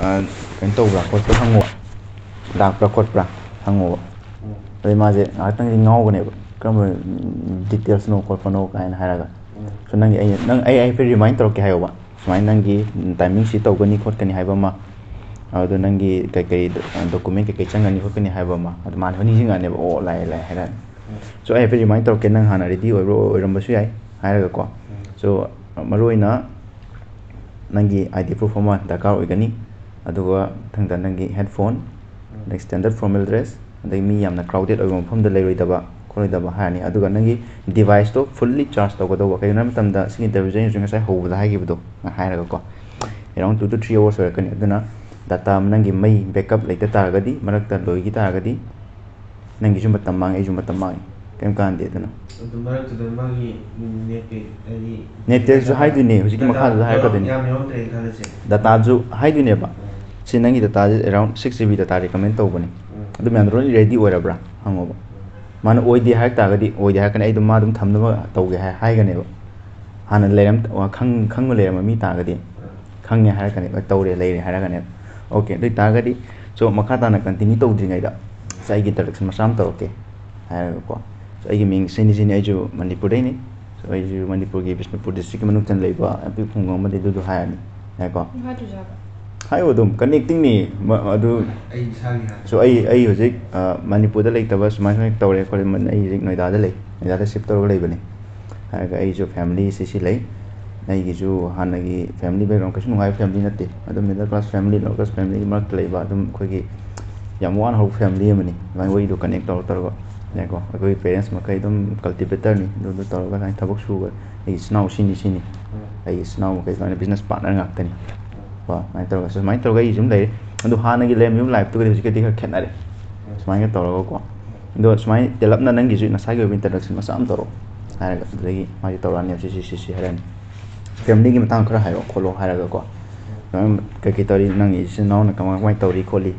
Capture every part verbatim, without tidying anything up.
"ꯑ, ꯀꯩꯅꯣ ꯇꯧꯕ꯭ꯔꯥ ꯈꯣꯠꯄ꯭ꯔꯥ ꯍꯪꯉꯣ, ꯂꯥꯛꯄ꯭ꯔꯥ ꯈꯣꯠꯄ꯭ꯔꯥ ꯍꯪꯉꯣꯕ"꯫ ꯎꯝ꯫ ꯑꯗꯩ ꯃꯥꯁꯦ ꯉꯥꯏꯍꯥꯛꯇꯪꯗꯤ ꯉꯥꯎꯒꯅꯦꯕ, "ꯀꯔꯝꯕ details ꯅꯣ ꯈꯣꯠꯄꯅꯣ?" ꯀꯥꯏꯅ ꯍꯥꯏꯔꯒ꯫ ꯎꯝ꯫ "So ꯅꯪꯒꯤ ꯑꯩ, ꯅꯪ, ꯑꯩ, ꯑꯩ ꯍꯥꯏꯐꯦꯠ remind ꯇꯧꯔꯛꯀꯦ" ꯍꯥꯏꯌꯣꯕ, "ꯁꯨꯃꯥꯏꯅ ꯅꯪꯒꯤ timing ꯁꯤ ꯇꯧꯒꯅꯤ ꯈꯣꯠꯀꯅꯤ ꯍꯥꯏꯕ ꯑꯃ, ꯑꯗꯣ ꯅꯪꯒꯤ ꯀꯩꯀꯩ document ꯀꯩꯀꯩ ꯆꯪꯒꯅꯤ ꯈꯣꯠꯀꯅꯤ ꯍꯥꯏꯕ ꯑꯃ", ꯑꯗꯨ ꯃꯥꯅ ꯍꯣꯏ ꯅꯤꯡꯁꯤꯡꯉꯛꯑꯅꯦꯕ, "ꯑꯣ, ꯂꯥꯛꯑꯦ, ꯂꯥꯛꯑꯦ" ꯍꯥꯏꯔꯛꯑꯅꯤ꯫ ꯎꯝ꯫ "So ꯑꯩ ꯍꯥꯏꯐꯦꯠ remind ꯇꯧꯔꯛꯀꯦ, ꯅꯪ ꯍꯥꯟꯅ ready ꯑꯣꯏꯕ꯭ꯔꯣ, ꯑꯣꯏꯔꯝꯕꯁꯨ ꯌꯥꯏ" ꯍꯥꯏꯔꯒꯀꯣ꯫ ꯎꯝ꯫ "So ꯃꯔꯨꯑꯣꯏꯅ ꯅꯪꯒꯤ ID proof ꯑꯃ ꯗꯔꯀꯥꯔ ꯑꯣꯏꯒꯅꯤ, ꯑꯗꯨꯒ ꯃꯊꯪꯗ ꯅꯪꯒꯤ headphone, ꯎꯝ꯫ ꯑꯗꯒꯤ standard formal dress, ꯑꯗꯒꯤ ꯃꯤ ꯌꯥꯝꯅ crowded ꯑꯣꯏꯕ ꯃꯐꯝꯗ ꯂꯩꯔꯣꯏꯗꯕ ꯈꯣꯠꯂꯣꯏꯗꯕ" ꯍꯥꯏꯔꯅꯤ꯫ ꯑꯗꯨꯒ ꯅꯪꯒꯤ device ꯇꯣ fully charge ꯇꯧꯒꯗꯧꯕ, ꯀꯩꯒꯤꯅꯣ ꯍꯥꯏꯕ ꯃꯇꯝꯗ ꯁꯤꯒꯤ interview ꯁꯦ ꯑꯩꯅꯁꯨ ꯉꯁꯥꯏ ꯍꯧꯕꯗ ꯍꯥꯏꯈꯤꯕꯗꯣ ꯍꯥꯏꯔꯒꯀꯣ, around two to three hours ꯑꯣꯏꯔꯛꯀꯅꯤ꯫ ꯑꯗꯨꯅ data ꯅꯪꯒꯤ ꯃꯩ backup ꯂꯩꯇ ꯇꯥꯔꯒꯗꯤ, ꯃꯔꯛꯇ ꯂꯣꯏꯈꯤ ꯇꯥꯔꯒꯗꯤ, ꯅꯪꯒꯤꯁꯨ ꯃꯇꯝ ꯃꯥꯡꯉꯦ, ꯑꯩꯁꯨ ꯃꯇꯝ ꯃꯥꯡꯉꯦ, ꯀꯩꯝ ꯀꯥꯟꯗꯦ꯫ ꯑꯗꯨꯅ ꯑꯗꯨ ꯃꯔꯛꯇꯨꯗ ꯃꯥꯒꯤ net ꯀꯩ, ꯍꯥꯏꯗꯤ net ꯇꯦꯜꯁꯨ ꯍꯥꯏꯗꯣꯏꯅꯦ, ꯍꯧꯖꯤꯛꯀꯤ data ꯃꯈꯥꯗꯨꯗ ꯍꯥꯏꯔꯛꯀꯗꯣꯏꯅꯦ꯫ ꯌꯥꯝ ꯌꯥꯎꯔꯝꯗ꯭ꯔꯦ ꯈꯜꯂꯁꯦ꯫ Data ꯁꯨ ꯍꯥꯏꯗꯣꯏꯅꯦꯕ꯫ ꯎꯝ꯫ "ꯁꯤ ꯅꯪꯒꯤ data ꯁꯦ around six GB data recommend ꯇꯧꯕꯅꯤ꯫ ꯎꯝ꯫ ꯑꯗꯨ ꯃꯌꯥꯝꯗꯣ ꯂꯣꯏꯅ ready ꯑꯣꯏꯔꯕ꯭ꯔꯥ?" ꯍꯪꯉꯣꯕ꯫ ꯎꯝ꯫ ꯃꯥꯅ "ꯑꯣꯏꯗꯦ" ꯍꯥꯏꯔꯛ ꯇꯥꯔꯒꯗꯤ, "ꯑꯣꯏꯗꯦ" ꯍꯥꯏꯔꯛꯀꯅꯤ, "ꯑꯩ ꯑꯗꯨꯝ ꯃꯥ ꯑꯗꯨꯝ ꯊꯝꯅꯕ ꯇꯧꯒꯦ" ꯍꯥꯏ-, ꯍꯥꯏꯒꯅꯦꯕ꯫ ꯍꯥꯟꯅ ꯂꯩꯔꯝ-, ꯈꯪ-, ꯈꯪꯕ ꯂꯩꯔꯝꯕ ꯃꯤ ꯇꯥꯔꯒꯗꯤ, ꯎꯝ꯫ "ꯈꯪꯉꯦ" ꯍꯥꯏꯔꯛꯀꯅꯦꯕ, "ꯇꯧꯔꯦ, ꯂꯩꯔꯦ" ꯍꯥꯏꯔꯛꯀꯅꯦꯕ꯫ Okay, ꯑꯗꯨ ꯑꯣꯏ ꯇꯥꯔꯒꯗꯤ, so, ꯃꯈꯥ ꯇꯥꯅ continue ꯇꯧꯗ꯭ꯔꯤꯉꯩꯗ, ꯁꯤ ꯑꯩꯒꯤ introduction ꯃꯆꯥ ꯑꯃ ꯇꯧꯔꯛꯀꯦ ꯍꯥꯏꯔꯒꯀꯣ꯫ So, ꯑꯩꯒꯤ ꯃꯤꯡ ꯁꯤꯅꯤ ꯁꯤꯅꯤ, ꯑꯩꯁꯨ ꯃꯅꯤꯄꯨꯔꯗꯩꯅꯤ꯫ So, ꯑꯩꯁꯨ ꯃꯅꯤꯄꯨꯔꯒꯤ ꯕꯤꯁꯅꯨꯄꯨꯔ district ꯀꯤ ꯃꯅꯨꯡ ꯆꯟꯅ ꯂꯩꯕ ꯑꯄꯤꯛꯄ ꯈꯨꯡꯒꯪ ꯑꯃꯗꯒꯤ ꯑꯗꯨꯗꯣ ꯍꯥꯏꯔꯅꯤ꯫ ꯌꯥꯏꯀꯣ? ꯍꯥꯏꯗ꯭ꯔꯁꯨ ꯌꯥꯕ꯭ꯔꯥ? ꯍꯥꯏꯌꯣ ꯑꯗꯨꯝ, connecting ꯅꯤ꯫ ꯃ-, ꯑꯗꯨ ꯑꯩ ꯏꯁꯥꯒꯤ ꯍꯥꯟꯅ꯫ So, ꯑꯩ, ꯑꯩ ꯍꯧꯖꯤꯛ, ꯑ, ꯃꯅꯤꯄꯨꯔꯗ ꯂꯩꯇꯕ ꯁꯨꯃꯥꯏ ꯁꯨꯃꯥꯏꯅ ꯇꯧꯔꯦ ꯈꯣꯠꯂꯦ, ꯃ-, ꯑꯩ ꯍꯧꯖꯤꯛ ꯅꯣꯏꯗꯥꯗ ꯂꯩ, ꯅꯣꯏꯗꯥꯗ shift ꯇꯧꯔꯒ ꯂꯩꯕꯅꯤ꯫ ꯍꯥꯏꯔꯒ ꯑꯩꯁꯨ family ꯁꯤ ꯁꯤ ꯂꯩ꯫ ꯑꯩꯒꯤꯁꯨ ꯍꯥꯟꯅꯒꯤ family background ꯀꯩꯁꯨ ꯅꯨꯡꯉꯥꯏꯕ family ꯅꯠꯇꯦ꯫ ꯑꯗꯨꯝ middle class family, lower class family ꯒꯤ ꯃꯔꯛꯇ ꯂꯩꯕ, ꯑꯗꯨꯝ ꯑꯩꯈꯣꯏꯒꯤ ꯌꯥꯝ ꯋꯥꯅ ꯍꯧꯕ family ꯑꯃꯅꯤ꯫ ꯑꯗꯨꯃꯥꯏꯅ ꯋꯥꯔꯤꯗꯣ connect ꯇꯧꯔ ꯇꯧꯔꯒ, ꯌꯥꯏꯀꯣ? ꯑꯩꯈꯣꯏꯒꯤ parents ꯃꯈꯩ ꯑꯗꯨꯝ cultivator ꯅꯤ꯫ ꯑꯗꯨꯗ ꯇꯧꯔꯒ ꯑꯗꯨꯃꯥꯏꯅ ꯊꯕꯛ ꯁꯨꯕ, ꯑꯩꯒꯤ ꯏꯆꯤꯟ ꯏꯅꯥꯎ ꯁꯤꯅꯤ ꯁꯤꯅꯤ꯫ ꯎꯝ꯫ ꯑꯩꯒꯤ ꯏꯆꯤꯟ ꯏꯅꯥꯎ ꯃꯈꯩ ꯁꯨꯃꯥꯏꯅ business partner ꯉꯥꯛꯇꯅꯤ꯫ ꯎꯝ꯫ ꯀꯣ, ꯑꯗꯨꯃꯥꯏꯅ ꯇꯧꯔꯒ, ꯁꯨꯃꯥꯏꯅ ꯇꯧꯔꯒ ꯑꯩ ꯁꯨꯝ ꯂꯩꯔꯦ꯫ ꯑꯗꯨ ꯍꯥꯟꯅꯒꯤ ꯂꯩꯔꯝꯃꯤꯕ life ꯇꯨꯒꯗꯤ ꯍꯧꯖꯤꯛꯀꯗꯤ ꯈꯔ ꯈꯦꯠꯅꯔꯦ꯫ ꯎꯝ꯫ ꯁꯨꯃꯥꯏꯅ ꯇꯧꯔꯒꯀꯣ꯫ ꯑꯗꯣ ꯁꯨꯃꯥꯏꯅ ꯇꯦꯜꯂꯞꯅ ꯅꯪꯒꯤꯁꯨ ꯅꯁꯥꯒꯤ ꯑꯣꯏꯕ introduction ꯃꯆꯥ ꯑꯃ ꯇꯧꯔꯛꯑꯣ ꯍꯥꯏꯔꯒ, ꯑꯗꯨꯗꯒꯤ ꯃꯥꯁꯦ ꯇꯧꯔꯛꯑꯅꯦꯕ, "ꯁꯤ, ꯁꯤ, ꯁꯤ, ꯁꯤ" ꯍꯥꯏꯔꯛꯑꯅꯤ꯫ Family ꯒꯤ ꯃꯇꯥꯡ ꯈꯔ ꯍꯥꯏꯔꯛꯑꯣ ꯈꯣꯠꯂꯣ ꯍꯥꯏꯔꯒꯀꯣ꯫ ꯅꯪ ꯀꯩꯀꯩ ꯇꯧꯔꯤ, ꯅꯪꯒꯤ ꯏꯆꯤꯟ ꯏꯅꯥꯎꯅ ꯀꯃꯥꯏ, ꯀꯃꯥꯏꯅ ꯇꯧꯔꯤ ꯈꯣꯠꯂꯤ,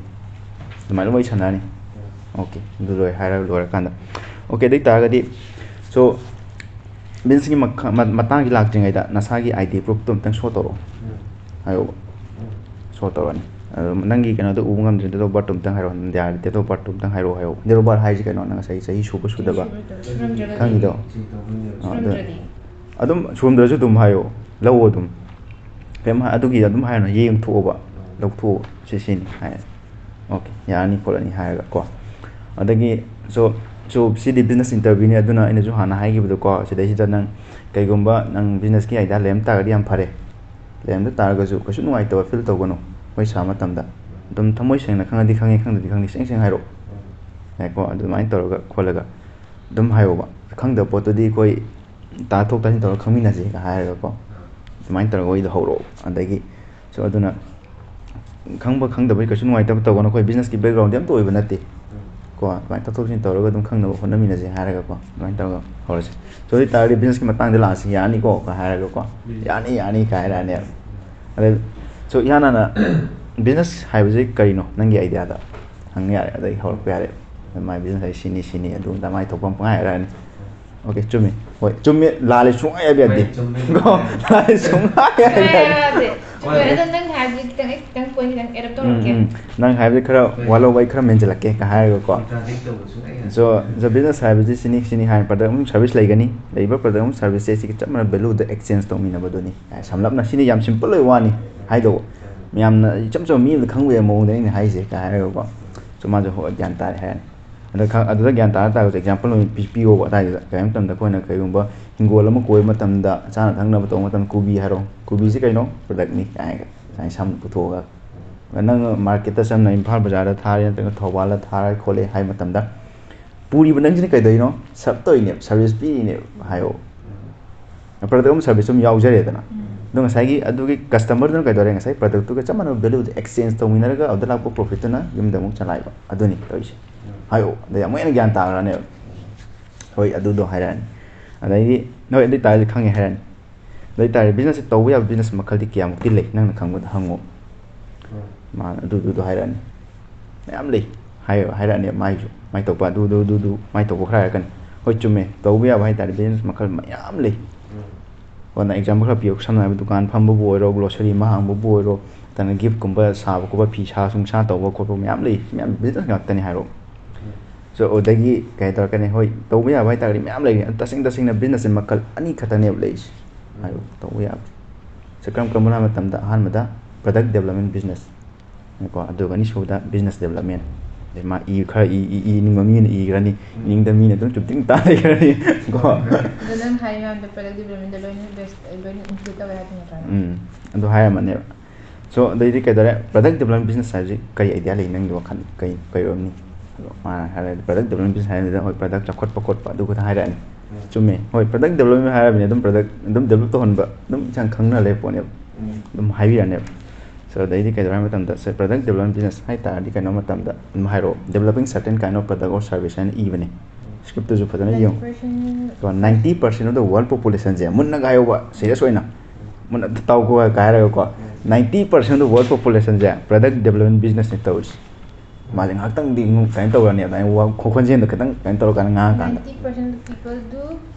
ꯑꯗꯨꯃꯥꯏꯅ ꯂꯣꯏ ꯁꯥꯟꯅꯔꯅꯤ꯫ Okay, ꯑꯗꯨ ꯂꯣꯏ ꯍꯥꯏꯔ ꯂꯣꯏꯔꯀꯥꯟꯗ, okay, ꯑꯗꯨ ꯑꯣꯏ ꯇꯥꯔꯒꯗꯤ, so, business ꯀꯤ ꯃꯈ-, ꯃ-, ꯃꯇꯥꯡꯒꯤ ꯂꯥꯛꯇ꯭ꯔꯤꯉꯩꯗ ꯅꯁꯥꯒꯤ ID proof ꯇꯣ ꯑꯝꯇꯪ show ꯇꯧꯔꯛꯑꯣ꯫ ꯎꯝ꯫ ꯍꯥꯏꯌꯣꯕ꯫ ꯎꯝ꯫ ꯁꯣ ꯇꯧꯔꯅꯤ꯫ ꯑꯗꯣ ꯅꯪꯒꯤ ꯀꯩꯅꯣꯗꯣ ꯎꯕ ꯉꯝꯗ꯭ꯔꯦ, date of birth ꯑꯝꯇꯪ ꯍꯥꯏꯔꯛꯑꯣ, ꯅꯪ ꯌꯥꯔꯗꯤ date of birth ꯑꯝꯇꯪ ꯍꯥꯏꯔꯛꯑꯣ ꯍꯥꯏꯌꯣ꯫ Date of birth ꯍꯥꯏꯁꯦ ꯀꯩꯅꯣ? ꯅꯪ ꯉꯁꯥꯏ ꯆꯍꯤ ꯁꯨꯕ ꯁꯨꯗꯕ ꯈꯪꯉꯤꯗꯣ? ꯑꯥ, ꯑꯗꯨ ꯁꯨꯔꯝꯗ꯭ꯔꯗꯤ꯫ ꯑꯗꯨꯝ ꯁꯨꯔꯝꯗ꯭ꯔꯁꯨ ꯑꯗꯨꯝ ꯍꯥꯏꯌꯣ, ꯂꯧꯑꯣ ꯑꯗꯨꯝ꯫ ꯀꯩꯝ ꯍꯥꯏ-, ꯑꯗꯨꯒꯤ ꯑꯗꯨꯝ ꯍꯥꯏꯔꯅꯨ, ꯌꯦꯡꯊꯣꯛꯑꯣꯕ, ꯂꯧꯊꯣꯛꯑꯣ, ꯁꯤ ꯁꯤꯅꯤ ꯍꯥꯏ꯫ ꯑꯣꯀꯦ, ꯌꯥꯔꯅꯤ ꯈꯣꯠꯂꯅꯤ ꯍꯥꯏꯔꯒ ꯀꯣ꯫ ꯑꯗꯒꯤ so, so ꯁꯤꯗꯤ business interviewꯅꯤ, ꯑꯗꯨꯅ ꯑꯩꯅꯁꯨ ꯍꯥꯟꯅ ꯍꯥꯏꯈꯤꯕꯗꯣꯀꯣ, ꯁꯤꯗꯩꯁꯤꯗ ꯅꯪ ꯀꯩꯒꯨꯝꯕ ꯅꯪ businessꯀꯤ idea ꯂꯩꯔꯝ ꯇꯥꯔꯒꯗꯤ ꯌꯥꯝ ꯐꯔꯦ꯫ ꯂꯩꯔꯝꯗ ꯇꯥꯔꯒꯁꯨ ꯀꯩꯁꯨ ꯅꯨꯡꯉꯥꯏꯇꯕ feel ꯇꯧꯒꯅꯨ ꯋꯥꯔꯤ ꯁꯥꯕ ꯃꯇꯝꯗ꯫ ꯑꯗꯨꯝ ꯊꯃꯣꯏ ꯁꯦꯡꯅ ꯈꯪꯉꯗꯤ ꯈꯪꯉꯦ, ꯈꯪꯗꯗꯤ ꯈꯪꯗꯦ, ꯁꯦꯡ ꯁꯦꯡ ꯍꯥꯏꯔꯛꯑꯣ꯫ ꯌꯥꯏꯀꯣ? ꯑꯗꯨꯃꯥꯏꯅ ꯇꯧꯔꯒ ꯈꯣꯠꯂꯒ ꯑꯗꯨꯝ ꯍꯥꯏꯌꯣꯕ꯫ ꯈꯪꯗꯕ ꯄꯣꯠꯇꯨꯗꯤ ꯑꯩꯈꯣꯏ ꯇꯥꯊꯣꯛ ꯇꯥꯁꯤꯟ ꯇꯧꯔꯒ ꯈꯪꯃꯤꯟꯅꯁꯦꯒ ꯍꯥꯏꯔꯒꯀꯣ, ꯑꯗꯨꯃꯥꯏꯅ ꯇꯧꯔꯒ ꯋꯥꯔꯤꯗꯣ ꯍꯧꯔꯛꯑꯣ꯫ ꯑꯗꯒꯤ so ꯑꯗꯨꯅ ꯈꯪꯕ ꯈꯪꯗꯕꯒꯤ ꯀꯩꯁꯨ ꯅꯨꯡꯉꯥꯏꯇꯕ ꯇꯧꯒꯅꯨ꯫ ꯑꯩꯈꯣꯏ businessꯀꯤ backgroundꯗꯤ ꯑꯝꯇ ꯑꯣꯏꯕ ꯅꯠꯇꯦ꯫ ꯀꯣ, ꯑꯗꯨꯃꯥꯏꯅ ꯇꯥꯊꯣꯛ ꯇꯥꯁꯤꯟ ꯇꯧꯔꯒ ꯑꯗꯨꯝ ꯈꯪꯅꯕ ꯍꯣꯠꯅꯃꯤꯟꯅꯁꯦ ꯍꯥꯏꯔꯒꯀꯣ, ꯑꯗꯨꯃꯥꯏꯅ ꯇꯧꯔꯒ ꯍꯧꯔꯁꯦ꯫ So ꯑꯗꯨ ꯑꯣꯏ ꯇꯥꯔꯒꯗꯤ businessꯀꯤ ꯃꯇꯥꯡꯗ ꯂꯥꯛꯑꯁꯤ, ꯌꯥꯅꯤꯀꯣ ꯀ ꯍꯥꯏꯔꯒꯀꯣ, ꯌꯥꯅꯤ, ꯌꯥꯅꯤ ꯀ ꯍꯥꯏꯔꯛꯑꯅꯦꯕ꯫ ꯑꯗꯩ so ꯏꯍꯥꯟ ꯍꯥꯟꯅ business ꯍꯥꯏꯕꯁꯤ ꯀꯔꯤꯅꯣ ꯅꯪꯒꯤ ideaꯗ ꯍꯪ ꯌꯥꯔꯦ, ꯑꯗꯩ ꯍꯧꯔꯛꯄ ꯌꯥꯔꯦ꯫ My business ꯍꯥꯏꯁꯤ ꯁꯤꯅꯤ, ꯁꯤꯅꯤ, ꯑꯗꯨ ꯑꯗꯥ ꯃꯥꯏ ꯊꯣꯛꯄ ꯑꯃ ꯄꯪꯍꯥꯏ ꯍꯥꯏꯔꯛꯑꯅꯤ꯫ ꯑꯣꯀꯦ, ꯆꯨꯝꯃꯤ꯫ ꯍꯣꯏ, ꯆꯨꯝꯃꯤ, ꯂꯥꯜꯂꯦ ꯁꯨꯡꯍꯥꯏ ꯍꯥꯏꯕ ꯌꯥꯗꯦ꯫ ꯍꯣꯏ, ꯆꯨꯝꯃꯤ꯫ ꯀꯣ? ꯂꯥꯜꯂꯦ ꯁꯨꯡꯍꯥꯏ ꯍꯥꯏꯕ ꯌꯥꯗꯦ꯫ ꯍꯣꯏ, ꯑꯗꯣ ꯅꯪ ꯍꯥꯏꯕꯗꯤ ꯈꯤꯇꯪ, ꯑꯩ ꯈꯤꯇꯪ point ꯈꯤꯇꯪ add up ꯎꯝ, ꯇꯧꯔꯛꯀꯦ꯫ ꯎꯝ꯫ ꯅꯪ ꯍꯥꯏꯕꯗꯤ ꯈꯔ ꯍꯣꯏ꯫ ꯋꯥꯠꯍꯧꯕ, ꯑꯩ ꯈꯔ ꯃꯦꯟꯁꯤꯜꯂꯛꯀꯦ ꯀ ꯍꯥꯏꯔꯒꯀꯣ꯫ Contradict ꯇꯧꯕ ꯁꯨꯡꯌꯥ ꯌꯥꯗꯦ꯫ So, so business ꯍꯥꯏꯕꯁꯤ ꯁꯤꯅꯤ, ꯁꯤꯅꯤ ꯍꯥꯏꯅ product ꯑꯃꯁꯨꯡ service ꯂꯩꯒꯅꯤ꯫ ꯂꯩꯔꯤꯕ product ꯑꯃꯁꯨꯡ serviceꯁꯦ ꯁꯤꯒ ꯆꯞ ꯃꯥꯟꯅꯕ valueꯗ exchange ꯇꯧꯃꯤꯟꯅꯕꯗꯨꯅꯤ꯫ ꯁꯝꯂꯞꯅ ꯁꯤꯅꯤ, ꯌꯥꯝ simple ꯑꯣꯏꯕ ꯋꯥꯅꯤ ꯍꯥꯏꯗꯧꯕ꯫ ꯃꯌꯥꯝꯅ ꯏꯆꯝ ꯆꯝꯕ ꯃꯤ ꯑꯃꯗ ꯈꯪꯕ ꯌꯥꯕ ꯃꯑꯣꯡꯗ ꯑꯩꯅ ꯍꯥꯏꯁꯦ ꯀ ꯍꯥꯏꯔꯒꯀꯣ꯫ So ꯃꯥꯁꯨ ꯍꯣꯏ, ꯒ꯭ꯌꯥꯟ ꯇꯥꯔꯦ ꯍꯥꯏꯔꯅꯤ꯫ ꯑꯗ ꯈ-, ꯑꯗꯨꯗ ꯒ꯭ꯌꯥꯟ ꯇꯥꯔ ꯇꯥꯔꯒꯁꯨ example ꯑꯣꯏꯅ ꯄꯤ-, ꯄꯤꯌꯣꯕ꯫ ꯑꯗꯥꯏꯗꯨꯗ ꯀꯔꯤꯒꯨꯝꯕ ꯃꯇꯝꯗ ꯑꯩꯈꯣꯏꯅ ꯀꯔꯤꯒꯨꯝꯕ ꯍꯤꯡꯒꯣꯜ ꯑꯃ ꯀꯣꯏꯕ ꯃꯇꯝꯗ, ꯆꯥꯅ ꯊꯛꯅꯕ ꯇꯧꯕ ꯃꯇꯝꯗ, ꯀꯣꯕꯤ ꯍꯥꯏꯔꯣ, "ꯀꯣꯕꯤꯁꯤ ꯀꯩꯅꯣ? Productꯅꯤ" ꯀꯥꯏꯅꯒ ꯁꯨꯃꯥꯏꯅ ꯁꯝꯅ ꯄꯨꯊꯣꯛꯑꯒ, ꯅꯪ marketꯇ ꯁꯝꯅ ꯏꯝꯐꯥꯜ ꯕꯖꯥꯔꯗ ꯊꯥꯔꯦ ꯅꯠꯇ꯭ꯔꯒ ꯊꯧꯕꯥꯜꯗ ꯊꯥꯔꯦ ꯈꯣꯠꯂꯦ ꯍꯥꯏ ꯃꯇꯝꯗ, ꯄꯨꯔꯤꯕ ꯅꯪꯁꯤꯅ ꯀꯩꯗꯧꯔꯤꯅꯣ? Serve ꯇꯧꯔꯤꯅꯦꯕ, service ꯄꯤꯔꯤꯅꯦꯕ ꯍꯥꯏꯌꯣ꯫ Product ꯑꯃ service ꯑꯃ ꯌꯥꯎꯖꯔꯦꯗꯅ꯫ ꯎꯝ꯫ ꯑꯗꯣ ꯉꯁꯥꯏꯒꯤ ꯑꯗꯨꯒꯤ customerꯗꯨꯅ ꯀꯩꯗꯧꯔꯦ? ꯉꯁꯥꯏ productꯇꯨꯒ ꯆꯞ ꯃꯥꯟꯅꯕ valueꯗ exchange ꯇꯧꯃꯤꯟꯅꯔꯒ ꯑꯗꯨꯗ ꯂꯥꯛꯄ profitꯇꯨꯅ ꯌꯨꯝꯗ ꯑꯃꯨꯛ ꯆꯂꯥꯏꯕ꯫ ꯑꯗꯨꯅꯤ ꯇꯧꯔꯤꯁꯦ꯫ ꯎꯝ꯫ ꯍꯥꯏꯌꯣ꯫ ꯑꯗꯩ ꯑꯃꯨꯛ ꯍꯦꯟꯅ ꯒ꯭ꯌꯥꯟ ꯇꯥꯈ꯭ꯔꯅꯦꯕ꯫ ꯎꯝ꯫ ꯍꯣꯏ, ꯑꯗꯨꯗꯣ ꯍꯥꯏꯔꯛꯑꯅꯤ꯫ ꯑꯗꯩꯗꯤ, ꯍꯣꯏ, ꯑꯗꯨ ꯑꯣꯏꯇꯥꯔꯗꯤ ꯈꯪꯉꯦ ꯍꯥꯏꯔꯛꯑꯅꯤ꯫ ꯑꯗꯨ ꯑꯣꯏꯇꯥꯔꯗꯤ businessꯁꯦ ꯇꯧꯕ ꯌꯥꯕ business ꯃꯈꯜꯗꯤ ꯀꯌꯥꯃꯨꯛꯇꯤ ꯂꯩ? ꯅꯪꯅ ꯈꯪꯕꯗ ꯍꯪꯉꯣ꯫ ꯎꯝ꯫ ꯃꯥꯅ ꯑꯗꯨꯗꯨꯗꯣ ꯍꯥꯏꯔꯛꯑꯅꯤ꯫ ꯃꯌꯥꯝ ꯂꯩ꯫ ꯍꯥꯏꯌꯣ, ꯍꯥꯏꯔꯛꯑꯅꯤ ꯃꯥꯏꯁꯨ꯫ ꯃꯥꯏ ꯇꯧꯕ ꯑꯗꯨ, ꯑꯗꯨ, ꯑꯗꯨ, ꯑꯗꯨ, ꯃꯥꯏ ꯇꯧꯕ ꯈꯔ ꯍꯥꯏꯔꯛꯀꯅꯤ꯫ ꯍꯣꯏ, ꯆꯨꯝꯃꯦ꯫ ꯇꯧꯕ ꯌꯥꯕ ꯍꯥꯏ ꯇꯥꯔꯗꯤ business ꯃꯈꯜ ꯃꯌꯥꯝ ꯂꯩ꯫ ꯎꯝ꯫ ꯍꯣꯏ, ꯅꯪ example ꯈꯔ ꯄꯤꯌꯨ꯫ ꯁꯝꯅ ꯍꯥꯏꯔꯕꯗ ꯗꯨꯀꯥꯟ ꯐꯝꯕꯕꯨ ꯑꯣꯏꯔꯣ, grocery ꯑꯃ ꯍꯥꯡꯕꯕꯨ ꯑꯣꯏꯔꯣ, ꯇꯅ ꯒꯤꯐꯀꯨꯝꯕ ꯁꯥꯕ ꯈꯣꯠꯄ, ꯐꯤ ꯁꯥ ꯁꯨꯡꯁꯥ ꯇꯧꯕ ꯈꯣꯠꯄ ꯃꯌꯥꯝ ꯂꯩ꯫ ꯃꯌꯥꯝ ꯕꯤꯖꯤꯅꯦꯁ ꯉꯥꯛꯇꯅꯤ ꯍꯥꯏꯔꯣ꯫ ꯁꯣ ꯑꯗꯒꯤ ꯀꯩ ꯍꯥꯏꯇꯥꯔꯦ, ꯍꯣꯏ, ꯇꯧꯕ ꯌꯥꯕ ꯍꯥꯏꯇꯥꯔꯒꯗꯤ ꯃꯌꯥꯝ ꯂꯩꯔꯤ꯫ ꯇꯁꯦꯡ ꯇꯁꯦꯡꯅ ꯕꯤꯖꯤꯅꯦꯁꯁꯦ ꯃꯈꯜ ꯑꯅꯤ ꯈꯛꯇꯅꯦꯕ ꯂꯩꯔꯤꯁꯦ꯫ ꯍꯥꯏꯔꯣ, ꯇꯧꯕ ꯌꯥꯕ꯫ ꯁꯤ ꯀꯔꯝ ꯀꯔꯝꯕꯅꯣ ꯍꯥꯏꯕ ꯃꯇꯝꯗ, ꯑꯍꯥꯟꯕꯗ product development business ꯀꯣ, ꯑꯗꯨꯒ ꯑꯅꯤꯁꯨꯕꯗ business development꯫ ꯑꯗꯩ ꯃꯥ ꯏ ꯈꯔ ꯏ, ꯏ, ꯏ, ꯏꯅꯤꯡꯕ ꯃꯤꯅ ꯏꯈ꯭ꯔꯅꯤ, ꯏꯅꯤꯡꯗꯕ ꯃꯤꯅ ꯑꯗꯨꯝ ꯆꯨꯞꯇꯤꯡ ꯇꯥ ꯂꯩꯈ꯭ꯔꯅꯤ ꯀꯣ꯫ ꯑꯗꯣ ꯅꯪ ꯍꯥꯏ ꯃꯌꯥꯝꯗꯣ product developmentꯗ ꯂꯣꯏꯅ invest, ꯂꯣꯏꯅ include ꯇꯧꯋꯦ ꯍꯥꯏꯕ ꯅꯠꯇ꯭ꯔꯥ? ꯎꯝ, ꯑꯗꯨ ꯍꯥꯏꯔꯝꯃꯅꯦꯕ꯫ ꯁꯣ ꯑꯗꯩꯗꯤ ꯀꯩꯗꯧꯔꯦ, product development business ꯍꯥꯏꯕꯁꯤ ꯀꯔꯤ idea ꯂꯩ ꯅꯪꯒꯤ ꯋꯥꯈꯜ? ꯀꯩ, ꯀꯩ ꯑꯣꯏꯔꯝꯅꯤ? ꯑꯗꯣ ꯃꯥꯅ ꯍꯥꯏꯔꯗꯤ product development business ꯍꯥꯏꯔꯤꯗ, ꯍꯣꯏ, product ꯆꯥꯎꯈꯠꯄ ꯈꯣꯠꯄ ꯑꯗꯨ ꯈꯛꯇ ꯍꯥꯏꯔꯛꯑꯅꯤ꯫ ꯎꯝ꯫ ꯆꯨꯝꯃꯦ, ꯍꯣꯏ, product development ꯍꯥꯏꯔꯕꯅꯤ, ꯑꯗꯨꯝ product ꯑꯗꯨꯝ develop ꯇꯧꯍꯟꯕ, ꯑꯗꯨꯝ ꯏꯁꯥꯅ ꯈꯪꯅ ꯂꯩꯕ ꯄꯣꯠꯅꯦꯕ꯫ ꯎꯝ꯫ ꯑꯗꯨꯝ ꯍꯥꯏꯕꯤꯔꯛꯑꯅꯦꯕ꯫ ꯁꯣ ꯑꯗꯩꯗꯤ ꯀꯩꯗꯧꯔꯦ ꯍꯥꯏꯕ ꯃꯇꯝꯗ, ꯁꯦ, product development business ꯍꯥꯏ ꯇꯥꯔꯗꯤ ꯀꯩꯅꯣ ꯃꯇꯝꯗ ꯑꯗꯨꯝ ꯍꯥꯏꯔꯛꯑꯣ, developing certain kind of product or service ꯍꯥꯏꯅ ꯏꯕꯅꯦ꯫ Scriptꯇꯁꯨ ꯐꯖꯅ ꯌꯦꯡꯉꯨ꯫ Ninety percent. So, ninety percent of the world populationꯁꯦ, ꯃꯨꯟꯅꯒ ꯍꯥꯏꯌꯣꯕ, serious ꯑꯣꯏꯅ꯫ ꯃꯨꯟꯅ ꯇꯥꯎꯀꯣ ꯀꯥꯏ ꯍꯥꯏꯔꯒꯀꯣ, ninety percent of the world populationꯁꯦ product development businessꯅꯦ ꯇꯧꯔꯤꯁꯦ꯫ ꯃꯥꯁꯦ ꯉꯥꯏꯍꯥꯛꯇꯪꯗꯤ ꯑꯃꯨꯛ ꯀꯩꯅꯣ ꯇꯧꯔꯅꯤ, ꯑꯗꯨꯃꯥꯏꯅ ꯋꯥ-, ꯈꯣꯟꯖꯦꯜꯗꯣ ꯈꯤꯇꯪ ꯀꯩꯅꯣ ꯇꯧꯔꯀꯥꯟꯗ ꯉꯥꯡꯉꯀꯥꯟꯗ꯫ Ninety percent of the people do.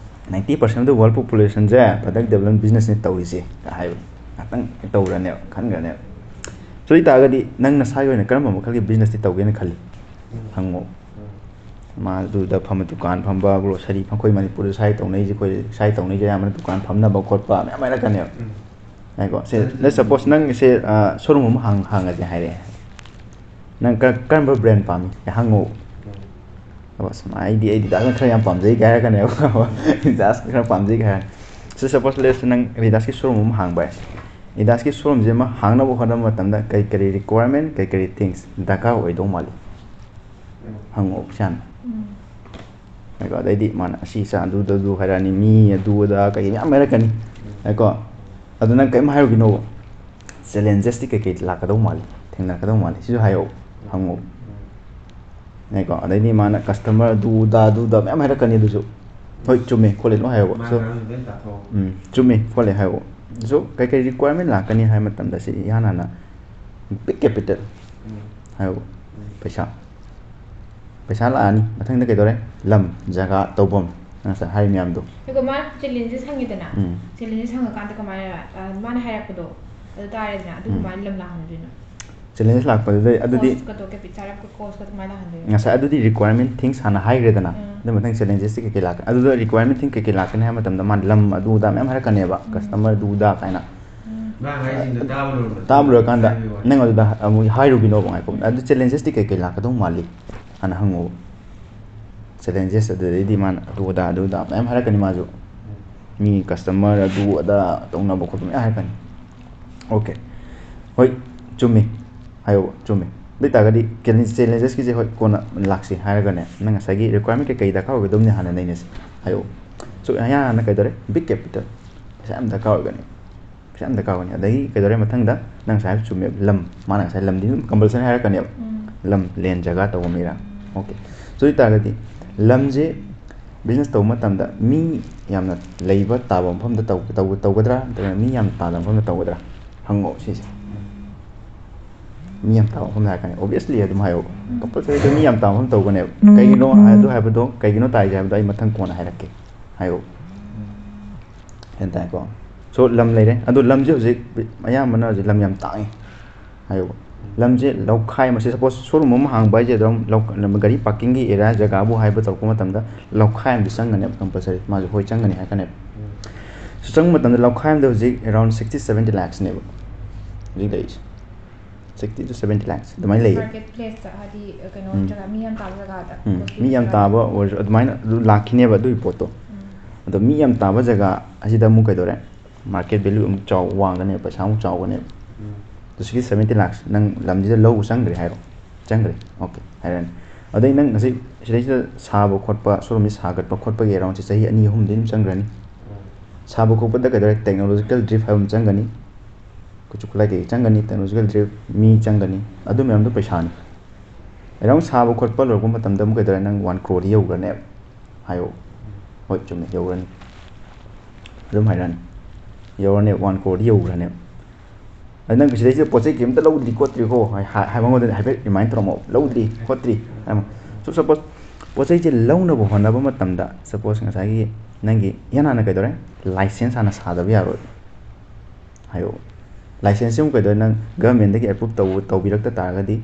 Ninety percent of the world populationꯁꯦ product development businessꯅꯦ ꯇꯧꯔꯤꯁꯦ ꯀꯥꯏ ꯍꯥꯏꯕ꯫ ꯉꯥꯏꯍꯥꯛꯇꯪ ꯇꯧꯔꯅꯦꯕ, ꯈꯟꯈ꯭ꯔꯅꯦꯕ꯫ So, ꯑꯗꯨ ꯑꯣꯏꯇꯥꯔꯒꯗꯤ ꯅꯪ ꯅꯁꯥꯒꯤ ꯑꯣꯏꯅ ꯀꯔꯝꯕ ꯃꯈꯜꯒꯤ businessꯇꯤ ꯇꯧꯒꯦꯅ ꯈꯜꯂꯤ? ꯎꯝ꯫ ꯍꯪꯉꯣ꯫ ꯎꯝ꯫ ꯃꯥ ꯑꯗꯨꯗ ꯐꯝꯕ, ꯗꯨꯀꯥꯟ ꯐꯝꯕ, grocery ꯐꯝ-, ꯑꯩꯈꯣꯏ ꯃꯅꯤꯄꯨꯔꯗ ꯁ꯭ꯋꯥꯏ ꯇꯧꯅꯩꯁꯦ, ꯑꯩꯈꯣꯏ ꯁ꯭ꯋꯥꯏ ꯇꯧꯅꯩꯁꯦ ꯑꯌꯥꯝꯕꯅ ꯗꯨꯀꯥꯟ ꯐꯝꯅꯕ ꯈꯣꯠꯄ ꯃꯌꯥꯝ ꯍꯥꯏꯔꯛꯀꯅꯦꯕ꯫ ꯎꯝ꯫ ꯉꯥꯏꯈꯣ, ꯁꯦ, let's suppose ꯅꯪꯒꯤꯁꯦ, ꯑ, showroom ꯑꯃ ꯍꯥꯡ-, ꯍꯥꯡꯉꯁꯦ ꯍꯥꯏꯔꯛꯑꯦ꯫ ꯅꯪ ꯀꯔ-, ꯀꯔꯝꯕ brand ꯄꯥꯝꯃꯤ? ꯍꯪꯉꯣ꯫ ꯎꯝ꯫ ꯑꯗꯣ ꯑꯁ, ꯑꯩꯗꯤ Adidisꯅ ꯈꯔ ꯌꯥꯝ ꯄꯥꯝꯖꯩ ꯀꯥꯏ ꯍꯥꯏꯔꯛꯀꯅꯦꯕ꯫ Adidisꯅ ꯈꯔ ꯄꯥꯝꯖꯩ ꯀꯥꯏ ꯍꯥꯏꯔꯛꯀꯅꯤ꯫ ꯁꯦ, suppose let's ꯅꯪ Adidisꯀꯤ showroom ꯑꯃ ꯍꯥꯡꯕ ꯍꯥꯏꯁꯦ꯫ Adidisꯀꯤ showroomꯁꯦ ꯑꯃ ꯍꯥꯡꯅꯕ ꯍꯣꯠꯅꯕ ꯃꯇꯝꯗ ꯀꯔꯤ ꯀꯔꯤ requirement, ꯀꯔꯤ ꯀꯔꯤ things ꯗꯔꯀꯥꯔ ꯑꯣꯏꯗꯧ ꯃꯥꯜꯂꯤ? ꯍꯪꯉꯛꯑꯣ ꯏꯆꯥꯅ꯫ ꯎꯝ꯫ ꯍꯥꯏꯀꯣ, ꯑꯗꯩꯗꯤ ꯃꯥꯅ ꯑꯁꯤ ꯏꯆꯥ ꯑꯗꯨꯗ ꯑꯗꯨ ꯍꯥꯏꯔꯛꯑꯅꯤ, ꯃꯤ ꯑꯗꯨ ꯑꯗꯥ ꯀꯩ ꯃꯌꯥꯝ ꯍꯥꯏꯔꯛꯀꯅꯤ꯫ ꯍꯥꯏꯀꯣ, ꯑꯗꯨ ꯅꯪ ꯀꯔꯤꯝ ꯍꯥꯏꯔꯨꯒꯤꯅꯣꯕ꯫ Challengesꯇꯤ ꯀꯩꯀꯩ ꯂꯥꯛꯀꯗꯧ ꯃꯥꯜꯂꯤ, ꯊꯦꯡꯅꯔꯛꯀꯗꯧ ꯃꯥꯜꯂꯤ, ꯁꯤꯁꯨ ꯍꯥꯏꯌꯣ, ꯍꯪꯉꯣ꯫ ꯍꯥꯏꯀꯣ, ꯑꯗꯩꯗꯤ ꯃꯥꯅ customer ꯑꯗꯨ ꯑꯗꯥ ꯑꯗꯨ ꯑꯗꯥ ꯃꯌꯥꯝ ꯍꯥꯏꯔꯛꯀꯅꯤ, ꯑꯗꯨꯁꯨ ꯍꯣꯏ ꯆꯨꯝꯃꯦ ꯈꯣꯠꯂꯦ ꯂꯣꯏ ꯍꯥꯏꯌꯣꯕ꯫ ꯃꯥꯅ So, ꯉꯥꯡꯕꯗꯣ ꯂꯣꯏ ꯇꯥꯊꯣꯛꯑꯣ꯫ ꯎꯝ, ꯆꯨꯝꯃꯦ ꯈꯣꯠꯂꯦ ꯍꯥꯏꯌꯣꯕ꯫ So, ꯀꯩꯀꯩ requirement ꯂꯥꯛꯀꯅꯤ ꯍꯥꯏꯕ ꯃꯇꯝꯗ ꯁꯤ ꯏꯍꯥꯟ ꯍꯥꯟꯅ big capital ꯎꯝ꯫ ꯍꯥꯏꯌꯣꯕ꯫ ꯎꯝ꯫ ꯄꯩꯁꯥ꯫ ꯄꯩꯁꯥ ꯂꯥꯛꯑꯅꯤ, ꯃꯊꯪꯗ ꯀꯩꯗꯧꯔꯦ? ꯂꯝ, ꯖꯒꯥ, ꯇꯧꯐꯝ, ꯅꯪ ꯉꯁꯥꯏ ꯍꯥꯏꯔꯤ ꯃꯌꯥꯝꯗꯣ꯫ ꯑꯗꯨꯒ ꯃꯥꯅ challenges ꯍꯪꯉꯤꯗꯅ, ꯎꯝ꯫ Challenges ꯍꯪꯉꯀꯥꯟꯗ ꯀꯃꯥꯏꯅ, ꯑ, ꯃꯥꯅ ꯍꯥꯏꯔꯛꯄꯗꯣ, ꯑꯗꯨ ꯇꯥꯔꯦꯗꯅ, ꯑꯗꯨ ꯎꯝ꯫ ꯀꯃꯥꯏꯅ ꯂꯝ ꯂꯥꯛꯍꯟꯗꯣꯏꯅꯣ? ꯆꯦꯂꯦꯟꯖꯦꯁ ꯂꯥꯛꯄꯗꯨꯗꯩ ꯑꯗꯨꯗꯤ ꯀꯣꯁꯀꯗꯣ, ꯀꯦꯄꯤ-, ꯁꯥꯔꯞꯀ ꯀꯣꯁꯀꯗꯣ ꯀꯃꯥꯏꯅ ꯂꯥꯛꯍꯟꯗꯣꯏꯅꯣ? ꯉꯁꯥꯏ ꯑꯗꯨꯗꯤ requirement things ꯍꯥꯟꯅ ꯍꯥꯏꯈ꯭ꯔꯦꯗꯅ꯫ ꯎꯝ꯫ ꯑꯗꯨ ꯃꯊꯪ ꯆꯦꯂꯦꯟꯖꯦꯁꯇꯤ ꯀꯩꯀꯩ ꯂꯥꯛꯀꯅꯤ? ꯑꯗꯨꯗ requirement thing ꯀꯩꯀꯩ ꯂꯥꯛꯀꯅꯤ ꯍꯥꯏꯕ ꯃꯇꯝꯗ ꯃꯥꯅ ꯂꯝ ꯑꯗꯨ ꯑꯗꯥ ꯃꯌꯥꯝ ꯍꯥꯏꯔꯛꯀꯅꯦꯕ, ꯎꯝ꯫ ꯀꯁꯇꯃꯔ ꯑꯗꯨ ꯑꯗꯥ ꯀꯥꯏꯅ꯫ ꯃꯥ ꯍꯥꯏꯁꯤꯡꯗꯣ ꯇꯥꯕ ꯂꯣꯏꯔꯕ ꯇꯥꯕ ꯂꯣꯏꯔꯀꯥꯟꯗ ꯍꯥꯏꯕꯒꯤ ꯋꯥꯅꯤ꯫ ꯅꯪ ꯑꯗꯨꯗ ꯑꯃꯨꯛ ꯍꯥꯏꯔꯨꯒꯤꯅꯣꯕ, ꯉꯥꯏꯈꯣ꯫ ꯎꯝ꯫ ꯑꯗꯨ ꯆꯦꯂꯦꯟꯖꯦꯁꯇꯤ ꯀꯩꯀꯩ ꯂꯥꯛꯀꯗꯧ ꯃꯥꯜꯂꯤ ꯍꯥꯟꯅ ꯍꯪꯉꯣꯕ꯫ ꯆꯦꯂꯦꯟꯖꯦꯁ ꯑꯗꯨꯗꯩꯗꯤ ꯃꯥꯅ ꯑꯗꯨ ꯑꯗꯥ ꯑꯗꯨ ꯑꯗꯥ ꯃꯌꯥꯝ ꯍꯥꯏꯔꯛꯀꯅꯤ ꯃꯥꯁꯨ꯫ ꯃꯤ ꯀꯁꯇꯃꯔ ꯑꯗꯨ ꯑꯗꯥ ꯇꯧꯅꯕ ꯈꯣꯠꯄ ꯃꯌꯥꯝ ꯍꯥꯏꯔꯛꯀꯅꯤ꯫ ꯑꯣꯀꯦ꯫ ꯍꯣꯏ, ꯆꯨꯝꯃꯤ꯫ ꯍꯥꯏꯌꯣ, ꯆꯨꯝꯃꯤ꯫ ꯑꯗꯨ ꯑꯣꯏꯇꯥꯔꯒꯗꯤ ꯆꯦꯂꯦꯟꯖꯦꯁꯀꯤꯁꯦ ꯍꯣꯏ ꯀꯣꯟꯅ ꯂꯥꯛꯁꯤ ꯍꯥꯏꯔꯒꯅꯦ, ꯅꯪ ꯉꯁꯥꯏꯒꯤ requirement ꯀꯩꯀꯩ ꯗꯔꯀꯥꯔ ꯑꯣꯏꯒꯗꯕꯅꯤ ꯍꯥꯟꯅ ꯅꯩꯅꯁꯤ꯫ ꯍꯥꯏꯌꯣ꯫ So, ꯑꯌꯥꯝꯕꯅ ꯀꯩꯗꯧꯔꯦ? Big capital꯫ ꯄꯩꯁꯥ ꯌꯥꯝ ꯗꯔꯀꯥꯔ ꯑꯣꯏꯒꯅꯤ꯫ ꯄꯩꯁꯥ ꯌꯥꯝ ꯗꯔꯀꯥꯔ ꯑꯣꯏꯒꯅꯤ꯫ ꯑꯗꯒꯤ ꯀꯩꯗꯧꯔꯦ ꯃꯊꯪꯗ? ꯅꯪ ꯉꯁꯥꯏ ꯍꯥꯏꯕ ꯆꯨꯝꯃꯦꯕ, ꯂꯝ꯫ ꯃꯥꯅ ꯉꯁꯥꯏ ꯂꯝꯗꯤ ꯑꯗꯨꯝ compulsory ꯍꯥꯏꯔꯛꯀꯅꯦꯕ꯫ ꯎꯝ꯫ ꯂꯝ, land, ꯖꯒꯥ ꯇꯧꯕ ꯃꯤꯔꯥ? ꯑꯣꯀꯦ꯫ So, ꯑꯗꯨ ꯑꯣꯏꯇꯥꯔꯒꯗꯤ ꯂꯝꯁꯦ business ꯇꯧꯕ ꯃꯇꯝꯗ ꯃꯤ ꯌꯥꯝꯅ ꯂꯩꯕ ꯇꯥꯕ ꯃꯐꯝꯗ ꯇꯧ-, ꯇꯧ-, ꯇꯧꯒꯗ꯭ꯔꯥ, ꯅꯠꯇ꯭ꯔꯒꯅ ꯃꯤ ꯌꯥꯝꯅ ꯇꯥꯗꯕ ꯃꯐꯝꯗ ꯇꯧꯒꯗ꯭ꯔꯥ? ꯍꯪꯉꯣ ꯁꯤꯁꯦ꯫ ꯃꯤ ꯌꯥꯝ ꯇꯥꯕ ꯃꯐꯝꯗ ꯍꯥꯏꯔꯛꯀꯅꯤ꯫ Obviously ꯑꯗꯨꯝ ꯍꯥꯏꯌꯣ꯫ Compulsory ꯃꯤ ꯌꯥꯝ ꯇꯥꯕ ꯃꯐꯝꯗ ꯇꯧꯒꯅꯦꯕ꯫ ꯀꯩꯒꯤꯅꯣ ꯑꯗꯨ ꯍꯥꯏꯕꯗꯣ, ꯀꯩꯒꯤꯅꯣ ꯇꯥꯏꯁꯦ ꯍꯥꯏꯕꯗꯣ ꯑꯩ ꯃꯊꯪ ꯀꯣꯟꯅ ꯍꯥꯏꯔꯛꯀꯦ꯫ ꯍꯥꯏꯌꯣ꯫ ꯒ꯭ꯌꯥꯟ ꯇꯥꯏꯀꯣ? So, ꯂꯝ ꯂꯩꯔꯦ꯫ ꯑꯗꯣ ꯂꯝꯁꯦ ꯍꯧꯖꯤꯛ ꯑꯌꯥꯝꯕꯅ ꯍꯧꯖꯤꯛ ꯂꯝ ꯌꯥꯝ ꯇꯥꯡꯉꯤ꯫ ꯍꯥꯏꯌꯣ꯫ ꯂꯝꯁꯦ ꯂꯧꯈꯥꯏ ꯑꯃꯁꯦ, suppose showroom ꯑꯃ ꯍꯥꯡꯕ ꯍꯥꯏꯁꯦ ꯑꯗꯨꯝ ꯂꯧ-, ꯒꯥꯔꯤ parkingꯒꯤ area ꯖꯒꯥꯕꯨ ꯍꯥꯏꯕ ꯇꯧꯔꯛꯄ ꯃꯇꯝꯗ ꯂꯧꯈꯥꯏ ꯑꯃꯗꯤ ꯆꯪꯒꯅꯦꯕ compulsory꯫ ꯃꯥꯁꯨ ꯍꯣꯏ ꯆꯪꯒꯅꯤ ꯍꯥꯏꯔꯛꯀꯅꯦꯕ꯫ So, ꯆꯪꯕ ꯃꯇꯝꯗ ꯂꯧꯈꯥꯏ ꯑꯃꯗ ꯍꯧꯖꯤꯛ around sixty seventy lakhsꯅꯦꯕ ꯍꯧꯖꯤꯛ ꯂꯩꯔꯤꯁꯦ꯫ Sixty to seventy lakhs ꯑꯗꯨꯃꯥꯏꯅ ꯂꯩꯌꯦ꯫ Market placeꯇ, ꯍꯥꯏꯗꯤ, ꯀꯩꯅꯣ, ꯎꯝ꯫ ꯖꯒꯥ ꯃꯤ ꯌꯥꯝ ꯇꯥꯕ ꯖꯒꯥꯗ꯫ ꯎꯝ, ꯄꯣꯠ ꯃꯤ ꯌꯥꯝ ꯌꯣꯟꯕ ꯇꯥꯕ ꯖꯒꯥꯗ꯫ ꯑꯣꯏꯔꯁꯨ ꯑꯗꯨꯃꯥꯏꯅ ꯑꯗꯨ ꯂꯥꯛꯈꯤꯅꯦꯕ ꯑꯗꯨꯒꯤ ꯄꯣꯠꯇꯣ꯫ ꯎꯝ꯫ ꯑꯗꯣ ꯃꯤ ꯌꯥꯝ ꯇꯥꯕ ꯖꯒꯥ ꯑꯁꯤꯗ ꯑꯃꯨꯛ ꯀꯩꯗꯧꯔꯦ? Market value ꯑꯃꯨꯛ ꯆꯥꯎ-, ꯋꯥꯡꯒꯅꯦꯕ, ꯄꯩꯁꯥ ꯑꯃꯨꯛ ꯆꯥꯎꯒꯅꯦꯕ꯫ ꯎꯝ꯫ ꯑꯗꯣ sixty seventy lakhs ꯅꯪ ꯂꯝꯁꯤꯗ ꯂꯧꯕ ꯆꯪꯈ꯭ꯔꯦ ꯍꯥꯏꯔꯣ? ꯆꯪꯈ꯭ꯔꯦ꯫ ꯑꯣꯀꯦ, ꯍꯥꯏꯔꯅꯤ꯫ ꯑꯗꯩ ꯅꯪ ꯉꯁꯤ ꯁꯤꯗꯩꯁꯤꯗ ꯁꯥꯕ ꯈꯣꯠꯄ, showroomꯁꯤ ꯁꯥꯒꯠꯄ ꯈꯣꯠꯄꯒꯤ aroundꯁꯤ ꯆꯍꯤ ꯑꯅꯤ ꯑꯍꯨꯝꯗꯤ ꯑꯗꯨꯝ ꯆꯪꯈ꯭ꯔꯅꯤ꯫ ꯁꯥꯕ ꯈꯣꯠꯄꯗ ꯀꯩꯗꯧꯔꯦ? Technological drift ꯍꯥꯏꯕ ꯑꯃ ꯆꯪꯒꯅꯤ꯫ ꯈꯨꯠꯁꯨ ꯈꯨꯠꯂꯥꯏ ꯀꯩꯀꯩ ꯆꯪꯒꯅꯤ, technological drift, ꯃꯤ ꯆꯪꯒꯅꯤ, ꯑꯗꯨ ꯃꯌꯥꯝꯗꯣ ꯄꯩꯁꯥꯅꯤ꯫ Around ꯁꯥꯕ ꯈꯣꯠꯄ ꯂꯣꯏꯔꯛꯄ ꯃꯇꯝꯗ ꯑꯃꯨꯛ ꯀꯩꯗꯧꯔꯦ? ꯅꯪ one crore ꯌꯧꯈ꯭ꯔꯅꯦꯕ꯫ ꯍꯥꯏꯌꯣ꯫ ꯍꯣꯏ, ꯆꯨꯝꯃꯦ, ꯌꯧꯈ꯭ꯔꯅꯤ꯫ ꯑꯗꯨꯝ ꯍꯥꯏꯔꯛꯑꯅꯤ꯫ ꯌꯧꯔꯅꯦꯕ, one crore ꯌꯧꯈ꯭ꯔꯅꯦꯕ꯫ ꯑꯗꯨ ꯅꯪ ꯁꯤꯗꯩꯁꯤꯗ ꯄꯣꯠ ꯆꯩ ꯀꯩꯝꯇ ꯂꯧꯗ꯭ꯔꯤ ꯈꯣꯠꯇ꯭ꯔꯤꯀꯣ ꯍꯥꯏ-, ꯍꯥꯏ-, ꯍꯥꯏꯕ ꯃꯉꯣꯟꯗ ꯍꯥꯏꯐꯦꯠ remind ꯇꯧꯔꯝꯃꯣ꯫ "ꯂꯧꯗ꯭ꯔꯤ ꯈꯣꯠꯇ꯭ꯔꯤ" ꯍꯥꯏꯔꯝꯃꯣ꯫ So, suppose ꯄꯣꯠ ꯆꯩꯁꯦ ꯂꯧꯅꯕ ꯍꯣꯠꯅꯕ ꯃꯇꯝꯗ, suppose ꯉꯁꯥꯏꯒꯤ ꯅꯪꯒꯤ ꯏꯍꯥꯟ ꯍꯥꯟꯅ ꯀꯩꯗꯧꯔꯦ? License ꯍꯥꯟꯅ ꯁꯥꯗꯕ ꯌꯥꯔꯣꯏ꯫ ꯍꯥꯏꯌꯣ꯫ ꯂꯥꯏꯁꯦꯟꯁꯁꯤ ꯑꯃꯨꯛ ꯀꯩꯗꯧꯔꯦ, ꯅꯪ ꯒꯚꯔꯟꯃꯦꯟꯗꯒꯤ ꯑꯦꯄ꯭ꯔꯨꯞ ꯇꯧꯕ ꯇꯧꯕꯤꯔꯛꯇ ꯇꯥꯔꯒꯗꯤ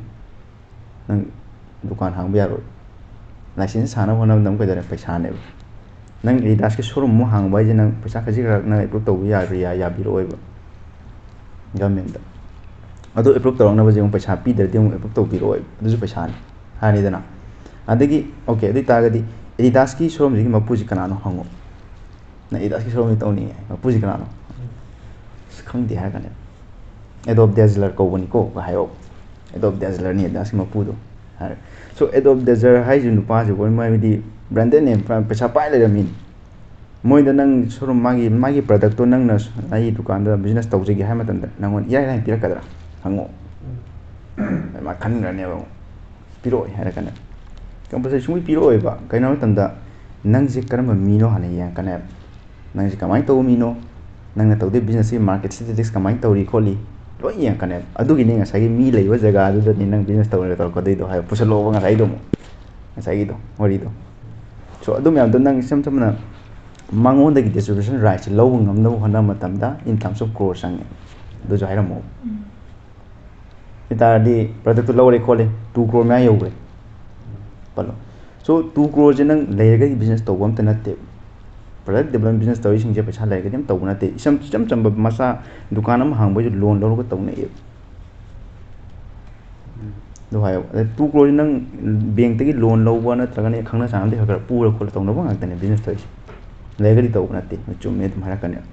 ꯅꯪ ꯗꯨꯀꯥꯟ ꯍꯥꯡꯕ ꯌꯥꯔꯣꯏ꯫ ꯂꯥꯏꯁꯦꯟꯁ ꯁꯥꯅꯕ ꯍꯣꯠꯅꯕꯗ ꯑꯃꯨꯛ ꯀꯩꯗꯧꯔꯦ, ꯄꯩꯁꯥꯅꯦꯕ꯫ ꯅꯪ ꯑꯦꯗꯤꯗꯥꯁꯀꯤ ꯁꯣꯔꯨꯝ ꯑꯃ ꯍꯥꯡꯕ ꯍꯥꯏꯁꯦ ꯅꯪ ꯄꯩꯁꯥ ꯈꯖꯤꯛ ꯈꯔꯥꯛ ꯅꯪ ꯑꯦꯄ꯭ꯔꯨꯞ ꯇꯧꯕ ꯌꯥꯔꯣꯏ, ꯌꯥ- ꯌꯥꯕꯤꯔꯛꯑꯣꯏꯕ ꯒꯚꯔꯟꯃꯦꯟꯗ꯫ ꯑꯗꯣ ꯑꯦꯄ꯭ꯔꯨꯞ ꯇꯧꯔꯛꯅꯕꯁꯦ ꯑꯃꯨꯛ ꯄꯩꯁꯥ ꯄꯤꯗ꯭ꯔꯗꯤ ꯑꯃꯨꯛ ꯑꯦꯄ꯭ꯔꯨꯞ ꯇꯧꯕꯤꯔꯛꯑꯣꯏꯕ, ꯑꯗꯨꯁꯨ ꯄꯩꯁꯥꯅꯤ ꯍꯥꯏꯔꯅꯤꯗꯅ꯫ ꯑꯗꯒꯤ ꯑꯣꯀꯦ, ꯑꯗꯨ ꯑꯣꯏꯇꯥꯔꯒꯗꯤ ꯑꯦꯗꯤꯗꯥꯁꯀꯤ ꯁꯣꯔꯨꯝꯁꯤꯒꯤ ꯃꯄꯨꯁꯤ ꯀꯅꯥꯅꯣ ꯍꯪꯉꯣ꯫ ꯅꯪ ꯑꯦꯗꯤꯗꯥꯁꯀꯤ ꯁꯣꯔꯨꯝꯁꯤ ꯇꯧꯅꯤꯡꯉꯦ, ꯃꯄꯨꯁꯤ ꯀꯅꯥꯅꯣ? ꯑꯁ, ꯈꯪꯗꯦ ꯍꯥꯏꯔꯀꯥꯟꯗ, "ꯑꯦꯗꯣꯞ ꯗꯦꯖꯂꯔ ꯀꯧꯕꯅꯤꯀꯣ" ꯍꯥꯏꯌꯣ꯫ "ꯑꯦꯗꯣꯞ ꯗꯦꯖꯂꯔꯅꯤ ꯑꯦꯗꯤꯗꯥꯁꯀꯤ ꯃꯄꯨꯗꯣ" ꯍꯥꯏꯔꯦ꯫ ꯁꯣ ꯑꯦꯗꯣꯞ ꯗꯦꯖꯂꯔ ꯍꯥꯏꯁꯤ ꯅꯨꯄꯥꯁꯤ ꯑꯩꯈꯣꯏ ꯃꯥꯏꯕꯗꯤ ꯕ꯭ꯔꯥꯟꯗꯦꯗꯅꯦ, ꯄꯩꯁꯥ ꯄꯥꯏ ꯂꯩꯔꯝꯃꯤꯅꯤ꯫ ꯃꯣꯏꯗ ꯅꯪ ꯁꯣꯔꯨꯝ ꯃꯥꯒꯤ, ꯃꯥꯒꯤ ꯄ꯭ꯔꯗꯛꯇꯣ ꯅꯪꯅ ꯑꯩ ꯗꯨꯀꯥꯟꯗ ꯕꯤꯖꯤꯅꯦꯁ ꯇꯧꯖꯒꯦ ꯍꯥꯏꯕ ꯃꯇꯝꯗ ꯅꯪꯉꯣꯟꯗ ꯏꯔꯥꯏ ꯂꯥꯏꯅ ꯄꯤꯔꯛꯀꯗ꯭ꯔꯥ? ꯍꯪꯉꯣ꯫ ꯃꯥ ꯈꯟꯈ꯭ꯔꯅꯦꯕ ꯑꯃꯨꯛ꯫ "ꯄꯤꯔꯛꯑꯣꯏ" ꯍꯥꯏꯔꯛꯀꯅꯦꯕ꯫ ꯀꯝꯄꯜꯁꯔꯤ ꯁꯨꯡꯄꯤ ꯄꯤꯔꯛꯑꯣꯏꯕ꯫ ꯀꯩꯅꯣ ꯍꯥꯏꯕ ꯃꯇꯝꯗ ꯅꯪꯁꯦ ꯀꯔꯝꯕ ꯃꯤꯅꯣ ꯍꯥꯟꯅ ꯌꯦꯡꯉꯛꯀꯅꯦꯕ꯫ ꯅꯪꯁꯦ ꯀꯃꯥꯏꯅ ꯇꯧꯕ ꯃꯤꯅꯣ? ꯅꯪꯅ ꯇꯧꯗꯣꯏ ꯕꯤꯖꯤꯅꯦꯁꯁꯤ ꯃꯥꯔꯀꯦꯠ ꯁ꯭ꯇꯦꯇꯤꯁꯇꯤꯛꯁ ꯀꯃꯥꯏꯅ ꯇꯧꯔꯤ ꯈꯣꯠꯂꯤ? ꯂꯣꯏ ꯌꯦꯡꯉꯛꯀꯅꯦꯕ꯫ ꯑꯗꯨꯒꯤꯅꯤ ꯉꯁꯥꯏꯒꯤ ꯃꯤ ꯂꯩꯕ ꯖꯒꯥꯗꯨꯗꯅꯤ ꯅꯪ ꯕꯤꯖꯤꯅꯦꯁ ꯇꯧꯔꯒ ꯇꯧꯔꯛꯀꯗꯣꯏꯗꯣ ꯍꯥꯏꯕ, ꯄꯨꯁꯜꯂꯛꯑꯣꯕ ꯉꯁꯥꯏꯗꯣ ꯑꯃꯨꯛ꯫ ꯉꯁꯥꯏꯒꯤꯗꯣ, ꯋꯥꯔꯤꯗꯣ꯫ ꯁꯣ ꯑꯗꯨ ꯃꯌꯥꯝꯗꯣ ꯅꯪ ꯏꯁꯝ ꯁꯝꯅ ꯃꯉꯣꯟꯗꯒꯤ ꯗꯤꯁꯇ꯭ꯔꯤꯕ꯭ꯌꯨꯁꯟ ꯔꯥꯏꯠꯁꯦ ꯂꯧꯕ ꯉꯝꯅꯕ ꯍꯣꯠꯅꯕ ꯃꯇꯝꯗ in terms of crore ꯆꯪꯉꯦ꯫ ꯑꯗꯨꯁꯨ ꯍꯥꯏꯔꯝꯃꯣ꯫ ꯎꯝ꯫ ꯑꯗꯨ ꯇꯥꯔꯗꯤ ꯄ꯭ꯔꯗꯛꯇꯨ ꯂꯧꯔꯦ ꯈꯣꯠꯂꯦ, two crore ꯃꯌꯥ ꯌꯧꯈ꯭ꯔꯦ ꯈꯜꯂꯣ꯫ ꯁꯣ two croreꯁꯦ ꯅꯪ ꯂꯩꯔꯒꯗꯤ ꯕꯤꯖꯤꯅꯦꯁ ꯇꯧꯕ ꯑꯝꯇ ꯅꯠꯇꯦ꯫ ꯄ꯭ꯔꯗꯛ ꯗꯦꯕꯂꯞꯃꯦꯟ ꯕꯤꯖꯤꯅꯦꯁ ꯇꯧꯔꯤꯁꯤꯡꯁꯦ ꯄꯩꯁꯥ ꯂꯩꯔꯒꯗꯤ ꯑꯝ ꯇꯧꯕ ꯅꯠꯇꯦ꯫ ꯏꯆꯝ, ꯏꯆꯝ ꯆꯝꯕ ꯃꯆꯥ ꯗꯨꯀꯥꯟ ꯑꯃ ꯍꯥꯡꯕꯩꯁꯨ ꯂꯣꯟ ꯂꯧꯔꯒ ꯇꯧꯅꯩꯌꯦꯕ꯫ ꯑꯗꯨ ꯍꯥꯏꯌꯣ꯫ ꯑꯗ two crore ꯅꯪ ꯕꯦꯡꯛꯇꯒꯤ ꯂꯣꯟ ꯂꯧꯕ ꯅꯠꯇ꯭ꯔꯒꯅ ꯈꯪꯅ ꯆꯥꯟꯅꯕꯗꯤ ꯈꯔ ꯈꯔ ꯄꯨꯔ ꯈꯣꯠꯂ ꯇꯧꯅꯕ ꯉꯥꯛꯇꯅꯦ ꯕꯤꯖꯤꯅꯦꯁ ꯇꯧꯔꯤꯁꯦ꯫ ꯂꯩꯔꯒꯗꯤ ꯇꯧꯕ ꯅꯠꯇꯦ꯫ ꯆꯨꯝꯃꯦ ꯑꯗꯨꯝ ꯍꯥꯏꯔꯛꯀꯅꯦꯕ꯫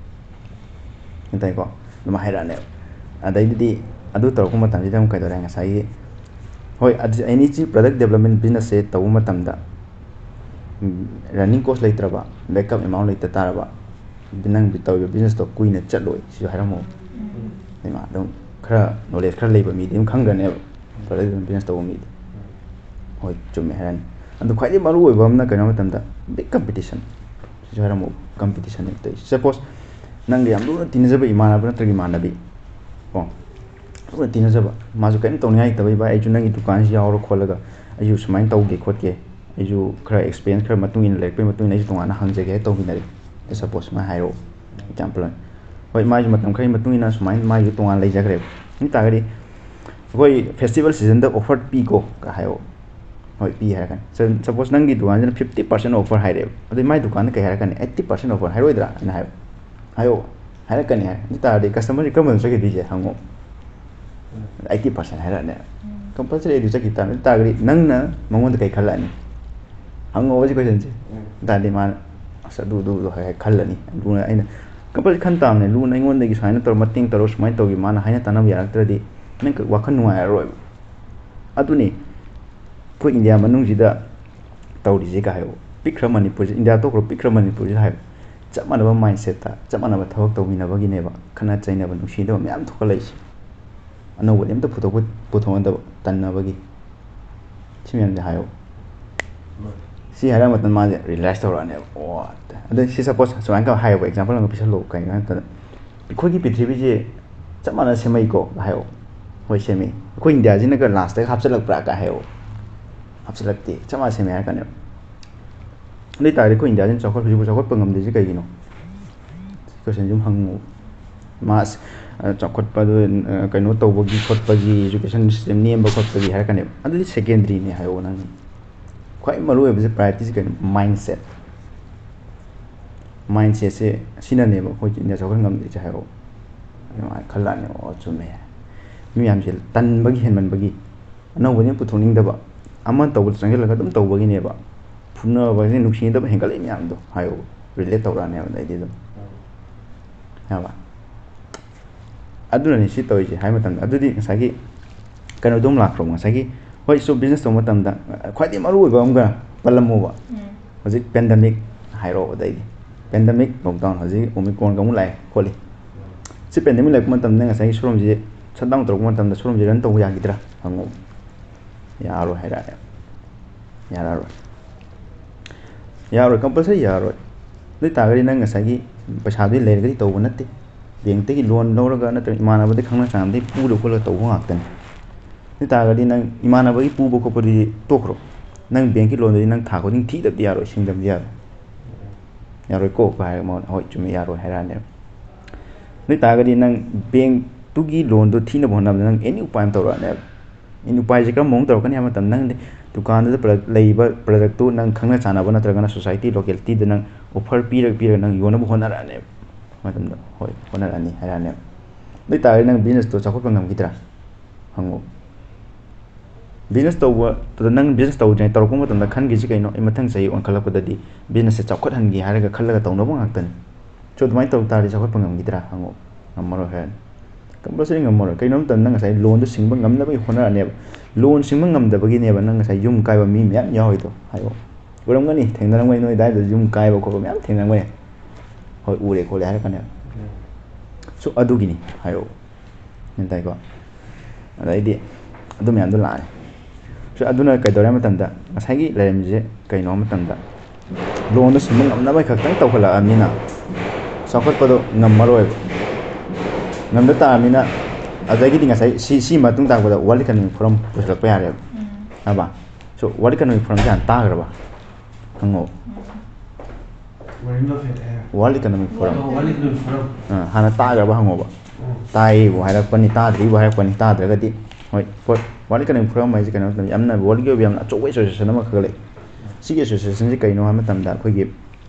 ꯒ꯭ꯌꯥꯟ ꯇꯥꯏꯀꯣ? ꯑꯗꯨꯃꯥꯏꯅ ꯍꯥꯏꯔꯛꯑꯅꯦꯕ꯫ ꯑꯗꯩꯗꯨꯗꯤ ꯑꯗꯨ ꯇꯧꯔꯛꯄ ꯃꯇꯝꯁꯤꯗ ꯑꯃꯨꯛ ꯀꯩꯗꯧꯔꯦ? ꯉꯁꯥꯏꯒꯤ, ꯍꯣꯏ, ꯑꯗꯨ ꯑꯦꯅꯤ ꯆꯤ ꯄ꯭ꯔꯗꯛ ꯗꯦꯕꯂꯞꯃꯦꯟ ꯕꯤꯖꯤꯅꯦꯁꯁꯦ ꯇꯧꯕ ꯃꯇꯝꯗ, ꯎꯝ, ꯔꯟꯅꯤꯡ ꯀꯣꯁ ꯂꯩꯇ꯭ꯔꯕ, ꯕꯦꯛꯀꯞ ꯑꯦꯃꯥꯎꯟ ꯂꯩꯇ ꯇꯥꯔꯕ, ꯅꯪ ꯇꯧꯔꯤꯕ ꯕꯤꯖꯤꯅꯦꯁꯇꯣ ꯀꯨꯏꯅ ꯆꯠꯂꯣꯏ꯫ ꯁꯤꯁꯨ ꯍꯥꯏꯔꯝꯃꯣ꯫ ꯏꯃꯥ ꯑꯗꯨꯝ ꯈꯔ ꯅꯣꯂꯦꯖ ꯈꯔ ꯂꯩꯕ ꯃꯤꯗꯤ ꯑꯗꯨꯝ ꯈꯪꯈ꯭ꯔꯅꯦꯕ, ꯄ꯭ꯔꯗꯛ ꯗꯦꯕꯂꯞꯃꯦꯟ ꯕꯤꯖꯤꯅꯦꯁ ꯇꯧꯕ ꯃꯤꯗꯤ꯫ ꯍꯣꯏ, ꯆꯨꯝꯃꯦ ꯍꯥꯏꯔꯅꯤ꯫ ꯑꯗꯨ ꯈ꯭ꯋꯥꯏꯗꯒꯤ ꯃꯔꯨ ꯑꯣꯏꯕ ꯑꯃꯅ ꯀꯩꯅꯣ ꯃꯇꯝꯗ, ꯕꯤꯛ ꯀꯝꯄꯤꯇꯤꯁꯟ꯫ ꯁꯤꯁꯨ ꯍꯥꯏꯔꯝꯃꯣ, ꯀꯝꯄꯤꯇꯤꯁꯟ ꯇꯧꯔꯤꯁꯦ꯫ ꯁꯄꯣꯁ, ꯅꯪꯒ ꯌꯥꯝ ꯂꯨꯅ ꯇꯤꯟꯅꯖꯕ ꯏꯃꯥꯟꯅꯕ ꯅꯠꯇ꯭ꯔꯒ ꯏꯃꯥꯟꯅꯕꯤ ꯀꯣ, ꯂꯨꯅ ꯇꯤꯟꯅꯖꯕ, ꯃꯥꯁꯨ ꯀꯔꯤꯝ ꯇꯧꯅꯤꯡꯉꯥꯏ ꯂꯩꯇꯕ, "ꯚꯥꯏ, ꯑꯩꯁꯨ ꯅꯪꯒꯤ ꯗꯨꯀꯥꯟꯁꯤ ꯌꯥꯎꯔ ꯈꯣꯠꯂꯒ ꯑꯩꯁꯨ ꯁꯨꯃꯥꯏꯅ ꯇꯧꯒꯦ ꯈꯣꯠꯀꯦ, ꯑꯩꯁꯨ ꯈꯔ ꯑꯦꯛꯁꯄꯤꯔꯤꯌꯦꯟꯁ ꯈꯔ ꯃꯇꯨꯡ ꯏꯟꯅ ꯂꯩꯔꯛꯄꯒꯤ ꯃꯇꯨꯡ ꯏꯟꯅ ꯑꯩꯁꯨ ꯇꯣꯉꯥꯟꯅ ꯍꯥꯡꯖꯒꯦ" ꯍꯥꯏꯅ ꯇꯧꯃꯤꯟꯅꯔꯦ꯫ ꯁꯄꯣꯁ ꯁꯨꯃꯥꯏꯅ ꯍꯥꯏꯔꯛꯑꯣ, ꯑꯦꯛꯖꯥꯝꯄꯜ ꯑꯣꯏꯅ꯫ ꯍꯣꯏ, ꯃꯥꯒꯤ ꯃꯇꯝ ꯈꯔꯒꯤ ꯃꯇꯨꯡ ꯏꯟꯅ ꯁꯨꯃꯥꯏꯅ ꯃꯥꯒꯤ ꯇꯣꯉꯥꯟꯅ ꯂꯩꯖꯈ꯭ꯔꯦꯕ꯫ ꯑꯗꯨ ꯑꯣꯏ ꯇꯥꯔꯒꯗꯤ ꯑꯩꯈꯣꯏ festival seasonꯗ offer ꯄꯤꯀꯣ ꯀ ꯍꯥꯏꯌꯣ꯫ ꯍꯣꯏ, ꯄꯤ ꯍꯥꯏꯔꯛꯀꯅꯤ꯫ Suppose ꯅꯪꯒꯤ ꯗꯨꯀꯥꯟꯁꯤꯅ fifty percent offer ꯍꯥꯏꯔꯛꯑꯦꯕ, ꯑꯗꯨꯗꯤ ꯃꯥꯏ ꯗꯨꯀꯥꯟꯗ ꯀꯩ ꯍꯥꯏꯔꯛꯀꯅꯤ? Eighty percent offer ꯍꯥꯏꯔꯣꯏꯗ꯭ꯔꯥ? ꯑꯩꯅ ꯍꯥꯏꯌꯣ, ꯍꯥꯏꯌꯣ ꯍꯥꯏꯔꯛꯀꯅꯤ ꯍꯥꯏ꯫ ꯑꯗꯨ ꯇꯥꯔꯗꯤ customerꯁꯦ ꯀꯔꯝꯕꯗ ꯆꯠꯈꯤꯗꯣꯏꯁꯦ ꯍꯪꯉꯣ꯫ Eighty percent ꯍꯥꯏꯔꯛꯑꯅꯦꯕ꯫ Compulsory ꯑꯗꯨ ꯆꯠꯈꯤ ꯇꯥꯔꯗꯤ, ꯑꯗꯨ ꯇꯥꯔꯒꯗꯤ ꯅꯪꯅ ꯃꯉꯣꯟꯗ ꯀꯩ ꯈꯜꯂꯛꯑꯅꯤ? ꯍꯪꯉꯛꯑꯣ ꯁꯤ questionꯁꯦ꯫ ꯑꯗꯨ ꯇꯥꯔꯗꯤ ꯃꯥꯅ ꯑꯁ ꯑꯗꯨ ꯑꯗꯨ ꯑꯗꯨ ꯍꯥꯏ ꯈꯜꯂꯅꯤ꯫ ꯑꯗꯨꯅ ꯑꯩꯅ compulsory ꯈꯟ ꯇꯥꯕꯅꯦ꯫ ꯂꯨꯅ ꯑꯩꯉꯣꯟꯗꯒꯤ ꯁꯨꯃꯥꯏꯅ ꯇꯧꯔ, ꯃꯇꯦꯡ ꯇꯧꯔꯣ, ꯁꯨꯃꯥꯏꯅ ꯇꯧꯒꯤ, ꯃꯥꯅ ꯍꯥꯏꯅ ꯇꯥꯟꯅꯕ ꯌꯥꯔꯛꯇ꯭ꯔꯗꯤ ꯅꯪ ꯋꯥꯈꯜ ꯅꯨꯡꯉꯥꯏꯔꯔꯣꯏꯕ꯫ ꯑꯗꯨꯅꯤ ꯑꯩꯈꯣꯏ ꯏꯟꯗꯤꯌꯥ ꯃꯅꯨꯡꯁꯤꯗ ꯇꯧꯔꯤꯁꯦ ꯀꯥ ꯍꯥꯏꯕ꯫ ꯄꯤꯛꯈ꯭ꯔ ꯃꯅꯤꯄꯨꯔꯁꯦ, ꯏꯟꯗꯤꯌꯥ ꯇꯣꯛꯈ꯭ꯔꯣ, ꯄꯤꯛꯈ꯭ꯔ ꯃꯅꯤꯄꯨꯔꯁꯦ ꯍꯥꯏꯕ꯫ ꯆꯞ ꯃꯥꯟꯅꯕ mindsetꯇ ꯆꯞ ꯃꯥꯟꯅꯕ ꯊꯕꯛ ꯇꯧꯃꯤꯟꯅꯕꯒꯤꯅꯦꯕ ꯈꯠꯅ ꯆꯩꯅꯕ, ꯅꯨꯡꯁꯤꯅꯗꯕ ꯃꯌꯥꯝ ꯊꯣꯛꯀꯠꯂꯛꯏꯁꯦ꯫ ꯑꯅꯧꯕꯗꯤ ꯑꯝꯇ ꯄꯨꯊꯣꯛꯄ-, ꯄꯨꯊꯣꯛꯅꯗꯕ, ꯇꯟꯅꯕꯒꯤ꯫ ꯁꯤ ꯃꯌꯥꯝꯁꯦ ꯍꯥꯏꯌꯣ꯫ ꯁꯤ ꯍꯥꯏꯔꯛꯑ ꯃꯇꯝꯗ ꯃꯥꯁꯦ realize ꯇꯧꯔꯛꯑꯅꯦꯕ꯫ ꯑꯣ, ꯑꯗꯨ ꯁꯤ suppose ꯁꯨꯃꯥꯏꯅ ꯇꯧ ꯍꯥꯏꯌꯦꯕ, example ꯑꯃ ꯄꯤꯁꯜꯂꯣ꯫ ꯀꯩꯅꯣ ꯍꯥꯏ ꯃꯇꯝꯗ, ꯑꯩꯈꯣꯏꯒꯤ ꯄ꯭ꯔꯤꯊꯤꯕꯤꯁꯦ ꯆꯞ ꯃꯥꯟꯅ ꯁꯦꯝꯃꯛꯏꯀꯣ ꯍꯥꯏꯌꯣ꯫ ꯍꯣꯏ, ꯁꯦꯝꯃꯤ꯫ ꯑꯩꯈꯣꯏ ꯏꯟꯗꯤꯌꯥꯁꯤꯅꯒ lastꯇꯒ ꯍꯥꯞꯆꯤꯜꯂꯛꯄ꯭ꯔꯥ ꯀꯥꯏ ꯍꯥꯏꯌꯣ꯫ ꯍꯥꯞꯆꯤꯜꯂꯛꯇꯦ, ꯆꯞ ꯃꯥꯟꯅ ꯁꯦꯝꯃꯦ ꯍꯥꯏꯔꯛꯀꯅꯦꯕ꯫ ꯑꯗꯨ ꯑꯣꯏ ꯇꯥꯔꯗꯤ ꯑꯩꯈꯣꯏ ꯏꯟꯗꯤꯌꯥꯁꯤꯅ ꯆꯥꯎꯈꯠ-, ꯍꯧꯖꯤꯛꯐꯥꯎ ꯆꯥꯎꯈꯠꯄ ꯉꯝꯗ꯭ꯔꯤꯁꯦ ꯀꯩꯒꯤꯅꯣ? ꯁꯤ questionꯁꯦ ꯑꯗꯨꯝ ꯍꯪꯉꯨ꯫ ꯃꯥꯁ-, ꯑ, ꯆꯥꯎꯈꯠꯄꯗꯨ, ꯑ, ꯀꯩꯅꯣ ꯇꯧꯕꯒꯤ ꯈꯣꯠꯄꯒꯤ, education system ꯅꯦꯝꯕ ꯈꯣꯠꯄꯒꯤ ꯍꯥꯏꯔꯛꯀꯅꯦꯕ꯫ ꯑꯗꯨꯗꯤ secondaryꯅꯦ ꯍꯥꯏꯌꯣ ꯅꯪ꯫ ꯈ꯭ꯋꯥꯏ ꯃꯔꯨ ꯑꯣꯏꯕꯁꯦ priorityꯁꯦ ꯀꯩꯅꯣ? Mindset꯫ Mindsetꯁꯦ ꯑꯁꯤꯅꯅꯦꯕ ꯑꯩꯈꯣꯏ ꯏꯟꯗꯤꯌꯥ ꯆꯥꯎꯈꯠ ꯉꯝꯗ꯭ꯔꯤꯁꯦ ꯍꯥꯏꯌꯣ꯫ ꯑꯗꯨꯃꯥꯏꯅ ꯈꯜꯂꯛꯑꯅꯦꯕ, "ꯑꯣ, ꯆꯨꯝꯃꯦ"꯫ ꯃꯤ ꯃꯌꯥꯝꯁꯦ ꯇꯟꯕꯒꯤ ꯍꯦꯟꯃꯟꯕꯒꯤ, ꯑꯅꯧꯕꯅꯦ ꯄꯨꯊꯣꯛꯅꯤꯡꯗꯕ, ꯑꯃ ꯇꯧꯕꯗ ꯆꯪꯁꯤꯜꯂꯒ ꯑꯗꯨꯝ ꯇꯧꯕꯒꯤꯅꯦꯕ꯫ ꯐꯨꯅꯕꯁꯦ, ꯅꯨꯡꯁꯤꯅꯗꯕ ꯍꯦꯟꯒꯠꯂꯛꯏ ꯃꯌꯥꯝꯗꯣ ꯍꯥꯏꯌꯣ, relate ꯇꯧꯔꯛꯑꯅꯦꯕ ꯑꯗꯩꯗꯤ ꯑꯗꯨꯝ꯫ ꯌꯥꯕ? ꯑꯗꯨꯅꯅꯤ ꯁꯤ ꯇꯧꯔꯤꯁꯦ ꯍꯥꯏ ꯃꯇꯝꯗ꯫ ꯑꯗꯨꯗꯤ ꯉꯁꯥꯏꯒꯤ ꯀꯩꯅꯣꯗꯣ ꯑꯃꯨꯛ ꯂꯥꯛꯈ꯭ꯔꯣ, ꯉꯁꯥꯏꯒꯤ, ꯍꯣꯏ, so business ꯇꯧꯕ ꯃꯇꯝꯗ ꯈ꯭ꯋꯥꯏꯗꯒꯤ ꯃꯔꯨ ꯑꯣꯏꯕ ꯑꯃꯒ ꯄꯜꯂꯝꯃꯣꯕ꯫ ꯎꯝ꯫ ꯍꯧꯖꯤꯛ pandemic ꯍꯥꯏꯔꯣ, ꯑꯗꯩꯗꯤ pandemic, lockdown, ꯍꯧꯖꯤꯛ Omicronꯒ ꯑꯃꯨꯛ ꯂꯥꯛꯑꯦ ꯈꯣꯠꯂꯤ꯫ ꯁꯤ pandemic ꯂꯥꯛꯄ ꯃꯇꯝꯗ ꯉꯁꯥꯏꯒꯤ showroomꯁꯦ shutdown ꯇꯧꯔꯛꯄ ꯃꯇꯝꯗ showroomꯁꯦ run ꯇꯧꯕ ꯌꯥꯈꯤꯗ꯭ꯔꯥ ꯍꯪꯉꯣ꯫ ꯌꯥꯔꯣꯏ ꯍꯥꯏꯔꯛꯑꯦ꯫ ꯌꯥꯔꯔꯣꯏ꯫ ꯌꯥꯔꯣꯏ, compulsory ꯌꯥꯔꯣꯏ꯫ ꯑꯗꯨ ꯑꯣꯏ ꯇꯥꯔꯒꯗꯤ ꯅꯪ ꯉꯁꯥꯏꯒꯤ ꯄꯩꯁꯥꯗꯨꯗꯤ ꯂꯩꯔꯒꯗꯤ ꯇꯧꯕ ꯅꯠꯇꯦ꯫ Bankꯇꯒꯤ loan ꯂꯧꯔꯒ ꯅꯠꯇ꯭ꯔꯒ ꯏꯃꯥꯟꯅꯕꯗꯒꯤ ꯈꯪꯅ ꯆꯥꯟꯅꯕꯗꯒꯤ ꯄꯨꯔ ꯈꯣꯠꯂꯒ ꯇꯧꯕ ꯉꯥꯛꯇꯅꯤ꯫ ꯑꯗꯨ ꯑꯣꯏ ꯇꯥꯔꯒꯗꯤ ꯅꯪ ꯏꯃꯥꯟꯅꯕꯒꯤ ꯄꯨꯕ ꯈꯣꯠꯄꯗꯨꯗꯤ ꯇꯣꯛꯈ꯭ꯔꯣ꯫ ꯅꯪ bankꯀꯤ loanꯗꯨꯗꯤ ꯅꯪ ꯊꯥ ꯈꯨꯗꯤꯡ ꯊꯤꯗꯕꯗꯤ ꯌꯥꯔꯣꯏ, ꯁꯤꯡꯗꯕꯗꯤ ꯌꯥꯔꯣꯏ꯫ ꯌꯥꯔꯣꯏꯀꯣ ꯀꯥꯏ ꯍꯥꯏꯔꯒ ꯃꯉꯣꯟꯗ "ꯍꯣꯏ, ꯆꯨꯝꯃꯤ, ꯌꯥꯔꯣꯏ" ꯍꯥꯏꯔꯛꯑꯅꯦꯕ꯫ ꯑꯗꯨ ꯑꯣꯏꯇꯥꯔꯒꯗꯤ ꯅꯪ ꯕꯦꯡꯛꯇꯨꯒꯤ ꯂꯣꯟꯗꯣ ꯊꯤꯅꯕ ꯍꯣꯠꯅꯕꯗ ꯅꯪ ꯑꯦꯅꯤ ꯎꯄꯥꯏ ꯑꯃ ꯇꯧꯔꯛꯑꯅꯦꯕ꯫ ꯑꯦꯅꯤ ꯎꯄꯥꯏꯁꯦ ꯀꯔꯝꯕ ꯃꯑꯣꯡ ꯇꯧꯔꯛꯀꯅꯤ ꯍꯥꯏꯕ ꯃꯇꯝꯗ, ꯅꯪꯗꯤ ꯗꯨꯀꯥꯟꯗꯨꯗ ꯄ꯭ꯔꯗꯛ ꯂꯩꯔꯤꯕ ꯄ꯭ꯔꯗꯛꯇꯨ ꯅꯪ ꯈꯪꯅ ꯆꯥꯟꯅꯕ ꯅꯠꯇ꯭ꯔꯒꯅ ꯁꯣꯁꯥꯏꯇꯤ, ꯂꯣꯀꯦꯂꯤꯇꯤꯗ ꯅꯪ ꯑꯣꯐꯔ ꯄꯤꯔꯒ ꯄꯤꯔꯒ ꯅꯪ ꯌꯣꯟꯅꯕ ꯍꯣꯠꯅꯔꯛꯑꯅꯦꯕ꯫ ꯃꯇꯝꯗ ꯍꯣꯏ ꯍꯣꯠꯅꯔꯛꯑꯅꯤ ꯍꯥꯏꯔꯛꯑꯅꯦꯕ꯫ ꯑꯗꯨ ꯑꯣꯏꯇꯥꯔꯒꯗꯤ ꯅꯪ ꯕꯤꯖꯤꯅꯦꯁꯇꯣ ꯆꯥꯎꯈꯠꯄ ꯉꯝꯈꯤꯗ꯭ꯔꯥ? ꯍꯪꯉꯣ꯫ ꯕꯤꯖꯤꯅꯦꯁ ꯇꯧꯕꯗꯨꯗ ꯅꯪ ꯕꯤꯖꯤꯅꯦꯁ ꯇꯧꯗ꯭ꯔꯤꯉꯩ ꯇꯧꯔꯛꯄ ꯃꯇꯝꯗ ꯈꯟꯈꯤꯁꯤ ꯀꯩꯅꯣ? ꯑꯩ ꯃꯊꯪ ꯆꯍꯤ ꯑꯣꯟꯈꯠꯂꯛꯄꯗꯗꯤ ꯕꯤꯖꯤꯅꯦꯁꯁꯦ ꯆꯥꯎꯈꯠꯍꯟꯒꯦ ꯍꯥꯏꯔꯒ ꯈꯜꯂꯒ ꯇꯧꯅꯕ ꯉꯥꯛꯇꯅꯤ꯫ ꯁꯣ ꯑꯗꯨꯃꯥꯏꯅ ꯇꯧ ꯇꯥꯔꯗꯤ ꯆꯥꯎꯈꯠꯄ ꯉꯝꯈꯤꯗ꯭ꯔꯥ? ꯍꯪꯉꯣ꯫ ꯉꯝꯃꯔꯣꯏ ꯍꯥꯏꯔꯅꯤ꯫ ꯀꯝꯄꯜꯁꯔꯤ ꯉꯝꯃꯔꯣꯏ꯫ ꯀꯩꯅꯣ ꯃꯇꯝꯗ ꯅꯪ ꯉꯁꯥꯏ ꯂꯣꯟꯗꯣ ꯁꯤꯡꯕ ꯉꯝꯅꯕꯒꯤ ꯍꯣꯠꯅꯔꯛꯑꯅꯦꯕ꯫ ꯂꯣꯟ ꯁꯤꯡꯕ ꯉꯝꯗꯕꯒꯤꯅꯦꯕ ꯅꯪ ꯉꯁꯥꯏ ꯌꯨꯝ ꯀꯥꯏꯕ ꯃꯤ ꯃꯌꯥꯝ ꯌꯥꯎꯔꯤꯗꯣ꯫ ꯍꯥꯏꯌꯣ꯫ ꯑꯣꯏꯔꯝꯒꯅꯤ, ꯊꯦꯡꯅꯔꯝꯒꯅꯤ, ꯅꯣꯏ ꯑꯗꯨꯋꯥꯏꯗ ꯌꯨꯝ ꯀꯥꯏꯕ ꯈꯣꯠꯄ ꯃꯌꯥꯝ ꯊꯦꯡꯅꯔꯝꯒꯅꯤ꯫ ꯍꯣꯏ, ꯎꯔꯦ ꯈꯣꯠꯂꯦ ꯍꯥꯏꯔꯛꯀꯅꯦꯕ꯫ ꯁꯣ ꯑꯗꯨꯒꯤꯅꯤ ꯍꯥꯏꯌꯣ꯫ ꯒ꯭ꯌꯥꯟ ꯇꯥꯏꯀꯣ? ꯑꯗꯩꯗꯤ ꯑꯗꯨ ꯃꯌꯥꯝꯗꯣ ꯂꯥꯛꯑꯅꯤ꯫ ꯁꯣ ꯑꯗꯨꯅ ꯀꯩꯗꯧꯔꯦ ꯍꯥꯏꯕ ꯃꯇꯝꯗ, ꯉꯁꯥꯏꯒꯤ ꯂꯩꯔꯝꯃꯤꯁꯦ ꯀꯩꯅꯣ ꯍꯥꯏꯕ ꯃꯇꯝꯗ, ꯂꯣꯟꯗꯣ ꯁꯤꯡꯕ ꯉꯝꯅꯕ ꯈꯛꯇꯪ ꯇꯧꯈꯠꯂꯛꯑꯕꯅꯤꯅ ꯆꯥꯎꯈꯠꯄꯗꯣ ꯉꯝꯃꯔꯣꯏꯕ꯫ ꯉꯝꯗ ꯇꯥꯔꯕꯅꯤꯅ ꯑꯗꯒꯤꯗꯤ ꯉꯁꯥꯏ ꯁꯤ, ꯁꯤ ꯃꯇꯨꯡ ꯇꯥꯔꯛꯄꯗ World Economic Forum ꯄꯨꯁꯤꯜꯂꯛꯄ ꯌꯥꯔꯦꯕ꯫ ꯎꯝ꯫ ꯍꯥꯏꯕ? ꯁꯣ World Economic Forumꯁꯦ ꯍꯥꯟꯅ ꯇꯥꯈ꯭ꯔꯕ? ꯍꯪꯉꯣ꯫ ꯎꯝ꯫ World Economic Forum꯫ ꯑꯣ, World Economic Forum꯫ ꯑꯥ, ꯍꯥꯟꯅ ꯇꯥꯈ꯭ꯔꯕ ꯍꯪꯉꯣꯕ꯫ ꯎꯝ꯫ ꯇꯥꯏꯕꯨ ꯍꯥꯏꯔꯛꯄꯅꯤ, ꯇꯥꯗ꯭ꯔꯤꯕꯨ ꯍꯥꯏꯔꯛꯄꯅꯤ, ꯇꯥꯗ꯭ꯔꯒꯗꯤ ꯍꯣꯏ, ꯍꯣꯏ, World Economic Forum ꯍꯥꯏꯁꯦ ꯀꯩꯅꯣ ꯍꯥꯏ ꯃꯇꯝꯗ ꯌꯥꯝꯅ worldꯒꯤ ꯑꯣꯏꯕ ꯌꯥꯝꯅ ꯑꯆꯧꯕ association ꯑꯃꯈꯛ ꯂꯩ꯫ ꯁꯤꯒꯤ associationꯁꯦ ꯀꯩꯅꯣ ꯍꯥꯏꯕ ꯃꯇꯝꯗ ꯑꯩꯈꯣꯏꯒꯤ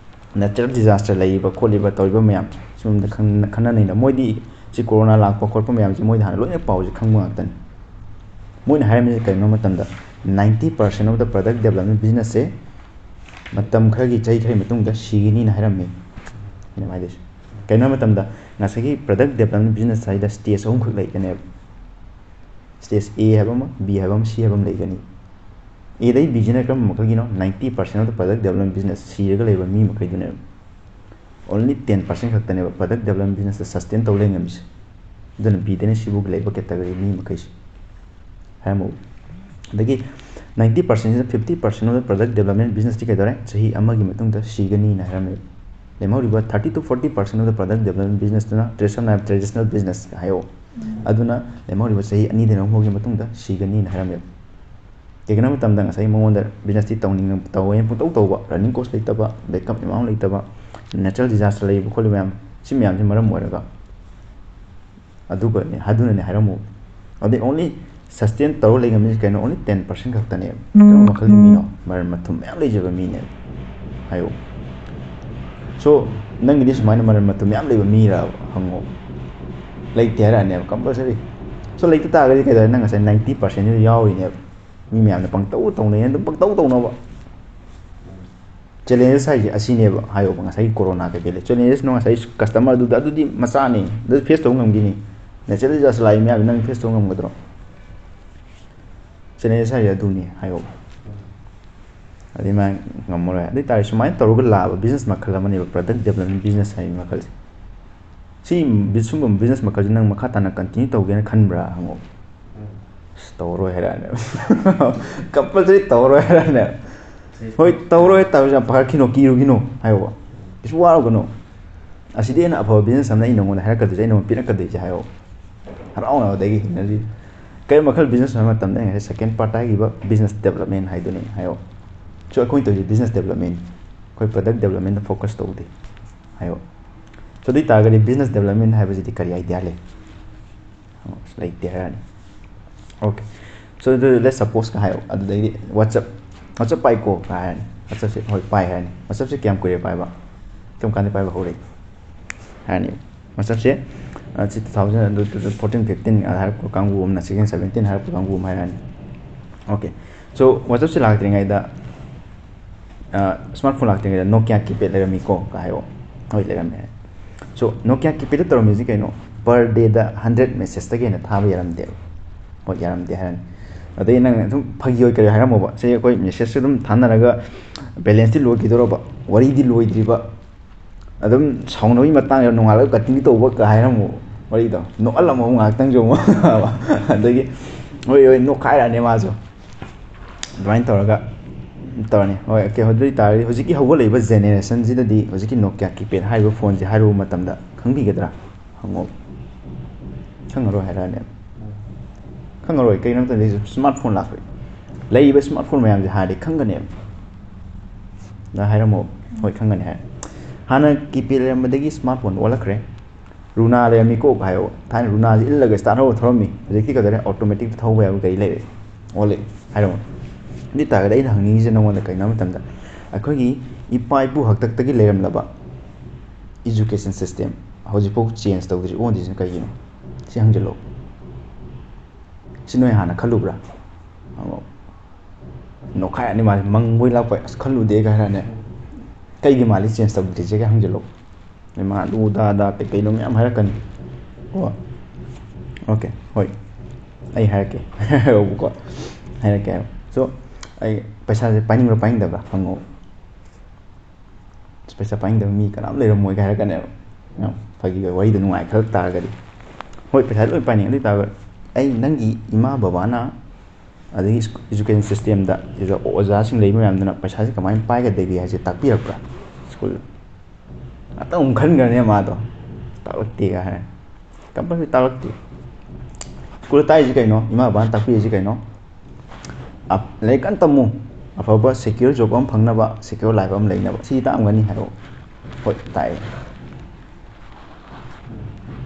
natural disaster ꯂꯩꯔꯤꯕ ꯈꯣꯠꯂꯤꯕ ꯇꯧꯔꯤꯕ ꯃꯌꯥꯝ ꯁꯤꯒꯨꯝꯕꯗ ꯈꯟ-, ꯈꯟꯅꯅꯩꯅ꯫ ꯃꯣꯏꯗꯤ ꯁꯤ ꯀꯣꯔꯣꯅꯥ ꯂꯥꯛꯄ ꯈꯣꯠꯄ ꯃꯌꯥꯝꯁꯦ ꯃꯣꯏꯗꯤ ꯍꯥꯟꯅ ꯂꯣꯏꯅ ꯄꯥꯎꯁꯦ ꯈꯪꯕ ꯉꯥꯛꯇꯅꯤ꯫ ꯃꯣꯏꯅ ꯍꯥꯏꯔꯝꯃꯤꯁꯦ ꯀꯩꯅꯣ ꯍꯥꯏꯕ ꯃꯇꯝꯗ ninety percent of the product development businessꯁꯦ ꯃꯇꯝ ꯈꯔꯒꯤ, ꯆꯍꯤ ꯈꯔꯒꯤ ꯃꯇꯨꯡꯗ ꯁꯤꯒꯅꯤꯅ ꯍꯥꯏꯔꯝꯃꯤ꯫ ꯑꯩꯅ ꯍꯥꯏꯗꯣꯏꯁꯦ ꯀꯩꯅꯣ ꯍꯥꯏꯕ ꯃꯇꯝꯗ ꯉꯁꯥꯏꯒꯤ product development business ꯍꯥꯏꯁꯤꯗ stage ꯑꯍꯨꯝꯈꯛ ꯂꯩꯒꯅꯦꯕ꯫ Stage A ꯍꯥꯏꯕ ꯑꯃ, B ꯍꯥꯏꯕ ꯑꯃ, C ꯍꯥꯏꯕ ꯑꯃ ꯂꯩꯒꯅꯤ꯫ Aꯗꯩ Bꯁꯤꯅ ꯀꯔꯝꯕ ꯃꯈꯜꯒꯤꯅꯣ? Ninety percent of the product development business ꯁꯤꯔꯒ ꯂꯩꯕ ꯃꯤ ꯃꯈꯩꯗꯨꯅꯦꯕ꯫ Only ten percent ꯈꯛꯇꯅꯦꯕ product development businessꯇ sustain ꯇꯧ ꯂꯩ ꯉꯝꯃꯤꯁꯦ꯫ ꯑꯗꯨꯅ Bꯗꯩꯅ Cꯐꯥꯎꯒꯤ ꯂꯩꯕ category ꯃꯤ ꯃꯈꯩꯁꯦ꯫ ꯍꯥꯏꯔꯝꯃꯨ꯫ ꯑꯗꯒꯤ ninety percentꯁꯤꯅ fifty percent of the product development businessꯇꯤ ꯀꯩꯗꯧꯔꯦ? ꯆꯍꯤ ꯑꯃꯒꯤ ꯃꯇꯨꯡꯗ ꯁꯤꯒꯅꯤꯅ ꯍꯥꯏꯔꯝꯃꯦꯕ꯫ ꯂꯦꯝꯍꯧꯔꯤꯕ thirty to forty percent of the product development businessꯇꯨꯅ traditional, traditional business ꯍꯥꯏꯌꯣ꯫ ꯎꯝ꯫ ꯑꯗꯨꯅ ꯂꯦꯝꯍꯧꯔꯤꯕ ꯆꯍꯤ ꯑꯅꯤꯗꯩ ꯑꯍꯨꯝ ꯐꯥꯎꯒꯤ ꯃꯇꯨꯡꯗ ꯁꯤꯒꯅꯤꯅ ꯍꯥꯏꯔꯝꯃꯦꯕ꯫ ꯀꯩꯒꯤꯅꯣ ꯍꯥꯏꯕ ꯃꯇꯝꯗ ꯉꯁꯥꯏ ꯃꯉꯣꯟꯗ businessꯇꯤ ꯇꯧꯅꯤꯡ-, ꯇꯧꯋꯦꯅ ꯄꯨꯡꯇꯧ ꯇꯧꯕ, running cost ꯂꯩꯇꯕ, backup amount ꯂꯩꯇꯕ, natural disaster ꯂꯩꯕ ꯈꯣꯠꯂꯤꯕ ꯃꯌꯥꯝ, ꯁꯤ ꯃꯌꯥꯝꯁꯤ ꯃꯔꯝ ꯑꯣꯏꯔꯒ ꯑꯗꯨꯒꯅꯦ, ꯑꯗꯨꯅꯅꯦ ꯍꯥꯏꯔꯝꯃꯨ꯫ ꯑꯗꯩ only sustain ꯇꯧꯔ ꯂꯩ ꯉꯝꯃꯤꯁꯦ ꯀꯩꯅꯣ? Only ten percent ꯈꯛꯇꯅꯦꯕ꯫ ꯀꯔꯝꯕ ꯃꯈꯜꯒꯤ ꯃꯤꯅꯣ? ꯃꯔꯟ ꯃꯊꯨꯝ ꯃꯌꯥꯝ ꯂꯩꯖꯕ ꯃꯤꯅꯦꯕ꯫ ꯍꯥꯏꯌꯣ꯫ So, ꯅꯪꯒꯤꯗꯤ ꯁꯨꯃꯥꯏꯅ ꯃꯔꯟ ꯃꯊꯨꯝ ꯃꯌꯥꯝ ꯂꯩꯕ ꯃꯤꯔꯕ? ꯍꯪꯉꯣ꯫ ꯂꯩꯇꯦ ꯍꯥꯏꯔꯛꯑꯅꯦꯕ, compulsory꯫ So, ꯂꯩꯇ ꯇꯥꯔꯒꯗꯤ ꯀꯩꯗꯧꯔꯦ? ꯅꯪ ꯉꯁꯥꯏ ninety percent ꯗꯨ ꯌꯥꯎꯔꯤꯅꯦꯕ꯫ ꯃꯤ ꯃꯌꯥꯝꯅ ꯄꯪꯇꯧ ꯇꯧꯅꯩ, ꯑꯗꯨꯝ ꯄꯪꯇꯧ ꯇꯧꯅꯕ꯫ Challenges ꯍꯥꯏꯁꯦ ꯑꯁꯤꯅꯦꯕ, ꯍꯥꯏꯌꯣꯕ꯫ ꯉꯁꯥꯏꯒꯤ corona ꯀꯩꯀꯩ ꯂꯩ, challenges ꯅꯣ, ꯉꯁꯥꯏ customer ꯑꯗꯨꯗ, ꯑꯗꯨꯗꯤ ꯃꯆꯥꯅꯤ, ꯑꯗꯨ face ꯇꯧꯕ ꯉꯝꯈꯤꯅꯤ꯫ Natural disaster ꯂꯥꯛꯏ ꯃꯌꯥꯝꯗꯣ ꯅꯪ face ꯇꯧꯕ ꯉꯝꯒꯗ꯭ꯔꯣ? Challenges ꯍꯥꯏꯁꯦ ꯑꯗꯨꯅꯤ, ꯍꯥꯏꯌꯣꯕ꯫ ꯑꯗꯨꯗꯤ ꯃꯥ ꯉꯝꯃꯔꯣꯏ꯫ ꯑꯗꯨ ꯑꯣꯏ ꯇꯥꯔꯗꯤ ꯁꯨꯃꯥꯏꯅ ꯇꯧꯔꯒ ꯂꯥꯛꯑꯕ business ꯃꯈꯜ ꯑꯃꯅꯦꯕ product development business ꯍꯥꯏꯕ ꯃꯈꯜꯁꯦ꯫ ꯁꯤ ꯕꯤ-, ꯁꯨꯝꯕ business ꯃꯈꯜꯁꯦ ꯅꯪ ꯃꯈꯥ ꯇꯥꯅ continue ꯇꯧꯒꯦꯅ ꯈꯟꯕ꯭ꯔꯥ ꯍꯪꯉꯣ꯫ ꯑꯁ, ꯇꯧꯔꯔꯣꯏ ꯍꯥꯏꯔꯛꯑꯅꯦꯕ꯫ Compulsory ꯇꯧꯔꯔꯣꯏ ꯍꯥꯏꯔꯛꯑꯅꯦꯕ꯫ ꯍꯣꯏ, ꯇꯧꯔꯔꯣꯏ, ꯇꯧꯔꯁꯨ ꯌꯥꯝ ꯄꯥꯈꯠꯈꯤꯅꯣ, ꯀꯤꯔꯨꯒꯤꯅꯣ ꯍꯥꯏꯌꯣꯕ꯫ ꯀꯩꯁꯨ ꯋꯥꯔꯨꯒꯅꯣ꯫ ꯑꯁꯤꯗꯤ ꯍꯦꯟꯅ ꯑꯐꯕ business ꯑꯃꯅ ꯑꯩ ꯅꯉꯣꯟꯗ ꯍꯥꯏꯔꯛꯀꯗꯣꯏꯁꯦ, ꯑꯩ ꯅꯉꯣꯟꯗ ꯄꯤꯔꯛꯀꯗꯣꯏꯁꯦ ꯍꯥꯏꯌꯣ꯫ ꯍꯔꯥꯎꯅ ꯑꯗꯒꯤ ꯍꯤꯡꯅꯔꯤ꯫ ꯀꯔꯤ ꯃꯈꯜ business ꯍꯥꯏꯕ ꯃꯇꯝꯗ ꯑꯩ ꯉꯁꯥꯏ second part ꯍꯥꯏꯈꯤꯕ business development ꯍꯥꯏꯗꯨꯅꯤ ꯍꯥꯏꯌꯣ꯫ So ꯑꯩꯈꯣꯏꯅ ꯇꯧꯔꯤꯁꯦ business development, ꯑꯩꯈꯣꯏ product developmentꯗ focus ꯇꯧꯗꯦ ꯍꯥꯏꯌꯣ꯫ So ꯑꯗꯨ ꯑꯣꯏ ꯇꯥꯔꯒꯗꯤ business development ꯍꯥꯏꯕꯁꯤꯗꯤ ꯀꯔꯤ idea ꯂꯩ? ꯑꯁ, ꯂꯩꯇꯦ ꯍꯥꯏꯔꯅꯤ꯫ Okay, so ꯑꯗꯨ let's suppose ꯀ ꯍꯥꯏꯌꯣ꯫ ꯑꯗꯨꯗꯩꯗꯤ WhatsApp, WhatsApp ꯄꯥꯏꯀꯣ ꯀ ꯍꯥꯏꯔꯅꯤ꯫ WhatsAppꯁꯦ ꯍꯣꯏ ꯄꯥꯏ ꯍꯥꯏꯔꯅꯤ꯫ WhatsAppꯁꯦ ꯀꯌꯥꯝ ꯀꯨꯏꯔꯦ ꯄꯥꯏꯕ? ꯀꯔꯝ ꯀꯥꯟꯗ ꯄꯥꯏꯕ ꯍꯧꯔꯛꯏ? ꯍꯥꯏꯔꯅꯤ꯫ WhatsAppꯁꯦ, ꯑ, ꯁꯤ two thousand ꯑꯗꯨ fourteen fifteen ꯍꯥꯏꯔꯛꯄ ꯀꯥꯡꯕꯨ ꯑꯃꯅ, sixteen seventeen ꯍꯥꯏꯔꯛꯄ ꯀꯥꯡꯕꯨ ꯑꯃ ꯍꯥꯏꯔꯛꯑꯅꯤ꯫ Okay, so WhatsAppꯁꯦ ꯂꯥꯛꯇ꯭ꯔꯤꯉꯩꯗ, ꯑ, smartphone ꯂꯥꯛꯇ꯭ꯔꯤꯉꯩꯗ Nokia keypad ꯂꯩꯔꯝꯃꯤꯀꯣ ꯀ ꯍꯥꯏꯌꯣ꯫ ꯍꯣꯏ, ꯂꯩꯔꯝꯃꯦ꯫ So Nokia keypadꯇ ꯇꯧꯔꯝꯃꯤꯁꯤ ꯀꯩꯅꯣ? Per dayꯗ hundred messageꯇꯒꯤ ꯍꯦꯟꯅ ꯊꯥꯕ ꯌꯥꯔꯝꯗꯦꯕ꯫ ꯍꯣꯏ, ꯌꯥꯔꯝꯗꯦ ꯍꯥꯏꯔꯅꯤ꯫ ꯑꯗꯩ ꯅꯪ ꯑꯗꯨꯝ ꯐꯥꯒꯤ ꯑꯣꯏ ꯀꯔꯤ ꯍꯥꯏꯔꯝꯃꯣꯕ, ꯁꯤ ꯑꯩꯈꯣꯏ messageꯁꯦ ꯑꯗꯨꯝ ꯊꯥꯅꯔꯒ balanceꯇꯤ ꯂꯣꯏꯈꯤꯗꯧꯔꯕ, ꯋꯥꯔꯤꯗꯤ ꯂꯣꯏꯗ꯭ꯔꯤꯕ, ꯑꯗꯨꯝ ꯁꯥꯎꯅꯕꯒꯤ ꯃꯇꯥꯡ ꯌꯧꯔ ꯅꯣꯡꯉꯥꯜꯂꯒ cuttingꯗꯤ ꯇꯧꯕ ꯀ ꯍꯥꯏꯔꯝꯃꯣ꯫ ꯋꯥꯔꯤꯗꯣ ꯅꯣꯛꯍꯜꯂꯝꯃꯣ ꯉꯥꯏꯍꯥꯛꯇꯪꯁꯨ ꯑꯃꯨꯛ꯫ ꯑꯗꯒꯤ ꯍꯣꯏ, ꯍꯣꯏ, ꯅꯣꯛꯈꯥꯏꯔꯛꯑꯅꯤ ꯃꯥꯁꯨ꯫ ꯑꯗꯨꯃꯥꯏꯅ ꯇꯧꯔꯒ ꯇꯧꯔꯅꯤ꯫ ꯍꯣꯏ, okay, ꯑꯗꯨ ꯑꯣꯏ ꯇꯥꯔꯗꯤ ꯍꯧꯖꯤꯛꯀꯤ ꯍꯧꯒꯠꯂꯛꯏꯕ generationꯁꯤꯗꯗꯤ ꯍꯧꯖꯤꯛꯀꯤ Nokia keypad ꯍꯥꯏꯔꯤꯕ phoneꯁꯦ ꯍꯥꯏꯔꯨꯕ ꯃꯇꯝꯗ ꯈꯪꯕꯤꯒꯗ꯭ꯔꯥ? ꯍꯪꯉꯣ꯫ ꯈꯪꯉꯔꯣꯏ ꯍꯥꯏꯔꯛꯑꯅꯦꯕ꯫ ꯈꯪꯉꯔꯣꯏ, ꯀꯩꯒꯤꯅꯣ ꯍꯥꯏꯕ ꯃꯇꯝꯗ smartphone ꯂꯥꯛꯈ꯭ꯔꯦ꯫ ꯂꯩꯔꯤꯕ smartphone ꯃꯌꯥꯝꯁꯦ ꯍꯥꯟꯅꯗꯤ ꯈꯪꯒꯅꯦꯕ꯫ ꯅ ꯍꯥꯏꯔꯝꯃꯣ꯫ ꯍꯣꯏ, ꯈꯪꯒꯅꯤ ꯍꯥꯏ꯫ ꯍꯥꯟꯅ keypad ꯂꯩꯔꯝꯕꯗꯒꯤ smartphone ꯑꯣꯜꯂꯛꯈ꯭ꯔꯦ꯫ ꯔꯨꯅꯥ ꯂꯩꯔꯝꯃꯤꯀꯣ ꯍꯥꯏꯌꯣ꯫ ꯊꯥꯏꯅ ꯔꯨꯅꯥꯁꯦ ꯏꯜꯂꯒ ꯁ꯭ꯇꯥꯔꯠ ꯍꯧꯔ ꯊꯧꯔꯝꯃꯤ꯫ ꯍꯧꯖꯤꯛꯇꯤ ꯀꯩꯗꯧꯔꯦ? ꯑꯣꯇꯣꯃꯦꯇꯤꯛꯇ ꯊꯧꯕ ꯌꯥꯕ ꯒꯥꯔꯤ ꯂꯩꯔꯦ꯫ ꯑꯣꯜꯂꯦ꯫ ꯍꯥꯏꯔꯛꯑꯣ꯫ ꯑꯗꯨ ꯑꯣꯏ ꯇꯥꯔꯒꯗꯤ ꯑꯩꯅ ꯍꯪꯅꯤꯡꯉꯤꯁꯦ ꯅꯉꯣꯟꯗ ꯀꯩꯅꯣ ꯍꯥꯏꯕ ꯃꯇꯝꯗ, ꯑꯩꯈꯣꯏꯒꯤ ꯏꯄꯥ ꯏꯄꯨ ꯍꯥꯛꯇꯛꯇꯒꯤ ꯂꯩꯔꯝꯂꯕ ꯏꯖꯨꯀꯦꯁꯟ ꯁꯤꯁꯇꯦꯝ ꯍꯧꯖꯤꯛꯐꯥꯎ ꯆꯦꯟꯖ ꯇꯧꯗ꯭ꯔꯤ ꯑꯣꯟꯗ꯭ꯔꯤꯁꯤꯅ ꯀꯩꯒꯤꯅꯣ? ꯁꯤ ꯍꯪꯖꯤꯜꯂꯣ꯫ ꯁꯤ ꯅꯣꯏ ꯍꯥꯟꯅ ꯈꯜꯂꯨꯕ꯭ꯔꯥ? ꯍꯪꯉꯣ꯫ ꯅꯣꯛꯈꯥꯏꯔꯅꯤ ꯃꯥꯁꯦ, ꯃꯪꯕꯣꯏ ꯂꯥꯛꯄꯣꯏ, "ꯑꯁ, ꯈꯜꯂꯨꯗꯦ" ꯀꯥꯏ ꯍꯥꯏꯔꯛꯑꯅꯤ꯫ "ꯀꯩꯒꯤ ꯃꯥꯜꯂꯤ ꯆꯦꯟꯖ ꯇꯧꯗ꯭ꯔꯤꯁꯦ?" ꯀꯥꯏ ꯍꯪꯖꯤꯜꯂꯣ꯫ ꯅꯣꯏ ꯃꯥ ꯑꯗꯨ ꯑꯗꯥ ꯑꯗꯥ ꯀꯩꯀꯩꯅꯣ ꯃꯌꯥꯝ ꯍꯥꯏꯔꯛꯀꯅꯤ꯫ ꯀꯣ꯫ ꯑꯣꯀꯦ, ꯍꯣꯏ꯫ ꯑꯩ ꯍꯥꯏꯔꯛꯀꯦ꯫ ꯍꯥꯏꯔꯛꯑꯣꯕꯀꯣ꯫ ꯍꯥꯏꯔꯛꯀꯦ ꯍꯥꯏꯕ꯫ So, ꯑꯩ ꯄꯩꯁꯥꯁꯦ ꯄꯥꯏꯅꯤꯡꯕ꯭ꯔꯥ ꯄꯥꯏꯅꯤꯡꯗꯕ꯭ꯔꯥ ꯍꯪꯉꯣ꯫ "ꯄꯩꯁꯥ ꯄꯥꯏꯅꯤꯡꯗꯕ ꯃꯤ ꯀꯅꯥꯝ ꯂꯩꯔꯝꯃꯣꯏ" ꯀꯥꯏ ꯍꯥꯏꯔꯛꯀꯅꯦꯕ꯫ ꯌꯥꯝ ꯐꯥꯒꯤ ꯑꯣꯏ, ꯋꯥꯔꯤꯗꯣ ꯅꯨꯡꯉꯥꯏꯈꯠꯂꯛ ꯇꯥꯔꯒꯗꯤ꯫ ꯍꯣꯏ, ꯄꯩꯁꯥꯗꯤ ꯂꯣꯏ ꯄꯥꯏꯅꯤꯡꯉꯦ꯫ ꯑꯗꯨ ꯑꯣꯏ ꯇꯥꯔꯒ ꯑꯩ ꯅꯪꯒꯤ ꯏꯃꯥ ꯕꯕꯥꯅ ꯑꯗꯒꯤ ꯏꯖꯨꯀꯦꯁꯟ ꯁꯤꯁꯇꯦꯝꯗ ꯑꯣꯖꯥꯁꯤꯡ ꯂꯩꯕ ꯃꯌꯥꯝꯗꯨꯅ ꯄꯩꯁꯥꯁꯦ ꯀꯃꯥꯏꯅ ꯄꯥꯏꯒꯗꯒꯦ ꯍꯥꯏꯁꯦ ꯇꯥꯛꯄꯤꯔꯛꯄ꯭ꯔꯥ? ꯁ꯭ꯀꯨꯜ ꯉꯥꯛꯇꯪ ꯑꯃꯨꯛ ꯈꯟꯈ꯭ꯔꯅꯦ ꯃꯥꯗꯣ, "ꯇꯥꯛꯂꯛꯇꯦꯒ" ꯍꯥꯏꯔꯦ꯫ ꯀꯝꯄꯜꯁꯔꯤ ꯇꯥꯛꯂꯛꯇꯦ꯫ ꯁ꯭ꯀꯨꯜꯗ ꯇꯥꯛꯏꯁꯤ ꯀꯩꯅꯣ? ꯏꯃꯥ ꯕꯕꯥꯅ ꯇꯥꯛꯄꯤꯔꯤꯁꯤ ꯀꯩꯅꯣ? ꯑꯞ-, ꯂꯥꯏꯔꯤꯛ ꯀꯟꯅ ꯇꯝꯃꯨ, ꯑꯐꯕ ꯁꯦꯀ꯭ꯌꯣꯔ ꯖꯣꯕ ꯑꯃ ꯐꯪꯅꯕ, ꯁꯦꯀ꯭ꯌꯣꯔ ꯂꯥꯏꯐ ꯑꯃ ꯂꯩꯅꯕ꯫ ꯁꯤ ꯇꯥꯛꯑꯝꯒꯅꯤ ꯍꯥꯏꯔꯛꯑꯣ꯫ ꯍꯣꯏ, ꯇꯥꯛꯑꯦ꯫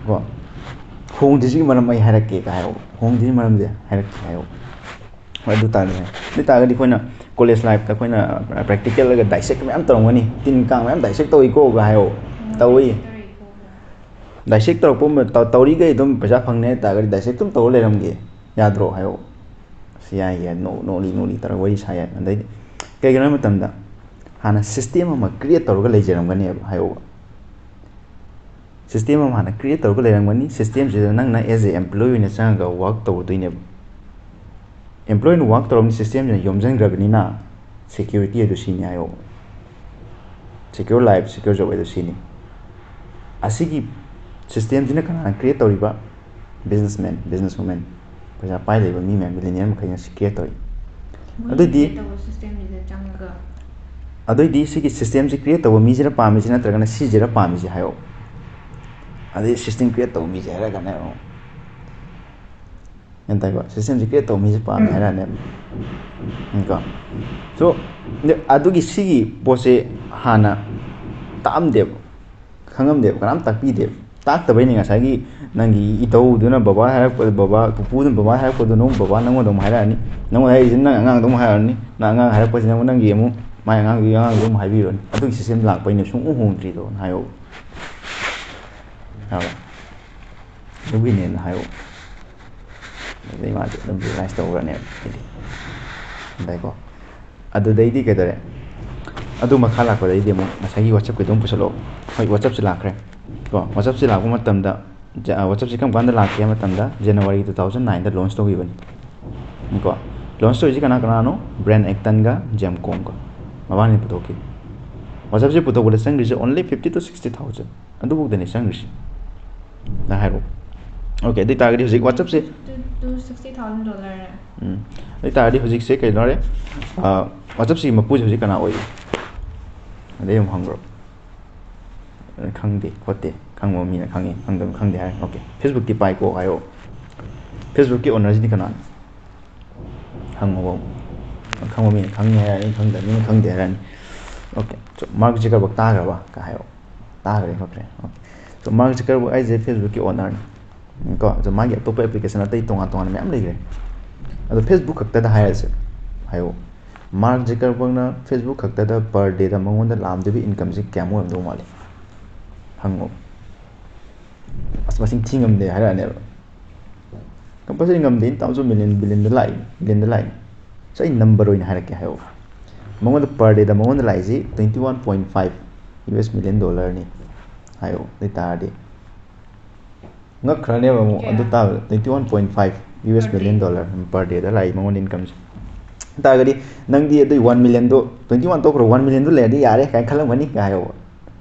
ꯀꯣ? ꯍꯣꯡꯗ꯭ꯔꯤꯁꯤꯒꯤ ꯃꯔꯝ ꯑꯩ ꯍꯥꯏꯔꯛꯀꯦ ꯀꯥꯏ ꯍꯥꯏꯌꯣ꯫ ꯍꯣꯡꯗ꯭ꯔꯤꯁꯤꯒꯤ ꯃꯔꯝꯁꯦ ꯍꯥꯏꯔꯛꯀꯦ ꯍꯥꯏꯌꯣ꯫ ꯍꯣꯏ, ꯑꯗꯨ ꯇꯥꯔꯗꯤ ꯍꯥꯏ꯫ ꯑꯗꯨ ꯇꯥꯔꯒꯗꯤ ꯑꯩꯈꯣꯏꯅ ꯀꯣꯂꯦꯖ ꯂꯥꯏꯐꯇ ꯑꯩꯈꯣꯏꯅ ꯄ꯭ꯔꯦꯛꯇꯤꯀꯦꯜꯒ ꯗꯥꯏꯁꯦꯛ ꯃꯌꯥꯝ ꯇꯧꯔꯝꯒꯅꯤ꯫ ꯇꯤꯟ ꯀꯥꯡ ꯃꯌꯥꯝ ꯗꯥꯏꯁꯦꯛ ꯇꯧꯏꯀꯣ ꯀꯥꯏ ꯍꯥꯏꯌꯣ꯫ ꯇꯧꯏ꯫ ꯗꯥꯏꯁꯦꯛ ꯇꯧꯔꯛꯄ ꯃ-, ꯇꯧ-, ꯇꯧꯔꯤꯈꯩ ꯑꯗꯨꯝ ꯄꯩꯁꯥ ꯐꯪꯅꯤ ꯍꯥꯏ ꯇꯥꯔꯒꯗꯤ ꯗꯥꯏꯁꯦꯛ ꯑꯗꯨꯝ ꯇꯧꯔ ꯂꯩꯔꯝꯒꯦ꯫ ꯌꯥꯗ꯭ꯔꯣ ꯍꯥꯏꯌꯣ꯫ ꯑꯁ, ꯌꯥꯏ, ꯌꯥꯏ꯫ ꯅꯣꯛ-, ꯅꯣꯛꯂꯤ, ꯅꯣꯛꯂꯤ ꯇꯧꯔꯒ ꯋꯥꯔꯤ ꯁꯥ ꯌꯥꯏ꯫ ꯑꯗꯩꯗꯤ ꯀꯩꯒꯤꯅꯣ ꯍꯥꯏꯕ ꯃꯇꯝꯗ ꯍꯥꯟꯅ ꯁꯤꯁꯇꯦꯝ ꯑꯃ ꯀ꯭ꯔꯤꯌꯦꯠ ꯇꯧꯔꯒ ꯂꯩꯖꯔꯝꯒꯅꯦꯕ ꯍꯥꯏꯌꯣꯕ꯫ ꯁꯤꯁꯇꯦꯝ ꯑꯃ ꯍꯥꯟꯅ ꯀ꯭ꯔꯤꯌꯦꯠ ꯇꯧꯔꯒ ꯂꯩꯔꯝꯒꯅꯤ꯫ ꯁꯤꯁꯇꯦꯝꯁꯤꯗ ꯅꯪꯅ as a employee ꯑꯣꯏꯅ ꯆꯪꯉꯒ ꯋꯥꯔꯛ ꯇꯧꯔꯨꯗꯣꯏꯅꯦꯕ꯫ ꯑꯦꯝꯄ꯭ꯂꯣꯌꯤꯅ ꯋꯥꯔꯛ ꯇꯧꯔꯝꯅꯤ, ꯁꯤꯁꯇꯦꯝꯁꯤꯅ ꯌꯣꯝꯁꯤꯟꯈ꯭ꯔꯕꯅꯤꯅ ꯁꯦꯀ꯭ꯌꯨꯔꯤꯇꯤ ꯍꯥꯏꯗꯣ ꯁꯤꯅꯤ ꯍꯥꯏꯌꯣ꯫ ꯁꯦꯀ꯭ꯌꯣꯔ ꯂꯥꯏꯐ, ꯁꯦꯀ꯭ꯌꯣꯔ ꯖꯣꯕ ꯍꯥꯏꯗꯣ ꯁꯤꯅꯤ꯫ ꯑꯁꯤꯒꯤ ꯁꯤꯁꯇꯦꯝꯁꯤꯅ ꯀꯅꯥꯅ ꯀ꯭ꯔꯤꯌꯦꯠ ꯇꯧꯔꯤꯕ? ꯕꯤꯖꯤꯅꯦꯁꯃꯦꯟ, ꯕꯤꯖꯤꯅꯦꯁ ꯋꯨꯃꯦꯟ, ꯄꯩꯁꯥ ꯄꯥꯏ ꯂꯩꯕ ꯃꯤ ꯃꯌꯥꯝ, ꯕꯤꯂꯤꯅꯤꯌꯔ ꯃꯈꯩꯅ ꯁꯤ ꯀ꯭ꯔꯤꯌꯦꯠ ꯇꯧꯔꯤ꯫ ꯃꯣꯏꯅ ꯑꯗꯨꯏꯗꯤ ꯀ꯭ꯔꯤꯌꯦꯠ ꯇꯧꯕ ꯁꯤꯁꯇꯦꯝꯁꯤꯗ ꯆꯪꯉꯒ ꯑꯗꯨꯏꯗꯤ ꯁꯤꯒꯤ ꯁꯤꯁꯇꯦꯝꯁꯤ ꯀ꯭ꯔꯤꯌꯦꯠ ꯇꯧꯕ ꯃꯤꯁꯤꯅ ꯄꯥꯝꯃꯤꯁꯤ ꯅꯠꯇ꯭ꯔꯒꯅ ꯁꯤꯁꯤꯅ ꯄꯥꯝꯃꯤꯁꯤ ꯍꯥꯏꯌꯣ꯫ ꯑꯗꯩ ꯁꯤꯁꯇꯦꯝ ꯀ꯭ꯔꯤꯌꯦꯠ ꯇꯧꯕ ꯃꯤꯁꯦ ꯍꯥꯏꯔꯒꯅꯦ ꯑꯃꯨꯛ ꯒ꯭ꯌꯥꯟ ꯇꯥꯏꯀꯣ? ꯁꯤꯁꯇꯦꯝꯁꯦ ꯀ꯭ꯔꯤꯌꯦꯠ ꯇꯧꯕ ꯃꯤꯁꯦ ꯄꯥꯝꯃꯦ ꯍꯥꯏꯔꯛꯑꯅꯦꯕ꯫ ꯀꯣ? So, ꯑꯗꯨꯒꯤ ꯁꯤꯒꯤ ꯄꯣꯠꯁꯦ ꯍꯥꯟꯅ ꯇꯥꯛꯑꯝꯗꯦꯕ, ꯈꯪꯉꯝꯗꯦꯕ, ꯀꯅꯥꯝ ꯇꯥꯛꯄꯤꯗꯦꯕ꯫ ꯇꯥꯛꯇꯕꯩꯅꯤ꯫ ꯉꯁꯥꯏꯒꯤ ꯅꯪꯒꯤ ꯏꯙꯧꯗꯨꯅ ꯕꯕꯥ ꯍꯥꯏꯔꯛꯄ, ꯕꯕꯥ ꯄꯨꯄꯨꯗꯨꯅ ꯕꯕꯥ ꯍꯥꯏꯔꯛꯄꯗꯨꯅ ꯑꯃꯨꯛ ꯕꯕꯥ ꯅꯪꯉꯣꯟꯗ ꯑꯃꯨꯛ ꯍꯥꯏꯔꯛꯑꯅꯤ, ꯅꯪꯉꯣꯟꯗ ꯍꯥꯏꯔꯤꯁꯤꯅ ꯅꯪ ꯑꯉꯥꯡꯗ ꯑꯃꯨꯛ ꯍꯥꯏꯔꯛꯑꯅꯤ, ꯅꯪ ꯑꯉꯥꯡ ꯍꯥꯏꯔꯛꯄꯁꯤꯅ ꯑꯃꯨꯛ ꯅꯪꯒꯤ ꯑꯃꯨꯛ ꯃꯥꯏ ꯑꯉꯥꯡꯗꯨꯒꯤ ꯑꯉꯥꯡꯗꯨ ꯑꯃꯨꯛ ꯍꯥꯏꯕꯤꯔꯨꯔꯅꯤ꯫ ꯑꯗꯨꯒꯤ ꯁꯤꯁꯇꯦꯝ ꯂꯥꯛꯄꯩꯅꯦ ꯁꯨꯡꯍꯣꯡ ꯍꯣꯡꯗ꯭ꯔꯤꯗꯣ ꯍꯥꯏꯌꯣ꯫ ꯌꯥꯔꯕ? ꯑꯗꯨꯒꯤꯅꯦꯅ ꯍꯥꯏꯌꯣ꯫ ꯑꯗꯩ ꯃꯥꯁꯦ ꯑꯗꯨꯝ ꯔꯤꯌꯦꯂꯥꯏꯁ ꯇꯧꯈ꯭ꯔꯅꯦꯕ ꯍꯥꯏꯗꯤ꯫ ꯑꯗꯩꯀꯣ, ꯑꯗꯨꯗꯩꯗꯤ ꯀꯩꯗꯧꯔꯦ? ꯑꯗꯨ ꯃꯈꯥ ꯂꯥꯛꯄꯗꯩꯗꯤ ꯑꯃꯨꯛ ꯉꯁꯥꯏꯒꯤ ꯋꯥꯆꯞꯀꯤꯗꯣ ꯑꯃꯨꯛ ꯄꯨꯁꯜꯂꯛꯑꯣ꯫ ꯍꯣꯏ, ꯋꯥꯆꯞꯁꯦ ꯂꯥꯛꯈ꯭ꯔꯦ ꯀꯣ꯫ ꯋꯥꯆꯞꯁꯦ ꯂꯥꯛꯄ ꯃꯇꯝꯗ, ꯖ-, ꯋꯥꯆꯞꯁꯦ ꯀꯔꯝ ꯀꯥꯟꯗ ꯂꯥꯛꯀꯦ ꯍꯥꯏꯕ ꯃꯇꯝꯗ, ꯖꯅꯋꯥꯔꯤ ꯇꯨ ꯊꯥꯎꯖꯟ ꯅꯥꯏꯟꯗ ꯂꯣꯟꯁ ꯇꯧꯈꯤꯕꯅꯤ ꯀꯣ꯫ ꯂꯣꯟꯁ ꯇꯧꯔꯤꯁꯤ ꯀꯅꯥ ꯀꯅꯥꯅꯣ? ꯕ꯭ꯔꯦꯟ ꯑꯦꯛꯇꯟꯒ ꯖꯦꯝꯀꯣꯝꯒ, ꯃꯕꯥꯅꯤ ꯄꯨꯊꯣꯛꯈꯤ꯫ ꯋꯥꯆꯞꯁꯦ ꯄꯨꯊꯣꯛꯄꯗ ꯆꯪꯈ꯭ꯔꯤꯁꯦ only fifty to sixty thousand, ꯑꯗꯨꯐꯥꯎꯗꯅꯦ ꯆꯪꯈ꯭ꯔꯤꯁꯦ꯫ ꯅꯪ ꯍꯥꯏꯔꯛꯑꯣ꯫ ꯑꯣꯀꯦ, ꯑꯗꯨ ꯑꯣꯏꯇꯥꯔꯒꯗꯤ ꯍꯧꯖꯤꯛ ꯋꯥꯆꯞꯁꯦ, to, to sixty thousand dollar. ꯎꯝ, ꯑꯗꯨ ꯑꯣꯏꯇꯥꯔꯗꯤ ꯍꯧꯖꯤꯛꯁꯦ ꯀꯩꯅꯣꯔꯦ? ꯋꯥꯆꯞꯁꯤꯒꯤ ꯃꯄꯨꯁꯦ ꯍꯧꯖꯤꯛ ꯀꯅꯥ ꯑꯣꯏꯔꯤ? ꯑꯗꯩ ꯑꯃꯨꯛ ꯍꯪꯈ꯭ꯔꯣ꯫ ꯈꯪꯗꯦ ꯈꯣꯠꯇꯦ, ꯈꯪꯕ ꯃꯤꯅ ꯈꯪꯉꯤ, ꯈꯪꯗꯕ ꯈꯪꯗꯦ ꯍꯥꯏꯔꯦ꯫ ꯑꯣꯀꯦ, ꯐꯦꯁꯕꯨꯛꯇꯤ ꯄꯥꯏꯀꯣ ꯍꯥꯏꯌꯣ꯫ ꯐꯦꯁꯕꯨꯛꯀꯤ ꯑꯣꯅꯔꯁꯤꯗꯤ ꯀꯅꯥꯅꯣ? ꯍꯪꯉꯣꯕ꯫ ꯈꯪꯕ ꯃꯤꯅ ꯈꯪꯉꯤ ꯍꯥꯏꯔꯛꯑꯅꯤ, ꯈꯪꯗꯕ ꯃꯤꯅ ꯈꯪꯗꯦ ꯍꯥꯏꯔꯛꯑꯅꯤ꯫ ꯑꯣꯀꯦ, ꯁꯣ ꯃꯥꯔꯛ ꯖꯀꯔꯕꯔꯒ ꯇꯥꯈ꯭ꯔꯕ ꯀ ꯍꯥꯏꯌꯣ꯫ ꯇꯥꯈ꯭ꯔꯦ ꯈꯣꯠꯈ꯭ꯔꯦ꯫ ꯑꯣꯀꯦ, ꯁꯣ ꯃꯥꯔꯛ ꯖꯀꯔꯕꯔꯒ ꯍꯥꯏꯁꯦ ꯐꯦꯁꯕꯨꯛꯀꯤ ꯑꯣꯅꯔꯅꯤ ꯀꯣ꯫ ꯁꯣ ꯃꯥꯒꯤ ꯑꯇꯣꯞꯄ ꯑꯦꯄ꯭ꯂꯤꯀꯦꯁꯟ ꯑꯇꯩ ꯇꯣꯉꯥꯟ ꯇꯣꯉꯥꯟꯅ ꯃꯌꯥꯝ ꯂꯩꯈ꯭ꯔꯦ꯫ ꯑꯗꯣ ꯐꯦꯁꯕꯨꯛ ꯈꯛꯇꯗ ꯍꯥꯏꯔꯁꯦ, ꯍꯥꯏꯌꯣ꯫ ꯃꯥꯔꯛ ꯖꯀꯔꯕꯔꯒꯅ ꯐꯦꯁꯕꯨꯛ ꯈꯛꯇꯗ ꯄꯔ ꯗꯦꯗ ꯃꯉꯣꯟꯗ ꯂꯥꯛꯑꯝꯗꯣꯏꯕ ꯏꯟꯀꯝꯁꯦ ꯀꯌꯥꯃꯨꯛ ꯑꯣꯏꯔꯝꯗꯧ ꯃꯥꯜꯂꯤ? ꯍꯪꯉꯣ꯫ ꯑꯁ, ꯃꯁꯤꯡ ꯊꯤ ꯉꯝꯗꯦ ꯍꯥꯏꯔꯛꯑꯅꯦꯕ꯫ ꯀꯝꯄꯜꯁꯔꯤ ꯉꯝꯗꯦ, ꯏꯟꯇꯥꯝꯁꯨ ꯃꯤꯂꯤꯌꯟ ꯕꯤꯂꯤꯌꯟꯗ ꯂꯥꯛꯏ, ꯕꯤꯂꯤꯌꯟꯗ ꯂꯥꯛꯏ꯫ ꯁꯣ ꯑꯩ ꯅꯝꯕꯔ ꯑꯣꯏꯅ ꯍꯥꯏꯔꯛꯀꯦ ꯍꯥꯏꯌꯣ꯫ ꯃꯉꯣꯟꯗ ꯄꯔ ꯗꯦꯗ ꯃꯉꯣꯟꯗ ꯂꯥꯛꯏꯁꯤ twenty one point five US million dollarꯅꯤ ꯍꯥꯏꯌꯣ꯫ ꯑꯗꯨ ꯑꯣꯏꯇꯥꯔꯗꯤ ꯉꯛꯈ꯭ꯔꯅꯦꯕ ꯑꯃꯨꯛ꯫ ꯑꯗꯨ ꯀꯌꯥ? ꯇꯥꯕꯗ twenty one point five US million dollar per dayꯗ ꯂꯥꯛꯏ ꯃꯉꯣꯟꯗ ꯏꯟꯀꯝꯁꯦ꯫ ꯑꯗꯨ ꯇꯥꯔꯒꯗꯤ ꯅꯪꯗꯤ ꯑꯗꯨꯏ ꯋꯥꯟ ꯃꯤꯂꯤꯌꯟꯗꯣ, twenty one ꯇꯣꯛꯈ꯭ꯔꯣ, ꯋꯥꯟ ꯃꯤꯂꯤꯌꯟꯗꯣ ꯂꯩꯔꯗꯤ ꯌꯥꯔꯦ ꯀꯥꯏꯅ ꯈꯜꯂꯝꯒꯅꯤ ꯀꯥꯏ ꯍꯥꯏꯌꯣꯕ꯫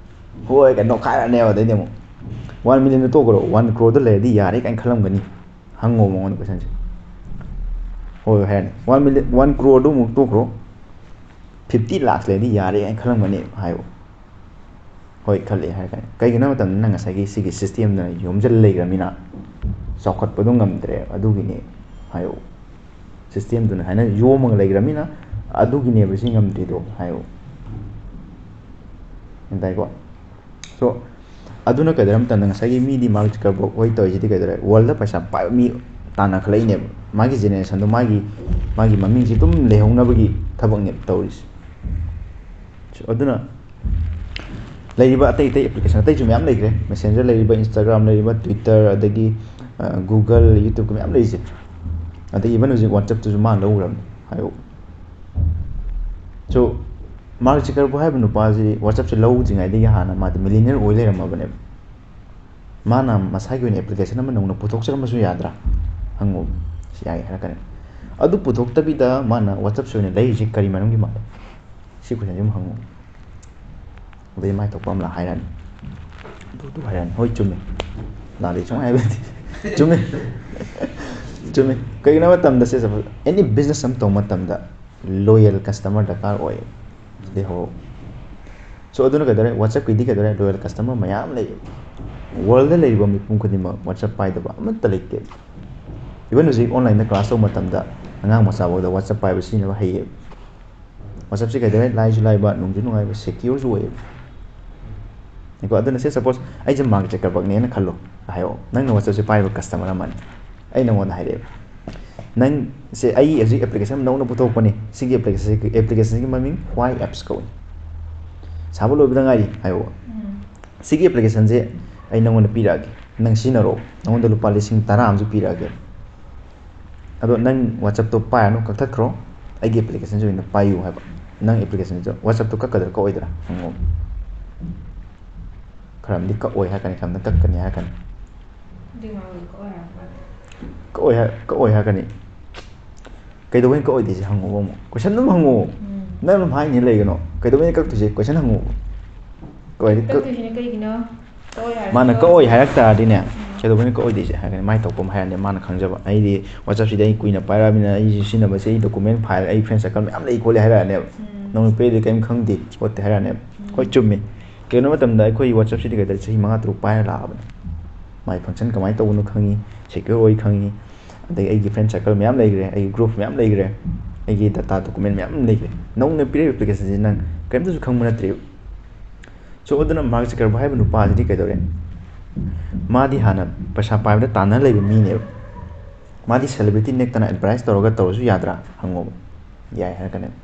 ꯍꯣꯏ ꯀꯥꯏꯅ ꯅꯣꯛꯈꯥꯏꯔꯅꯦꯕ꯫ ꯑꯗꯩꯗꯤ ꯑꯃꯨꯛ ꯋꯥꯟ ꯃꯤꯂꯤꯌꯟꯗꯣ ꯇꯣꯛꯈ꯭ꯔꯣ, ꯋꯥꯟ ꯀ꯭ꯔꯣꯔꯗꯣ ꯂꯩꯔꯗꯤ ꯌꯥꯔꯦ ꯀꯥꯏꯅ ꯈꯜꯂꯝꯒꯅꯤ꯫ ꯍꯪꯉꯣ ꯃꯉꯣꯟꯗ ꯀꯣꯏꯁꯟꯁꯦ꯫ ꯍꯣꯏ ꯍꯣꯏ ꯍꯥꯏꯔꯅꯤ꯫ ꯋꯥꯟ ꯃꯤꯂꯤꯌꯟ, ꯋꯥꯟ ꯀ꯭ꯔꯣꯔꯗꯣ ꯑꯃꯨꯛ ꯇꯣꯛꯈ꯭ꯔꯣ, fifty lakhs ꯂꯩꯔꯗꯤ ꯌꯥꯔꯦ ꯀꯥꯏꯅ ꯈꯜꯂꯝꯒꯅꯤ ꯍꯥꯏꯌꯣ꯫ ꯍꯣꯏ ꯈꯜꯂꯦ ꯍꯥꯏꯔꯛꯀꯅꯤ꯫ ꯀꯩꯒꯤꯅꯣ ꯍꯥꯏꯕ ꯃꯇꯝꯗ ꯅꯪ ꯉꯁꯥꯏꯒꯤ ꯁꯤꯒꯤ ꯁꯤꯁꯇꯦꯝꯗꯨꯅ ꯌꯣꯝꯁꯤꯜ ꯂꯩꯈ꯭ꯔꯃꯤꯅ ꯆꯥꯎꯈꯠꯄꯗꯣ ꯉꯝꯗ꯭ꯔꯦ, ꯑꯗꯨꯒꯤꯅꯦ ꯍꯥꯏꯌꯣ꯫ ꯁꯤꯁꯇꯦꯝꯗꯨꯅ ꯍꯥꯏꯅ ꯌꯣꯝꯃꯒ ꯂꯩꯈ꯭ꯔꯃꯤꯅ ꯑꯗꯨꯒꯤꯅꯦꯕ ꯁꯤ ꯉꯝꯗ꯭ꯔꯤꯗꯣ ꯍꯥꯏꯌꯣ꯫ ꯒ꯭ꯌꯥꯟ ꯇꯥꯏꯀꯣ? ꯁꯣ ꯑꯗꯨꯅ ꯀꯩꯗꯧꯔꯦ ꯃꯇꯝꯗ ꯉꯁꯥꯏꯒꯤ ꯃꯤꯗꯤ ꯃꯥꯔꯛ ꯖꯀꯔꯕꯔꯒ ꯍꯣꯏ ꯇꯧꯔꯤꯁꯤꯗꯤ ꯀꯩꯗꯧꯔꯦ, ꯋꯥꯔꯜꯗ ꯄꯩꯁꯥ ꯄꯥꯏꯕ ꯃꯤ ꯇꯥꯟꯅꯈꯠꯂꯛꯏꯅꯦꯕ꯫ ꯃꯥꯒꯤ ꯖꯦꯅꯦꯔꯦꯁꯟꯗꯣ, ꯃꯥꯒꯤ ꯃꯥꯒꯤ ꯃꯃꯤꯡꯁꯤ ꯑꯗꯨꯝ ꯂꯩꯍꯧꯅꯕꯒꯤ ꯊꯕꯛꯅꯦꯕ ꯇꯧꯔꯤꯁꯦ꯫ ꯑꯗꯨꯅ ꯂꯩꯔꯤꯕ ꯑꯇꯩ ꯑꯇꯩ ꯑꯦꯄ꯭ꯂꯤꯀꯦꯁꯟ ꯑꯇꯩꯁꯨ ꯃꯌꯥꯝ ꯂꯩꯈ꯭ꯔꯦ, ꯃꯦꯁꯦꯟꯖꯔ ꯂꯩꯔꯤꯕ, ꯏꯟꯁꯇꯥꯒ꯭ꯔꯥꯝ ꯂꯩꯔꯤꯕ, ꯇ꯭ꯋꯤꯇꯔ, ꯑꯗꯒꯤ ꯒꯨꯒꯜ, ꯌꯨꯇ꯭ꯌꯨꯕꯀ ꯃꯌꯥꯝ ꯂꯩꯔꯤꯁꯦ꯫ ꯑꯗꯒꯤ ꯏꯚꯟ ꯍꯧꯖꯤꯛ ꯋꯥꯆꯞꯇꯨꯁꯨ ꯃꯥꯅ ꯂꯧꯈ꯭ꯔꯕꯅꯤ ꯍꯥꯏꯌꯣ꯫ ꯁꯣ ꯃꯥꯔꯛ ꯖꯀꯔꯕꯔꯒ ꯍꯥꯏꯕ ꯅꯨꯄꯥꯁꯤ ꯋꯥꯆꯞꯁꯦ ꯂꯧꯗ꯭ꯔꯤꯉꯩꯗꯒꯤ ꯍꯥꯟꯅ ꯃꯥꯗꯤ ꯃꯤꯂꯤꯅꯤꯌꯔ ꯑꯣꯏ ꯂꯩꯔꯝꯃꯕꯅꯦꯕ꯫ ꯃꯥꯅ ꯃꯁꯥꯒꯤ ꯑꯣꯏꯅ ꯑꯦꯄ꯭ꯂꯤꯀꯦꯁꯟ ꯑꯃ ꯅꯧꯅ ꯄꯨꯊꯣꯛꯆꯔꯝꯕꯁꯨ ꯌꯥꯗ꯭ꯔꯥ? ꯍꯪꯉꯨ꯫ ꯁꯤ ꯌꯥꯏ ꯍꯥꯏꯔꯛꯀꯅꯤ꯫ ꯑꯗꯨ ꯄꯨꯊꯣꯛꯇꯕꯤꯗ ꯃꯥꯅ ꯋꯥꯆꯞꯁꯦ ꯑꯣꯏꯅ ꯂꯩꯔꯤꯁꯦ ꯀꯔꯤ ꯃꯔꯝꯒꯤ ꯃꯥꯜꯂꯦ? ꯁꯤ ꯀꯣꯏꯁꯟꯁꯤ ꯑꯃ ꯍꯪꯉꯨ꯫ ꯑꯗꯩ ꯃꯥꯏ ꯊꯣꯛꯄ ꯑꯃ ꯍꯥꯏꯔꯛꯑꯅꯤ꯫ ꯑꯗꯨ ꯑꯗꯨ ꯍꯥꯏꯔꯛꯑꯅꯤ꯫ ꯍꯣꯏ, ꯆꯨꯝꯃꯦ꯫ ꯂꯥꯜꯂꯦ ꯁꯨꯡꯍꯥꯏ ꯍꯥꯏꯕ ꯌꯥꯗꯦ꯫ ꯆꯨꯝꯃꯦ꯫ ꯆꯨꯝꯃꯦ꯫ ꯀꯩꯒꯤꯅꯣ ꯍꯥꯏꯕ ꯃꯇꯝꯗ ꯁꯤ ꯑꯦꯅꯤ ꯕꯤꯖꯤꯅꯦꯁ ꯑꯃ ꯇꯧꯕ ꯃꯇꯝꯗ ꯂꯣꯌꯦꯜ ꯀꯁꯇꯃꯔ ꯗꯔꯀꯥꯔ ꯑꯣꯏ꯫ ꯁꯤꯗꯩ ꯍꯧꯔꯛꯑꯣ꯫ ꯁꯣ ꯑꯗꯨꯅ ꯀꯩꯗꯧꯔꯦ? ꯋꯥꯆꯞꯀꯤꯗꯤ ꯀꯩꯗꯧꯔꯦ? ꯂꯣꯌꯦꯜ ꯀꯁꯇꯃꯔ ꯃꯌꯥꯝ ꯂꯩ꯫ ꯋꯥꯔꯜꯗ ꯂꯩꯔꯤꯕ ꯃꯤꯄꯨꯝ ꯈꯨꯗꯤꯡꯃꯛ ꯋꯥꯆꯞ ꯄꯥꯏꯗꯕ ꯑꯃꯠꯇ ꯂꯩꯇꯦ꯫ ꯏꯚꯟ ꯍꯧꯖꯤꯛ ꯑꯣꯟꯂꯥꯏꯟꯗ ꯀ꯭ꯂꯥꯁ ꯇꯧꯕ ꯃꯇꯝꯗ ꯑꯉꯥꯡ ꯃꯆꯥꯐꯥꯎꯗ ꯋꯥꯆꯞ ꯄꯥꯏꯕ ꯁꯤꯖꯤꯟꯅꯕ ꯍꯩꯌꯦ꯫ ꯋꯥꯆꯞꯁꯦ ꯀꯩꯗꯧꯔꯦ? ꯂꯥꯏꯁꯨ ꯂꯥꯏꯕ, ꯅꯨꯡꯁꯨ ꯅꯨꯡꯉꯥꯏꯕ, ꯁꯦꯀ꯭ꯌꯣꯔꯁꯨ ꯑꯣꯏꯌꯦꯕ꯫ ꯀꯣ ꯑꯗꯨꯅ ꯁꯦ ꯁꯄꯣꯁ ꯑꯩꯁꯦ ꯃꯥꯔꯛ ꯖꯀꯔꯕꯔꯒꯅꯦꯅ ꯈꯜꯂꯣ꯫ ꯍꯥꯏꯌꯣ, ꯅꯪꯅ ꯋꯥꯆꯞꯁꯦ ꯄꯥꯏꯕ ꯀꯁꯇꯃꯔ ꯑꯃꯅꯤ꯫ ꯑꯩ ꯅꯉꯣꯟꯗ ꯍꯥꯏꯔꯛꯑꯦꯕ, ꯅꯪꯁꯦ ꯑꯩ ꯍꯧꯖꯤꯛ ꯑꯦꯄ꯭ꯂꯤꯀꯦꯁꯟ ꯑꯃ ꯅꯧꯅ ꯄꯨꯊꯣꯛꯄꯅꯤ, ꯁꯤꯒꯤ ꯑꯦꯄ꯭ꯂꯤꯀꯦꯁꯟ ꯑꯦꯄ꯭ꯂꯤꯀꯦꯁꯟꯒꯤ ꯃꯃꯤꯡ ꯋꯥꯏ ꯑꯦꯞꯁ ꯀꯧꯏ꯫ ꯁꯥꯕ ꯂꯣꯏꯕꯗ ꯉꯥꯏꯔꯤ ꯍꯥꯏꯌꯣ꯫ ꯎꯝ꯫ ꯁꯤꯒꯤ ꯑꯦꯄ꯭ꯂꯤꯀꯦꯁꯟꯁꯦ ꯑꯩ ꯅꯉꯣꯟꯗ ꯄꯤꯔꯛꯑꯒꯦ, ꯅꯪ ꯁꯤꯖꯤꯟꯅꯔꯣ꯫ ꯅꯉꯣꯟꯗ ꯂꯨꯄꯥ ꯂꯤꯁꯤꯡ ꯇꯔꯥ ꯑꯃꯁꯨ ꯄꯤꯔꯛꯑꯒꯦ꯫ ꯑꯗꯣ ꯅꯪ ꯋꯥꯆꯞꯇꯣ ꯄꯥꯏꯔꯅꯨ, ꯀꯛꯊꯠꯈ꯭ꯔꯣ꯫ ꯑꯩꯒꯤ ꯑꯦꯄ꯭ꯂꯤꯀꯦꯁꯟꯁꯦ ꯑꯣꯏꯅ ꯄꯥꯏꯌꯨ ꯍꯥꯏꯕ꯫ ꯅꯪ ꯑꯦꯄ꯭ꯂꯤꯀꯦꯁꯟꯁꯦ, ꯋꯥꯆꯞꯇꯣ ꯀꯛꯀꯗ꯭ꯔꯥ ꯀꯛꯑꯣꯏꯗ꯭ꯔꯥ ꯍꯪꯉꯣ꯫ ꯈꯔ ꯑꯃꯗꯤ ꯀꯛꯑꯣꯏ ꯍꯥꯏꯔꯛꯀꯅꯤ, ꯈꯔ ꯑꯃꯅ ꯀꯛꯀꯅꯤ ꯍꯥꯏꯔꯛꯀꯅꯤ꯫ ꯑꯗꯨꯏ ꯃꯥ ꯍꯧꯖꯤꯛ ꯀꯛꯑꯣꯏ ꯍꯥꯏꯔꯛꯄ ꯃꯥꯜꯂꯦ꯫ ꯀꯛꯑꯣꯏ ꯍꯥꯏ-, ꯀꯛꯑꯣꯏ ꯍꯥꯏꯔꯛꯀꯅꯤ꯫ ꯀꯩꯗꯧꯕꯩꯅ ꯀꯛꯑꯣꯏꯗꯣꯏꯁꯦ ꯍꯪꯉꯣꯕ ꯑꯃꯨꯛ꯫ ꯀꯣꯏꯁꯟ ꯑꯗꯨꯝ ꯍꯪꯉꯣ꯫ ꯎꯝ꯫ ꯅꯪ ꯑꯗꯨꯝ ꯍꯥꯏꯅꯤ ꯂꯩꯒꯅꯣ꯫ ꯀꯩꯗꯧꯕꯩꯅ ꯀꯛꯇꯣꯏꯁꯦ? ꯀꯣꯏꯁꯟ ꯍꯪꯉꯣꯕ꯫ ꯀꯛꯑꯣꯏꯗꯤ ꯀꯛ-, ꯀꯛꯇꯣꯏꯁꯤꯅ ꯀꯩꯒꯤꯅꯣ? ꯀꯛꯑꯣꯏ ꯍꯥꯏꯔꯛꯄ ꯃꯥꯅ ꯀꯛꯑꯣꯏ ꯍꯥꯏꯔꯛ ꯇꯥꯔꯗꯤꯅꯦ, ꯎꯝ꯫ ꯀꯩꯗꯧꯕꯩꯅ ꯀꯛꯑꯣꯏꯗꯣꯏꯁꯦ ꯍꯥꯏꯔꯛꯀꯅꯤ꯫ ꯃꯥꯏ ꯊꯣꯛꯄ ꯑꯃ ꯍꯥꯏꯔꯛꯑꯅꯤ, ꯃꯥꯅ ꯈꯪꯖꯕ꯫ ꯑꯩꯗꯤ ꯋꯥꯆꯞꯁꯤꯗꯤ ꯑꯩ ꯀꯨꯏꯅ ꯄꯥꯏꯔꯛꯑꯕꯅꯤꯅ ꯑꯩꯁꯤ ꯁꯤꯖꯤꯟꯅꯕꯁꯦ ꯑꯩ ꯗꯣꯀꯨꯃꯦꯟ ꯐꯥꯏꯜ, ꯑꯩ ꯐ꯭ꯔꯦꯟ ꯁꯔꯀꯜ ꯃꯌꯥꯝ ꯂꯩ ꯈꯣꯠꯂꯦ ꯍꯥꯏꯔꯛꯑꯅꯦꯕ꯫ ꯎꯝ꯫ ꯅꯪ ꯄꯦꯔꯗꯤ ꯀꯔꯤꯝ ꯈꯪꯗꯦ ꯈꯣꯠꯇꯦ ꯍꯥꯏꯔꯛꯑꯅꯦꯕ꯫ ꯎꯝ꯫ ꯍꯣꯏ, ꯆꯨꯝꯃꯤ꯫ ꯀꯩꯒꯤꯅꯣ ꯃꯇꯝꯗ ꯑꯩꯈꯣꯏ ꯋꯥꯆꯞꯁꯤꯗꯤ ꯀꯩꯗꯧꯔꯦ, ꯆꯍꯤ ꯃꯉꯥ ꯇꯔꯨꯛ ꯄꯥꯏꯔ ꯂꯥꯛꯑꯕꯅꯤ꯫ ꯃꯥꯏ ꯐꯪꯁꯟ ꯀꯃꯥꯏꯅ ꯇꯧꯕꯅꯣ ꯈꯪꯉꯤ, ꯁꯦꯀ꯭ꯌꯣꯔ ꯑꯣꯏ ꯈꯪꯉꯤ, ꯑꯗꯒꯤ ꯑꯩꯒꯤ ꯐ꯭ꯔꯦꯟ ꯁꯔꯀꯜ ꯃꯌꯥꯝ ꯂꯩꯈ꯭ꯔꯦ, ꯑꯩꯒꯤ ꯒ꯭ꯔꯨꯞ ꯃꯌꯥꯝ ꯂꯩꯈ꯭ꯔꯦ, ꯑꯩꯒꯤ ꯗꯇꯥ ꯗꯣꯀꯨꯃꯦꯟ ꯃꯌꯥꯝ ꯂꯩꯈ꯭ꯔꯦ꯫ ꯅꯧꯅ ꯄꯤꯔꯛꯏꯕ ꯑꯦꯄ꯭ꯂꯤꯀꯦꯁꯟꯁꯤ ꯅꯪ ꯀꯔꯤꯝꯇꯁꯨ ꯈꯪꯕ ꯅꯠꯇ꯭ꯔꯤꯕ꯫ So ꯑꯗꯨꯅ Mark Zuckerberg ꯍꯥꯏꯕ ꯅꯨꯄꯥꯁꯤꯗꯤ ꯀꯩꯗꯧꯔꯦ? ꯃꯥꯗꯤ ꯍꯥꯟꯅ ꯄꯩꯁꯥ ꯄꯥꯏꯕꯗ ꯇꯥꯟꯅ ꯂꯩꯕ ꯃꯤꯅꯦꯕ꯫ ꯃꯥꯗꯤ celebrity ꯅꯦꯛꯇꯅ advertise ꯇꯧꯔꯒ ꯇꯧꯔꯁꯨ ꯌꯥꯗ꯭ꯔꯥ? ꯍꯪꯉꯣꯕ꯫ ꯌꯥꯏ ꯍꯥꯏꯔꯛꯀꯅꯦꯕ꯫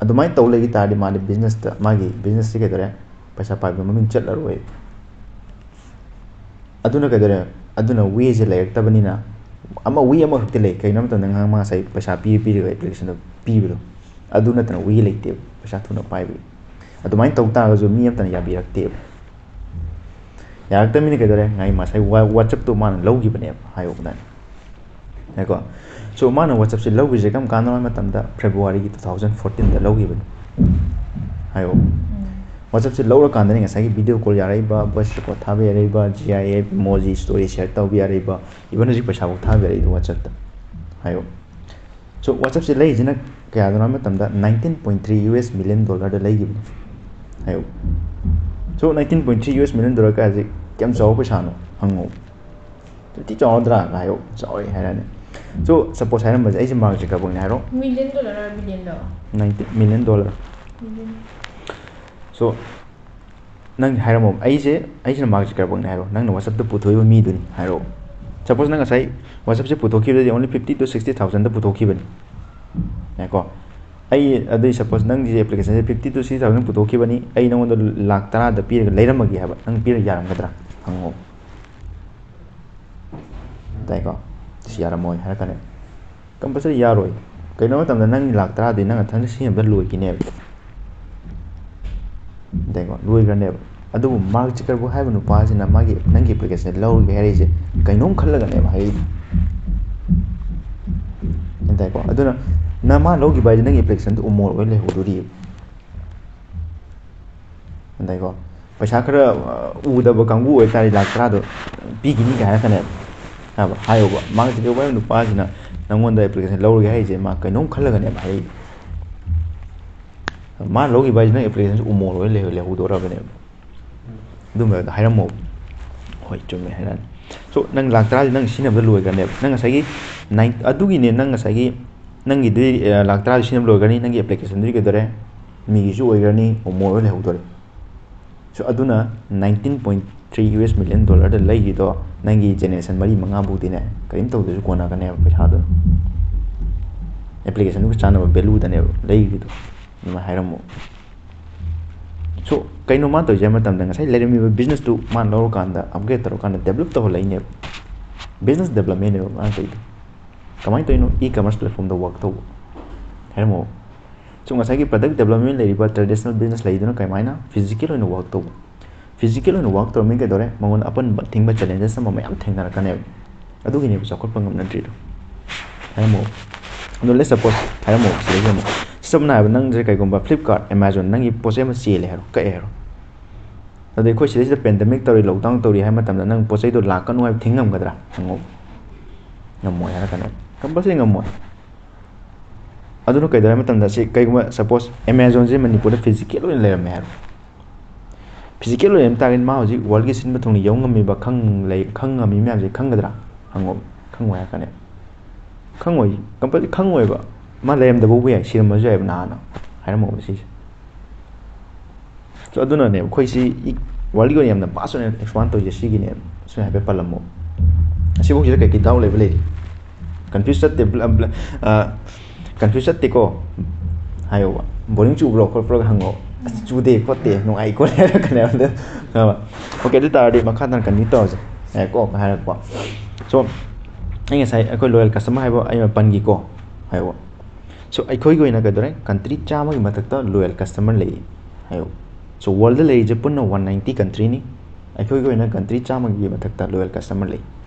ꯑꯗꯨꯃꯥꯏꯅ ꯇꯧ ꯂꯩꯈꯤ ꯇꯥꯔꯗꯤ ꯃꯥꯗꯤ businessꯇ, ꯃꯥꯒꯤ businessꯁꯤ ꯀꯩꯗꯧꯔꯦ? ꯄꯩꯁꯥ ꯄꯥꯏꯕ ꯃꯃꯤꯡ ꯆꯠꯂꯔꯣꯏ꯫ ꯑꯗꯨꯅ ꯀꯩꯗꯧꯔꯦ? ꯑꯗꯨꯅ wayꯁꯦ ꯂꯩꯔꯛꯇꯕꯅꯤꯅ, ꯑꯃ way ꯑꯃꯈꯛꯇꯤ ꯂꯩ꯫ ꯀꯩꯅꯣ ꯍꯥꯏꯕ ꯃꯇꯝꯗ ꯉꯥꯏꯍꯥꯛ ꯃꯥ ꯉꯁꯥꯏ ꯄꯩꯁꯥ ꯄꯤ ꯄꯤꯔꯒ applicationꯗꯣ ꯄꯤꯕꯗꯣ, ꯑꯗꯨ ꯅꯠꯇꯅ way ꯂꯩꯇꯦꯕ ꯄꯩꯁꯥ ꯊꯨꯅ ꯄꯥꯏꯕꯒꯤ꯫ ꯑꯗꯨꯃꯥꯏꯅ ꯇꯧ ꯇꯥꯔꯒꯁꯨ ꯃꯤ ꯑꯃꯇꯅ ꯌꯥꯕꯤꯔꯛꯇꯦꯕ꯫ ꯌꯥꯔꯛꯇꯕꯅꯤꯅ ꯀꯩꯗꯧꯔꯦ? ꯉꯥꯏ ꯉꯁꯥꯏ ꯋꯥ-, WhatsAppꯇꯣ ꯃꯥꯅ ꯂꯧꯈꯤꯕꯅꯦꯕ, ꯍꯥꯏꯌꯣꯕ ꯅꯪ꯫ ꯉꯥꯏꯀꯣ꯫ So ꯃꯥꯅ WhatsAppꯁꯦ ꯂꯧꯈ꯭ꯔꯤꯁꯦ ꯀꯔꯝ ꯀꯥꯟꯗꯅꯣ ꯍꯥꯏꯕ ꯃꯇꯝꯗ Februaryꯒꯤ two thousand fourteenꯗ ꯂꯧꯈꯤꯕꯅꯤ꯫ ꯍꯥꯏꯌꯣ꯫ WhatsAppꯁꯦ ꯂꯧꯔꯀꯥꯟꯗꯅꯤ ꯉꯁꯥꯏꯒꯤ video call ꯌꯥꯔꯛꯏꯕ, voice record ꯊꯥꯕ ꯌꯥꯔꯛꯏꯕ, GIF, emoji, story share ꯇꯧꯕ ꯌꯥꯔꯛꯏꯕ, even ꯍꯧꯖꯤꯛ ꯄꯩꯁꯥꯐꯥꯎ ꯊꯥꯕ ꯌꯥꯔꯛꯏꯗꯣ WhatsAppꯇ꯫ ꯍꯥꯏꯌꯣ꯫ So WhatsAppꯁꯦ ꯂꯩꯔꯤꯁꯤꯅ ꯀꯌꯥꯗꯅꯣ ꯍꯥꯏꯕ ꯃꯇꯝꯗ nineteen point three US million dollarꯗ ꯂꯩꯈꯤꯕꯅꯤ꯫ ꯍꯥꯏꯌꯣ꯫ So nineteen point three US million dollar ꯀꯥꯏꯁꯦ ꯀꯌꯥꯝ ꯆꯥꯎꯕ ꯄꯩꯁꯥꯅꯣ ꯍꯪꯉꯣ꯫ ꯊꯤ ꯆꯥꯎꯔꯗ꯭ꯔꯥ ꯍꯥꯏꯌꯣ꯫ ꯆꯥꯎꯔꯦ ꯍꯥꯏꯔꯅꯤ꯫ So suppose ꯍꯥꯏꯔꯝꯕꯁꯦ ꯑꯩꯁꯦ Mark Zuckerbergꯅꯦ ꯍꯥꯏꯔꯣ꯫ Million dollar ꯍꯥꯏꯔꯣ, billion ꯂꯣ? Nineteen million dollar꯫ Million꯫ So ꯅꯪ ꯍꯥꯏꯔꯝꯃꯣ, ꯑꯩꯁꯦ, ꯑꯩꯁꯤꯅ Mark Zuckerbergꯅꯦ ꯍꯥꯏꯔꯣ, ꯅꯪꯅ WhatsAppꯇ ꯄꯨꯊꯣꯛꯏꯕ ꯃꯤꯗꯨꯅꯤ ꯍꯥꯏꯔꯣ꯫ Suppose ꯅꯪ ꯉꯁꯥꯏ WhatsAppꯁꯦ ꯄꯨꯊꯣꯛꯈꯤꯕꯗꯗꯤ only fifty to sixty thousandꯗ ꯄꯨꯊꯣꯛꯈꯤꯕꯅꯤ꯫ ꯉꯥꯏꯀꯣ꯫ ꯑꯩ ꯑꯗꯨꯏ suppose ꯅꯪꯒꯤ applicationꯁꯦ fifty to sixty thousand ꯄꯨꯊꯣꯛꯈꯤꯕꯅꯤ, ꯑꯩ ꯅꯉꯣꯟꯗ ꯂꯥꯛ ꯇꯔꯥꯗ ꯄꯤꯔꯒ ꯂꯩꯔꯝꯃꯒꯦ ꯍꯥꯏꯕ, ꯅꯪ ꯄꯤꯔ ꯌꯥꯔꯝꯒꯗ꯭ꯔꯥ? ꯍꯪꯉꯣ꯫ ꯇꯥꯏꯀꯣ? ꯁꯤ ꯌꯥꯔꯝꯃꯣꯏ ꯍꯥꯏꯔꯛꯀꯅꯤ꯫ Compulsory ꯌꯥꯔꯣꯏ꯫ ꯀꯩꯅꯣ ꯃꯇꯝꯗ ꯅꯪ ꯂꯥꯛ ꯇꯔꯥꯗꯤ ꯅꯪ ꯃꯊꯟꯇ ꯁꯤꯖꯤꯟꯅꯕꯗ ꯂꯣꯏꯈꯤꯅꯦꯕ꯫ ꯇꯥꯏꯀꯣ? ꯂꯣꯏꯈ꯭ꯔꯅꯦꯕ꯫ ꯑꯗꯨꯕꯨ Mark Zuckerberg ꯍꯥꯏꯕ ꯅꯨꯄꯥꯁꯤꯅ ꯃꯥꯒꯤ, ꯅꯪꯒꯤ application ꯂꯧꯔꯒꯦ ꯍꯥꯏꯔꯛꯏꯁꯦ ꯀꯩꯅꯣꯝ ꯈꯜꯂꯒꯅꯦꯕ ꯍꯥꯏꯔꯛꯏꯗꯣ꯫ ꯒ꯭ꯌꯥꯟ ꯇꯥꯏꯀꯣ? ꯑꯗꯨꯅ ꯅꯪ ꯃꯥ ꯂꯧꯈꯤꯕ ꯍꯥꯏꯁꯦ ꯅꯪꯒꯤ applicationꯗꯣ ꯎꯃꯣꯔ ꯑꯣꯏ ꯂꯩꯍꯧꯗꯣꯔꯤꯕ꯫ ꯒ꯭ꯌꯥꯟ ꯇꯥꯏꯀꯣ? ꯄꯩꯁꯥ ꯈꯔ, ꯑ, ꯎꯗꯕ ꯀꯥꯡꯕꯨ ꯑꯣꯏꯇꯥꯔꯗꯤ ꯂꯥꯛ ꯇꯔꯥꯗꯣ ꯄꯤꯈꯤꯅꯤ ꯀꯥꯏ ꯍꯥꯏꯔꯛꯀꯅꯦꯕ꯫ ꯍꯥꯏꯕ, ꯍꯥꯏꯌꯣꯕ꯫ Mark Zuckerberg ꯍꯥꯏꯕ ꯅꯨꯄꯥꯁꯤꯅ ꯅꯪꯉꯣꯟꯗ application ꯂꯧꯔꯒꯦ ꯍꯥꯏꯔꯤꯁꯦ ꯃꯥ ꯀꯩꯅꯣꯝ ꯈꯜꯂꯒꯅꯦꯕ ꯍꯥꯏꯔꯛꯏꯗꯣ꯫ ꯃꯥ ꯂꯧꯈꯤꯕ ꯍꯥꯏꯁꯦ ꯅꯪ applicationꯁꯦ ꯎꯃꯣꯔ ꯑꯣꯏ ꯂꯩꯍꯧ-, ꯂꯩꯍꯧꯗꯣꯔꯕꯅꯦꯕ꯫ ꯑꯗꯨꯝꯕ ꯍꯥꯏꯔꯝꯃꯣ꯫ ꯍꯣꯏ, ꯆꯨꯝꯃꯦ ꯍꯥꯏꯔꯛꯑꯅꯤ꯫ So, ꯅꯪ ꯂꯥꯛ ꯇꯔꯥꯗꯤ ꯅꯪ ꯁꯤꯖꯤꯟꯅꯕꯗ ꯂꯣꯏꯈ꯭ꯔꯅꯦꯕ꯫ ꯅꯪ ꯉꯁꯥꯏꯒꯤ nine, ꯑꯗꯨꯒꯤꯅꯦ ꯅꯪ ꯉꯁꯥꯏꯒꯤ ꯅꯪꯒꯤꯗꯤ, ꯑ, ꯂꯥꯛ ꯇꯔꯥꯗꯤ ꯁꯤꯖꯤꯟꯅꯕ ꯂꯣꯏꯈ꯭ꯔꯅꯤ, ꯅꯪꯒꯤ applicationꯗꯨꯗꯤ ꯀꯩꯗꯧꯔꯦ? ꯃꯤꯒꯤꯁꯨ ꯑꯣꯏꯈ꯭ꯔꯅꯤ, ꯎꯃꯣꯔ ꯑꯣꯏ ꯂꯩꯍꯧꯗꯣꯔꯦ꯫ So ꯑꯗꯨꯅ nineteen point three US million dollarꯗ ꯂꯩꯔꯤꯗꯣ ꯅꯪꯒꯤ generation ꯃꯔꯤ ꯃꯉꯥ ꯐꯥꯎꯗꯤꯅꯦ ꯀꯔꯤꯝ ꯇꯧꯗ꯭ꯔꯁꯨ ꯀꯣꯟꯅꯒꯅꯦꯕ ꯄꯩꯁꯥꯗꯨꯅ꯫ Applicationꯗꯨꯒ ꯆꯥꯟꯅꯕ valueꯗꯅꯦꯕ ꯂꯩꯔꯤꯗꯣ꯫ ꯑꯗꯨꯃꯥꯏꯅ ꯍꯥꯏꯔꯝꯃꯣ꯫ So ꯀꯩꯅꯣ ꯃꯥꯅ ꯇꯧꯔꯤꯁꯦ ꯍꯥꯏꯕ ꯃꯇꯝꯗ ꯉꯁꯥꯏ ꯂꯩꯔꯝꯃꯤꯕ businessꯇꯨ ꯃꯥꯅ ꯂꯧꯔꯀꯥꯟꯗ upgrade ꯇꯧꯔꯀꯥꯟꯗ develop ꯇꯧꯍꯜꯂꯛꯏꯅꯦꯕ꯫ Business developmentꯅꯦꯕ ꯃꯥꯅ ꯇꯧꯔꯤꯗꯣ꯫ ꯀꯃꯥꯏꯅ ꯇꯧꯔꯤꯅꯣ? E-commerce platformꯗ work ꯇꯧꯕ꯫ ꯍꯥꯏꯔꯝꯃꯣ꯫ So ꯉꯁꯥꯏꯒꯤ product development ꯂꯩꯔꯤꯕ traditional business ꯂꯩꯗꯨꯅ ꯀꯃꯥꯏꯅ physical ꯑꯣꯏꯅ work ꯇꯧꯕ? Physical ꯑꯣꯏꯅ work ꯇꯧꯔꯝꯃꯤ ꯀꯩꯗꯧꯔꯦ? ꯃꯉꯣꯟꯗ ꯑꯄꯟꯕ ꯊꯤꯡꯕ challenges ꯑꯃ ꯃꯌꯥꯝ ꯊꯦꯡꯅꯔꯛꯀꯅꯦꯕ꯫ ꯑꯗꯨꯒꯤꯅꯦꯕ ꯆꯥꯎꯈꯠꯄ ꯉꯝꯅꯗ꯭ꯔꯤꯗꯣ꯫ ꯍꯥꯏꯔꯝꯃꯣ꯫ ꯑꯗꯣ let's suppose ꯍꯥꯏꯔꯝꯃꯣ ꯁꯤꯗꯩꯁꯤꯗ ꯑꯃꯨꯛ ꯁꯝꯅ ꯍꯥꯏꯔꯕꯗ ꯅꯪꯁꯦ ꯀꯩꯒꯨꯝꯕ Flipkart, Amazon ꯅꯪꯒꯤ ꯄꯣꯠ ꯆꯩ ꯑꯃ ꯆꯦꯜꯂꯦ ꯍꯥꯏꯔꯣ, ꯀꯛꯑꯦ ꯍꯥꯏꯔꯣ꯫ ꯑꯗꯩ ꯑꯩꯈꯣꯏ ꯁꯤꯗꯩꯁꯤꯗ pandemic ꯇꯧꯔꯤ, lockdown ꯇꯧꯔꯤ ꯍꯥꯏꯕ ꯃꯇꯝꯗ ꯅꯪ ꯄꯣꯠ ꯆꯩꯗꯣ ꯂꯥꯛꯀꯅꯨ ꯍꯥꯏꯕ ꯊꯤꯡ ꯉꯝꯒꯗ꯭ꯔꯥ? ꯍꯪꯉꯣ꯫ ꯉꯝꯃꯣꯏ ꯍꯥꯏꯔꯛꯀꯅꯦꯕ꯫ Compulsory ꯉꯝꯃꯣꯏ꯫ ꯑꯗꯨꯅ ꯀꯩꯗꯧꯔꯦ ꯍꯥꯏꯕ ꯃꯇꯝꯗ ꯁꯤ ꯀꯩꯒꯨꯝꯕ suppose Amazonꯁꯦ ꯃꯅꯤꯄꯨꯔꯗ physical ꯑꯣꯏꯅ ꯂꯩꯔꯝꯃꯦ ꯍꯥꯏꯔꯣ꯫ Physical ꯑꯣꯏꯅ ꯂꯩꯔꯝ ꯇꯥꯔꯒꯗꯤ ꯃꯥ ꯍꯧꯖꯤꯛ worldꯀꯤ ꯁꯤꯟꯕ ꯊꯨꯡꯅ ꯌꯧ ꯉꯝꯃꯤꯕ ꯈꯪ-, ꯂꯩ-, ꯈꯪ ꯉꯝꯃꯤ ꯃꯌꯥꯝꯁꯦ ꯈꯪꯒꯗ꯭ꯔꯥ? ꯍꯪꯉꯣ꯫ ꯈꯪꯉꯣꯏ ꯍꯥꯏꯔꯛꯀꯅꯦꯕ꯫ ꯈꯪꯉꯣꯏ꯫ Compulsory ꯈꯪꯉꯣꯏꯕ꯫ ꯃꯥ ꯂꯩꯔꯝꯗꯕꯕꯨ ꯌꯥꯏ, ꯁꯤꯔꯝꯕꯁꯨ ꯌꯥꯏꯕ ꯅꯍꯥꯟꯅ꯫ ꯍꯥꯏꯔꯝꯃꯣꯕ ꯁꯤꯁꯦ꯫ So ꯑꯗꯨꯅꯅꯦꯕ ꯑꯩꯈꯣꯏ ꯁꯤ worldꯀꯤ ꯑꯣꯏꯅ ꯌꯥꯝꯅ vast ꯑꯣꯏꯅ expand ꯇꯧꯔꯤꯁꯦ ꯁꯤꯒꯤꯅꯦꯕ꯫ ꯁꯤꯅ ꯍꯥꯏꯐꯦꯠ ꯄꯜꯂꯝꯃꯣ꯫ ꯑꯁꯤꯐꯧꯁꯤꯗ ꯀꯩꯀꯩ doubt ꯂꯩꯕ ꯂꯩꯔꯤ? Confuse ꯆꯠꯇꯦ, ꯕ꯭ꯂ-, ꯕ꯭ꯂ-, ꯑ, confuse ꯆꯠꯇꯦꯀꯣ? ꯍꯥꯏꯌꯣꯕ꯫ Boring ꯆꯨꯕ꯭ꯔꯣ ꯈꯣꯠꯄ꯭ꯔꯣ ꯍꯪꯉꯣ꯫ "ꯑꯁ, ꯆꯨꯗꯦ ꯈꯣꯠꯇꯦ, ꯅꯨꯡꯉꯥꯏ ꯈꯣꯠꯂꯦ" ꯍꯥꯏꯔꯛꯀꯅꯦꯕ꯫ ꯈꯪꯉꯕ? Okay, ꯑꯗꯨ ꯇꯥꯔꯗꯤ ꯃꯈꯥ ꯇꯥꯅ continue ꯇꯧꯔꯁꯦ꯫ ꯉꯥꯏꯈꯣ, ꯍꯥꯏꯔꯛꯄ꯫ So, ꯑꯩ ꯉꯁꯥꯏ ꯑꯩꯈꯣꯏ loyal customer ꯍꯥꯏꯕ ꯑꯩ ꯄꯟꯈꯤꯀꯣ? ꯍꯥꯏꯌꯣꯕ꯫ So ꯑꯩꯈꯣꯏꯒꯤ ꯑꯣꯏꯅ ꯀꯩꯗꯧꯔꯦ? Country ꯆꯥꯝꯃꯒꯤ ꯃꯊꯛꯇ loyal customer ꯂꯩ ꯍꯥꯏꯌꯣ꯫ So worldꯗ ꯂꯩꯔꯤꯁꯦ ꯄꯨꯟꯅ one ninety countryꯅꯤ꯫ ꯑꯩꯈꯣꯏꯒꯤ ꯑꯣꯏꯅ country ꯆꯥꯝꯃꯒꯤ ꯃꯊꯛꯇ loyal customer ꯂꯩ꯫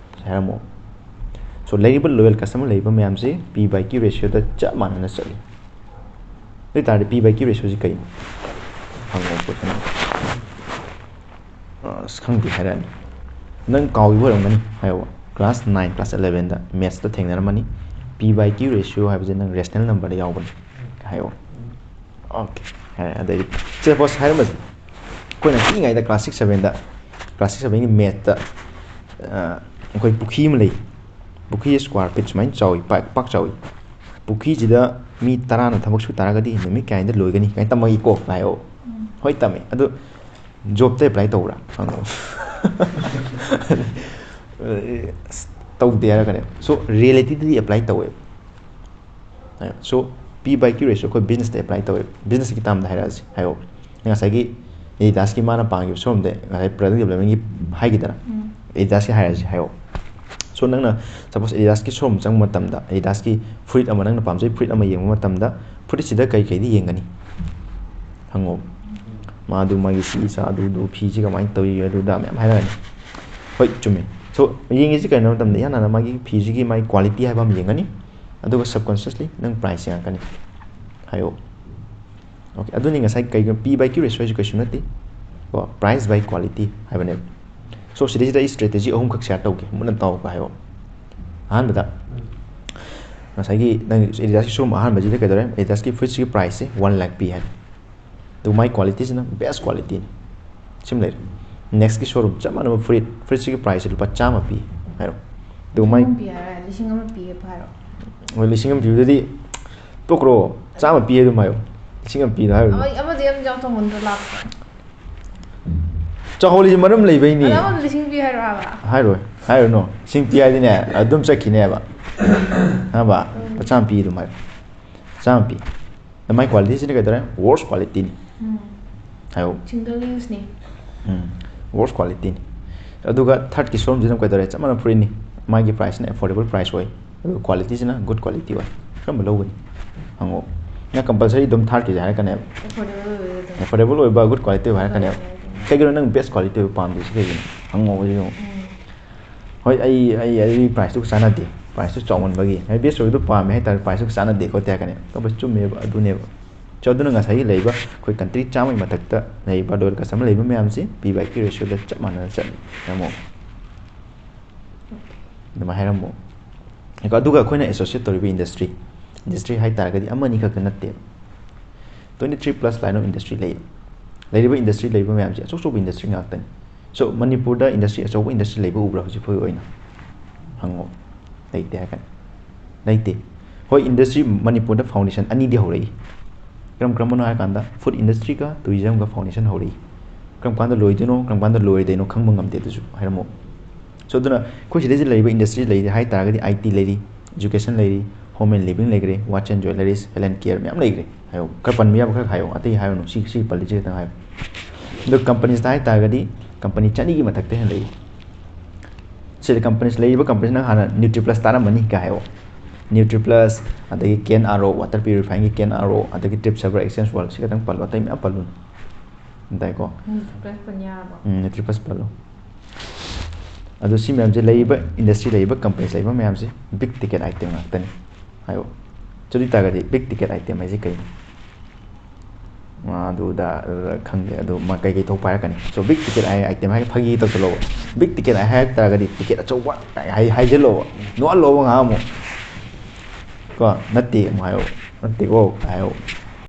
ꯍꯥꯏꯔꯝꯃꯣ꯫ So ꯂꯩꯔꯤꯕ loyal customer ꯂꯩꯔꯤꯕ ꯃꯌꯥꯝꯁꯦ P by Q ratioꯗ ꯆꯞ ꯃꯥꯟꯅꯅ ꯆꯠꯂꯤ꯫ ꯑꯗꯨ ꯑꯣꯏ ꯇꯥꯔꯗꯤ P by Q ratioꯁꯤ ꯀꯩꯅꯣ? ꯍꯪꯉꯣ question꯫ ꯑꯁ, ꯈꯪꯗꯦ ꯍꯥꯏꯔꯛꯑꯅꯤ꯫ ꯅꯪ ꯀꯥꯎꯈꯤꯕ ꯑꯣꯏꯔꯝꯒꯅꯤ ꯍꯥꯏꯌꯣꯕ꯫ Class nine, class elevenꯗ mathsꯇ ꯊꯦꯡꯅꯔꯝꯃꯅꯤ꯫ P by Q ratio ꯍꯥꯏꯕꯁꯦ ꯅꯪ rational numberꯗ ꯌꯥꯎꯕꯅꯤ ꯍꯥꯏꯌꯣ꯫ Okay꯫ ꯍꯥꯏꯔꯦ꯫ ꯑꯗꯩꯗꯤ suppose ꯍꯥꯏꯔꯝꯕꯁꯦ ꯑꯩꯈꯣꯏꯅ ꯄꯤꯛꯏꯉꯩꯗ class six sevenꯗ, class six sevenꯒꯤ mathsꯇ, ꯑ, ꯑꯩꯈꯣꯏ ꯄꯨꯈ꯭ꯔꯤ ꯑꯃ ꯂꯩ꯫ ꯄꯨꯈ꯭ꯔꯤ square feet ꯁꯨꯃꯥꯏꯅ ꯆꯥꯎꯏ, ꯄꯥꯛ, ꯄꯥꯛ ꯆꯥꯎꯏ꯫ ꯄꯨꯈ꯭ꯔꯤꯁꯤꯗ ꯃꯤ ꯇꯔꯥꯅ ꯊꯕꯛ ꯁꯨ ꯇꯥꯔꯒꯗꯤ ꯅꯨꯃꯤꯠ ꯀꯌꯥꯅꯤꯗ ꯂꯣꯏꯒꯅꯤ ꯀꯥꯏꯅ ꯇꯝꯃꯛꯏꯀꯣ ꯍꯥꯏꯌꯣ꯫ ꯎꯝ꯫ ꯍꯣꯏ ꯇꯝꯃꯤ꯫ ꯑꯗꯨ ꯖꯣꯕꯇ ꯑꯦꯄ꯭ꯂꯥꯏ ꯇꯧꯕ꯭ꯔꯥ? ꯍꯪꯉꯣ꯫ ꯑꯁ, ꯇꯧꯗꯦ ꯍꯥꯏꯔꯛꯀꯅꯦ꯫ ꯁꯣ ꯔꯤꯌꯦꯂꯤꯇꯤꯗꯗꯤ ꯑꯦꯄ꯭ꯂꯥꯏ ꯇꯧꯋꯦ꯫ ꯁꯣ ꯄꯤ ꯕꯥꯏ ꯀ꯭ꯌꯨ ꯔꯦꯁꯤꯌꯣ ꯑꯩꯈꯣꯏ ꯕꯤꯖꯤꯅꯦꯁꯇ ꯑꯦꯄ꯭ꯂꯥꯏ ꯇꯧꯋꯦ꯫ ꯕꯤꯖꯤꯅꯦꯁꯀꯤ ꯇꯥꯝꯗ ꯍꯥꯏꯔꯛꯑꯁꯤ, ꯍꯥꯏꯌꯣ꯫ ꯉꯁꯥꯏꯒꯤ ꯑꯦꯗꯤꯗꯥꯁꯀꯤ ꯃꯥꯅ ꯄꯥꯡꯈꯤꯕ ꯁꯣꯔꯨꯝꯗ ꯉꯁꯥꯏ ꯄ꯭ꯔꯗꯛ ꯗꯤꯕꯂꯞꯃꯦꯟꯒꯤ ꯍꯥꯏꯈꯤꯗꯅ, ꯎꯝ꯫ ꯑꯦꯗꯤꯗꯥꯁꯀꯤ ꯍꯥꯏꯔꯁꯤ, ꯍꯥꯏꯌꯣ꯫ ꯁꯣ ꯅꯪꯅ ꯁꯄꯣꯁ ꯑꯦꯗꯤꯗꯥꯁꯀꯤ ꯁꯣꯔꯨꯝ ꯆꯪꯕ ꯃꯇꯝꯗ, ꯑꯦꯗꯤꯗꯥꯁꯀꯤ ꯐꯨꯔꯤꯠ ꯑꯃ, ꯅꯪꯅ ꯄꯥꯝꯖꯩ ꯐꯨꯔꯤꯠ ꯑꯃ ꯌꯦꯡꯕ ꯃꯇꯝꯗ, ꯐꯨꯔꯤꯠꯁꯤꯗ ꯀꯩ ꯀꯩꯗꯤ ꯌꯦꯡꯒꯅꯤ? ꯍꯪꯉꯣ꯫ ꯃꯥꯗꯨ ꯃꯥꯒꯤ ꯁꯤ ꯁꯥ ꯑꯗꯨꯗꯨ ꯐꯤꯁꯤ ꯀꯃꯥꯏꯅ ꯇꯧꯏ ꯑꯗꯨꯗ ꯃꯌꯥꯝ ꯍꯥꯏꯔꯛꯑꯅꯤ꯫ ꯍꯣꯏ, ꯆꯨꯝꯃꯤ꯫ ꯁꯣ ꯌꯦꯡꯉꯤꯁꯤ ꯀꯩꯅꯣ ꯍꯥꯏꯕ ꯃꯇꯝꯗ, ꯏꯍꯥꯟ ꯍꯥꯟꯅ ꯃꯥꯒꯤ ꯐꯤꯁꯤꯒꯤ ꯃꯥꯒꯤ ꯀ꯭ꯋꯥꯂꯤꯇꯤ ꯍꯥꯏꯕ ꯑꯃ ꯌꯦꯡꯒꯅꯤ꯫ ꯑꯗꯨꯒ ꯁꯕꯀꯣꯟꯁꯤꯌꯁꯂꯤ ꯅꯪ ꯄ꯭ꯔꯥꯏꯁ ꯌꯦꯡꯉꯛꯀꯅꯤ꯫ ꯍꯥꯏꯌꯣ꯫ ꯑꯣꯀꯦ, ꯑꯗꯨꯅꯤ ꯉꯁꯥꯏ ꯀꯩꯒꯨꯝꯕ ꯄꯤ ꯕꯥꯏ ꯀ꯭ꯌꯨ ꯔꯦꯁꯤꯌꯣ ꯍꯥꯏꯁꯤ ꯀꯩꯁꯨ ꯅꯠꯇꯦ꯫ ꯀꯣ, ꯄ꯭ꯔꯥꯏꯁ ꯕꯥꯏ ꯀ꯭ꯋꯥꯂꯤꯇꯤ ꯍꯥꯏꯕꯅꯦꯕ꯫ ꯁꯣ ꯁꯤꯗꯩꯁꯤꯗ ꯑꯩ ꯁ꯭ꯇ꯭ꯔꯦꯇꯦꯖꯤ ꯑꯍꯨꯝꯈꯛ ꯁꯤꯌꯔ ꯇꯧꯒꯦ, ꯃꯨꯟꯅ ꯇꯥꯎꯀꯣ, ꯍꯥꯏꯌꯣ꯫ ꯑꯍꯥꯟꯕꯗ ꯉꯁꯥꯏꯒꯤ ꯅꯪ ꯑꯦꯗꯤꯗꯥꯁꯀꯤ ꯁꯣꯔꯨꯝ ꯑꯍꯥꯟꯕꯁꯤꯗ ꯀꯩꯗꯧꯔꯦ? ꯑꯦꯗꯤꯗꯥꯁꯀꯤ ꯐꯨꯔꯤꯠꯁꯤꯒꯤ ꯄ꯭ꯔꯥꯏꯁꯁꯦ ꯋꯥꯟ ꯂꯥꯛ ꯄꯤ ꯍꯥꯏ꯫ ꯑꯗꯨ ꯃꯥꯏ ꯀ꯭ꯋꯥꯂꯤꯇꯤꯁꯤꯅ ꯕꯦꯁ ꯀ꯭ꯋꯥꯂꯤꯇꯤꯅꯤ꯫ ꯁꯤꯃ ꯂꯩꯔꯦ꯫ ꯅꯦꯛꯁꯀꯤ ꯁꯣꯔꯨꯝ ꯆꯞ ꯃꯥꯟꯅꯕ ꯐꯨꯔꯤꯠ, ꯐꯨꯔꯤꯠꯁꯤꯒꯤ ꯄ꯭ꯔꯥꯏꯁꯁꯦ ꯂꯨꯄꯥ ꯆꯥꯝꯃ ꯄꯤ ꯍꯥꯏꯔꯣ꯫ ꯑꯗꯨ ꯃꯥꯏ ꯂꯤꯁꯤꯡ ꯑꯃ ꯄꯤ ꯍꯥꯏꯔꯣ, ꯂꯤꯁꯤꯡ ꯑꯃ ꯄꯤꯕ ꯍꯥꯏꯔꯣ? ꯍꯣꯏ, ꯂꯤꯁꯤꯡ ꯑꯃ ꯄꯤꯕꯗꯨꯗꯤ ꯇꯣꯛꯈ꯭ꯔꯣ, ꯆꯥꯝꯃ ꯄꯤ ꯑꯗꯨꯝ ꯍꯥꯏꯌꯣ꯫ ꯂꯤꯁꯤꯡ ꯑꯃ ꯄꯤꯗꯣ ꯍꯥꯏꯔꯨꯅꯨ꯫ ꯑꯃ-, ꯑꯃꯗꯤ ꯌꯥꯝ ꯆꯥꯎꯊꯣꯛꯃꯟꯗ꯭ꯔꯣ ꯂꯥꯛꯄ? ꯆꯥꯎꯍꯜꯂꯤꯁꯦ ꯃꯔꯝ ꯂꯩꯕꯩꯅꯤ꯫ ꯑꯗꯣ ꯑꯃꯗ ꯂꯤꯁꯤꯡ ꯄꯤ ꯍꯥꯏꯔꯣ ꯍꯥꯏꯕ? ꯍꯥꯏꯔꯣꯏ, ꯍꯥꯏꯔꯨꯅꯨ꯫ ꯂꯤꯁꯤꯡ ꯄꯤ ꯍꯥꯏꯗꯤꯅꯦ, ꯑꯗꯨꯝ ꯆꯠꯈꯤꯅꯦꯕ꯫ ꯈꯪꯉꯕ? ꯎꯝ꯫ ꯂꯨꯄꯥ ꯆꯥꯝꯃ ꯄꯤ ꯑꯗꯨꯝ ꯍꯥꯏꯌꯣ꯫ ꯆꯥꯝꯃ ꯄꯤ꯫ ꯑꯗ ꯃꯥꯏ ꯀ꯭ꯋꯥꯂꯤꯇꯤꯁꯤꯅ ꯀꯩꯗꯧꯔꯦ? ꯋꯣꯔꯁ ꯀ꯭ꯋꯥꯂꯤꯇꯤꯅꯤ꯫ ꯎꯝ꯫ ꯍꯥꯏꯌꯣ꯫ ꯁꯤꯡꯒꯜ ꯌꯨꯁꯅꯤ꯫ ꯎꯝ꯫ ꯋꯣꯔꯁ ꯀ꯭ꯋꯥꯂꯤꯇꯤꯅꯤ꯫ ꯑꯗꯨꯒ ꯊꯥꯔꯠꯀꯤ ꯁꯣꯔꯨꯝꯁꯤꯅ ꯀꯩꯗꯧꯔꯦ? ꯆꯞ ꯃꯥꯟꯅꯕ ꯐꯨꯔꯤꯠꯅꯤ꯫ ꯃꯥꯒꯤ ꯄ꯭ꯔꯥꯏꯁꯁꯤꯅ ꯑꯦꯐꯣꯔꯗꯦꯕꯜ ꯄ꯭ꯔꯥꯏꯁ ꯑꯣꯏ꯫ ꯑꯗꯨꯒ ꯀ꯭ꯋꯥꯂꯤꯇꯤꯁꯤꯅ ꯒꯨꯗ ꯀ꯭ꯋꯥꯂꯤꯇꯤ ꯑꯣꯏ꯫ ꯀꯔꯝꯕ ꯂꯧꯒꯅꯤ? ꯍꯪꯉꯣ꯫ ꯅꯪ ꯀꯝꯄꯜꯁꯔꯤ ꯑꯗꯨꯝ ꯊꯥꯔꯠꯀꯤꯁꯦ ꯍꯥꯏꯔꯛꯀꯅꯦꯕ꯫ ꯑꯦꯐꯣꯔꯗꯦꯕꯜ ꯑꯣꯏꯕ ꯑꯗꯨꯝ꯫ ꯑꯦꯐꯣꯔꯗꯦꯕꯜ ꯑꯣꯏꯕ, ꯒꯨꯗ ꯀ꯭ꯋꯥꯂꯤꯇꯤ ꯑꯣꯏꯕ ꯍꯥꯏꯔꯛꯀꯅꯦꯕ꯫ ꯍꯣꯏ, ꯍꯣꯏ, ꯍꯣꯏ꯫ ꯀꯩꯒꯤꯅꯣ ꯅꯪ ꯕꯦꯁ ꯀ꯭ꯋꯥꯂꯤꯇꯤ ꯑꯣꯏꯕ ꯄꯥꯝꯗ꯭ꯔꯤꯁꯤ ꯀꯩꯒꯤꯅꯣ? ꯍꯪꯉꯣ ꯍꯧꯖꯤꯛ ꯍꯪꯉꯣ꯫ ꯎꯝ꯫ ꯍꯣꯏ, ꯑꯩ, ꯑꯩ, ꯑꯩ ꯄ꯭ꯔꯥꯏꯁꯇꯨꯒ ꯆꯥꯟꯅꯗꯦ꯫ ꯄ꯭ꯔꯥꯏꯁꯇꯨ ꯆꯥꯎꯃꯟꯕꯒꯤ꯫ ꯍꯥꯏꯗꯤ ꯕꯦꯁ ꯑꯣꯏꯕꯗꯣ ꯄꯥꯝꯃꯦ ꯍꯥꯏꯇꯥꯔꯦ, ꯄ꯭ꯔꯥꯏꯁꯇꯨꯒ ꯆꯥꯟꯅꯗꯦ ꯈꯣꯠꯇꯦ ꯍꯥꯏꯔꯛꯀꯅꯦꯕ꯫ ꯑꯗꯨꯕꯨ ꯆꯨꯝꯃꯦꯕ, ꯑꯗꯨꯅꯦꯕ꯫ So, ꯑꯗꯨꯅ ꯉꯁꯥꯏꯒꯤ ꯂꯩꯔꯤꯕ ꯑꯩꯈꯣꯏ ꯀꯟꯇ꯭ꯔꯤ ꯆꯥꯝꯃꯒꯤ ꯃꯊꯛꯇ ꯂꯩꯔꯤꯕ ꯂꯣꯌꯦꯜ ꯀꯁꯇꯃꯔ ꯂꯩꯕ ꯃꯌꯥꯝꯁꯤ ꯄꯤ ꯕꯥꯏ ꯀ꯭ꯌꯨ ꯔꯦꯁꯤꯌꯣꯗ ꯆꯞ ꯃꯥꯟꯅꯅ ꯆꯠꯂꯤ꯫ ꯌꯦꯡꯉꯣ꯫ ꯑꯗꯨꯃꯥꯏꯅ ꯍꯥꯏꯔꯝꯃꯣ꯫ ꯑꯗꯨꯒ ꯑꯩꯈꯣꯏꯅ ꯑꯦꯁꯣꯁꯤꯌꯦꯠ ꯇꯧꯔꯤꯕ ꯏꯟꯗꯁꯇ꯭ꯔꯤ, ꯏꯟꯗꯁꯇ꯭ꯔꯤ ꯍꯥꯏ ꯇꯥꯔꯒꯗꯤ ꯑꯃꯅꯤ ꯈꯛꯇ ꯅꯠꯇꯦꯕ꯫ Twenty three plus line of industry ꯂꯩ꯫ ꯂꯩꯔꯤꯕ ꯏꯟꯗꯁꯇ꯭ꯔꯤ ꯂꯩꯕ ꯃꯌꯥꯝꯁꯦ ꯑꯆꯧ ꯑꯆꯧꯕ ꯏꯟꯗꯁꯇ꯭ꯔꯤ ꯉꯥꯛꯇꯅꯤ꯫ So, ꯃꯅꯤꯄꯨꯔꯗ ꯏꯟꯗꯁꯇ꯭ꯔꯤ ꯑꯆꯧꯕ ꯏꯟꯗꯁꯇ꯭ꯔꯤ ꯂꯩꯕ ꯎꯕ꯭ꯔꯥ ꯍꯧꯖꯤꯛ ꯐꯥꯎꯒꯤ ꯑꯣꯏꯅ? ꯍꯪꯉꯣ꯫ ꯂꯩꯇꯦ ꯍꯥꯏꯔꯛꯀꯅꯤ꯫ ꯂꯩꯇꯦ꯫ ꯍꯣꯏ, ꯏꯟꯗꯁꯇ꯭ꯔꯤ ꯃꯅꯤꯄꯨꯔꯗ ꯐꯥꯎꯟꯗꯦꯁꯟ ꯑꯅꯤꯗꯤ ꯍꯧꯔꯛꯏ꯫ ꯀꯔꯝ ꯀꯔꯝꯕꯅꯣ ꯍꯥꯏꯔꯀꯥꯟꯗ, ꯐꯨꯗ ꯏꯟꯗꯁꯇ꯭ꯔꯤꯒ ꯇꯨꯔꯤꯖꯝꯒ ꯐꯥꯎꯟꯗꯦꯁꯟ ꯍꯧꯔꯛꯏ꯫ ꯀꯔꯝ ꯀꯥꯟꯗ ꯂꯣꯏꯗꯣꯏꯅꯣ, ꯀꯔꯝ ꯀꯥꯟꯗ ꯂꯣꯏꯔꯣꯏꯗꯣꯏꯅꯣ ꯈꯪꯕ ꯉꯝꯗꯦ꯫ ꯑꯗꯨꯁꯨ ꯍꯥꯏꯔꯝꯃꯣ꯫ So ꯑꯗꯨꯅ ꯑꯩꯈꯣꯏ ꯁꯤꯗꯩꯁꯤꯗ ꯂꯩꯔꯤꯕ industry ꯂꯩꯔꯤ ꯍꯥꯏ ꯇꯥꯔꯒꯗꯤ, I T ꯂꯩꯔꯤ, education ꯂꯩꯔꯤ, home and living ꯂꯩꯈ꯭ꯔꯦ, watch and jewelleries, health and care ꯃꯌꯥꯝ ꯂꯩꯈ꯭ꯔꯦ꯫ ꯍꯥꯏꯌꯣ, ꯈꯔ ꯄꯟꯕ ꯌꯥꯕ ꯈꯔ ꯍꯥꯏꯌꯣ, ꯑꯇꯩ ꯍꯥꯏꯔꯨꯅꯨ, ꯁꯤ ꯁꯤ ꯄꯜꯂꯤꯁꯤ ꯈꯛꯇꯪ ꯍꯥꯏꯌꯣ꯫ ꯑꯗꯣ companiesꯇ ꯍꯥꯏ ꯇꯥꯔꯒꯗꯤ company ꯆꯅꯤꯒꯤ ꯃꯊꯛꯇ ꯍꯦꯟꯅ ꯂꯩ꯫ ꯁꯤꯗ companies ꯂꯩꯔꯤꯕ companies, ꯅꯪ ꯍꯥꯟꯅ Nutri Plus ꯇꯥꯔꯝꯃꯅꯤ ꯀꯥꯏ ꯍꯥꯏꯌꯣ꯫ Nutri Plus, ꯑꯗꯒꯤ K N R O, water purifyingꯒꯤ K N R O, ꯑꯗꯒꯤ Trip Server, Exchange World, ꯁꯤ ꯈꯛꯇꯪ ꯄꯜꯂꯣ, ꯑꯇꯩ ꯃꯌꯥꯝ ꯄꯜꯂꯨꯅꯨ꯫ ꯇꯥꯏꯀꯣ? Nutri Plus ꯄꯟ ꯌꯥꯔꯕꯣ? ꯎꯝ, Nutri Plus ꯄꯜꯂꯣ꯫ ꯑꯗꯣ ꯁꯤ ꯃꯌꯥꯝꯁꯦ ꯂꯩꯔꯤꯕ industry ꯂꯩꯔꯤꯕ companies ꯂꯩꯔꯤꯕ ꯃꯌꯥꯝꯁꯦ big ticket item ꯉꯥꯛꯇꯅꯤ ꯍꯥꯏꯌꯣ꯫ ꯑꯗꯨ ꯑꯣꯏ ꯇꯥꯔꯒꯗꯤ big ticket item ꯍꯥꯏꯁꯦ ꯀꯩꯅꯣ? ꯑꯗꯨꯗ ꯈꯪꯗꯦ, ꯑꯗꯨ ꯃꯥ ꯀꯩꯀꯩ ꯊꯣꯛꯄ ꯍꯥꯏꯔꯛꯀꯅꯤ꯫ So big ticket ꯍꯥꯏ item ꯍꯥꯏ ꯐꯥꯒꯤ ꯇꯧꯁꯜꯂꯣꯕ꯫ Big ticket ꯍꯥꯏ ꯍꯥꯏꯔꯛ ꯇꯥꯔꯒꯗꯤ ticket ꯑꯆꯧꯕ ꯍꯥꯏ ꯍꯥꯏꯖꯜꯂꯣꯕ, ꯅꯣꯛꯍꯜꯂꯣꯕ ꯉꯥꯏꯍꯥꯛ ꯑꯃꯨꯛ꯫ ꯀꯣ, "ꯅꯠꯇꯦ" ꯑꯃꯨꯛ ꯍꯥꯏꯌꯣ, "ꯅꯠꯇꯦꯀꯣ" ꯍꯥꯏꯌꯣ꯫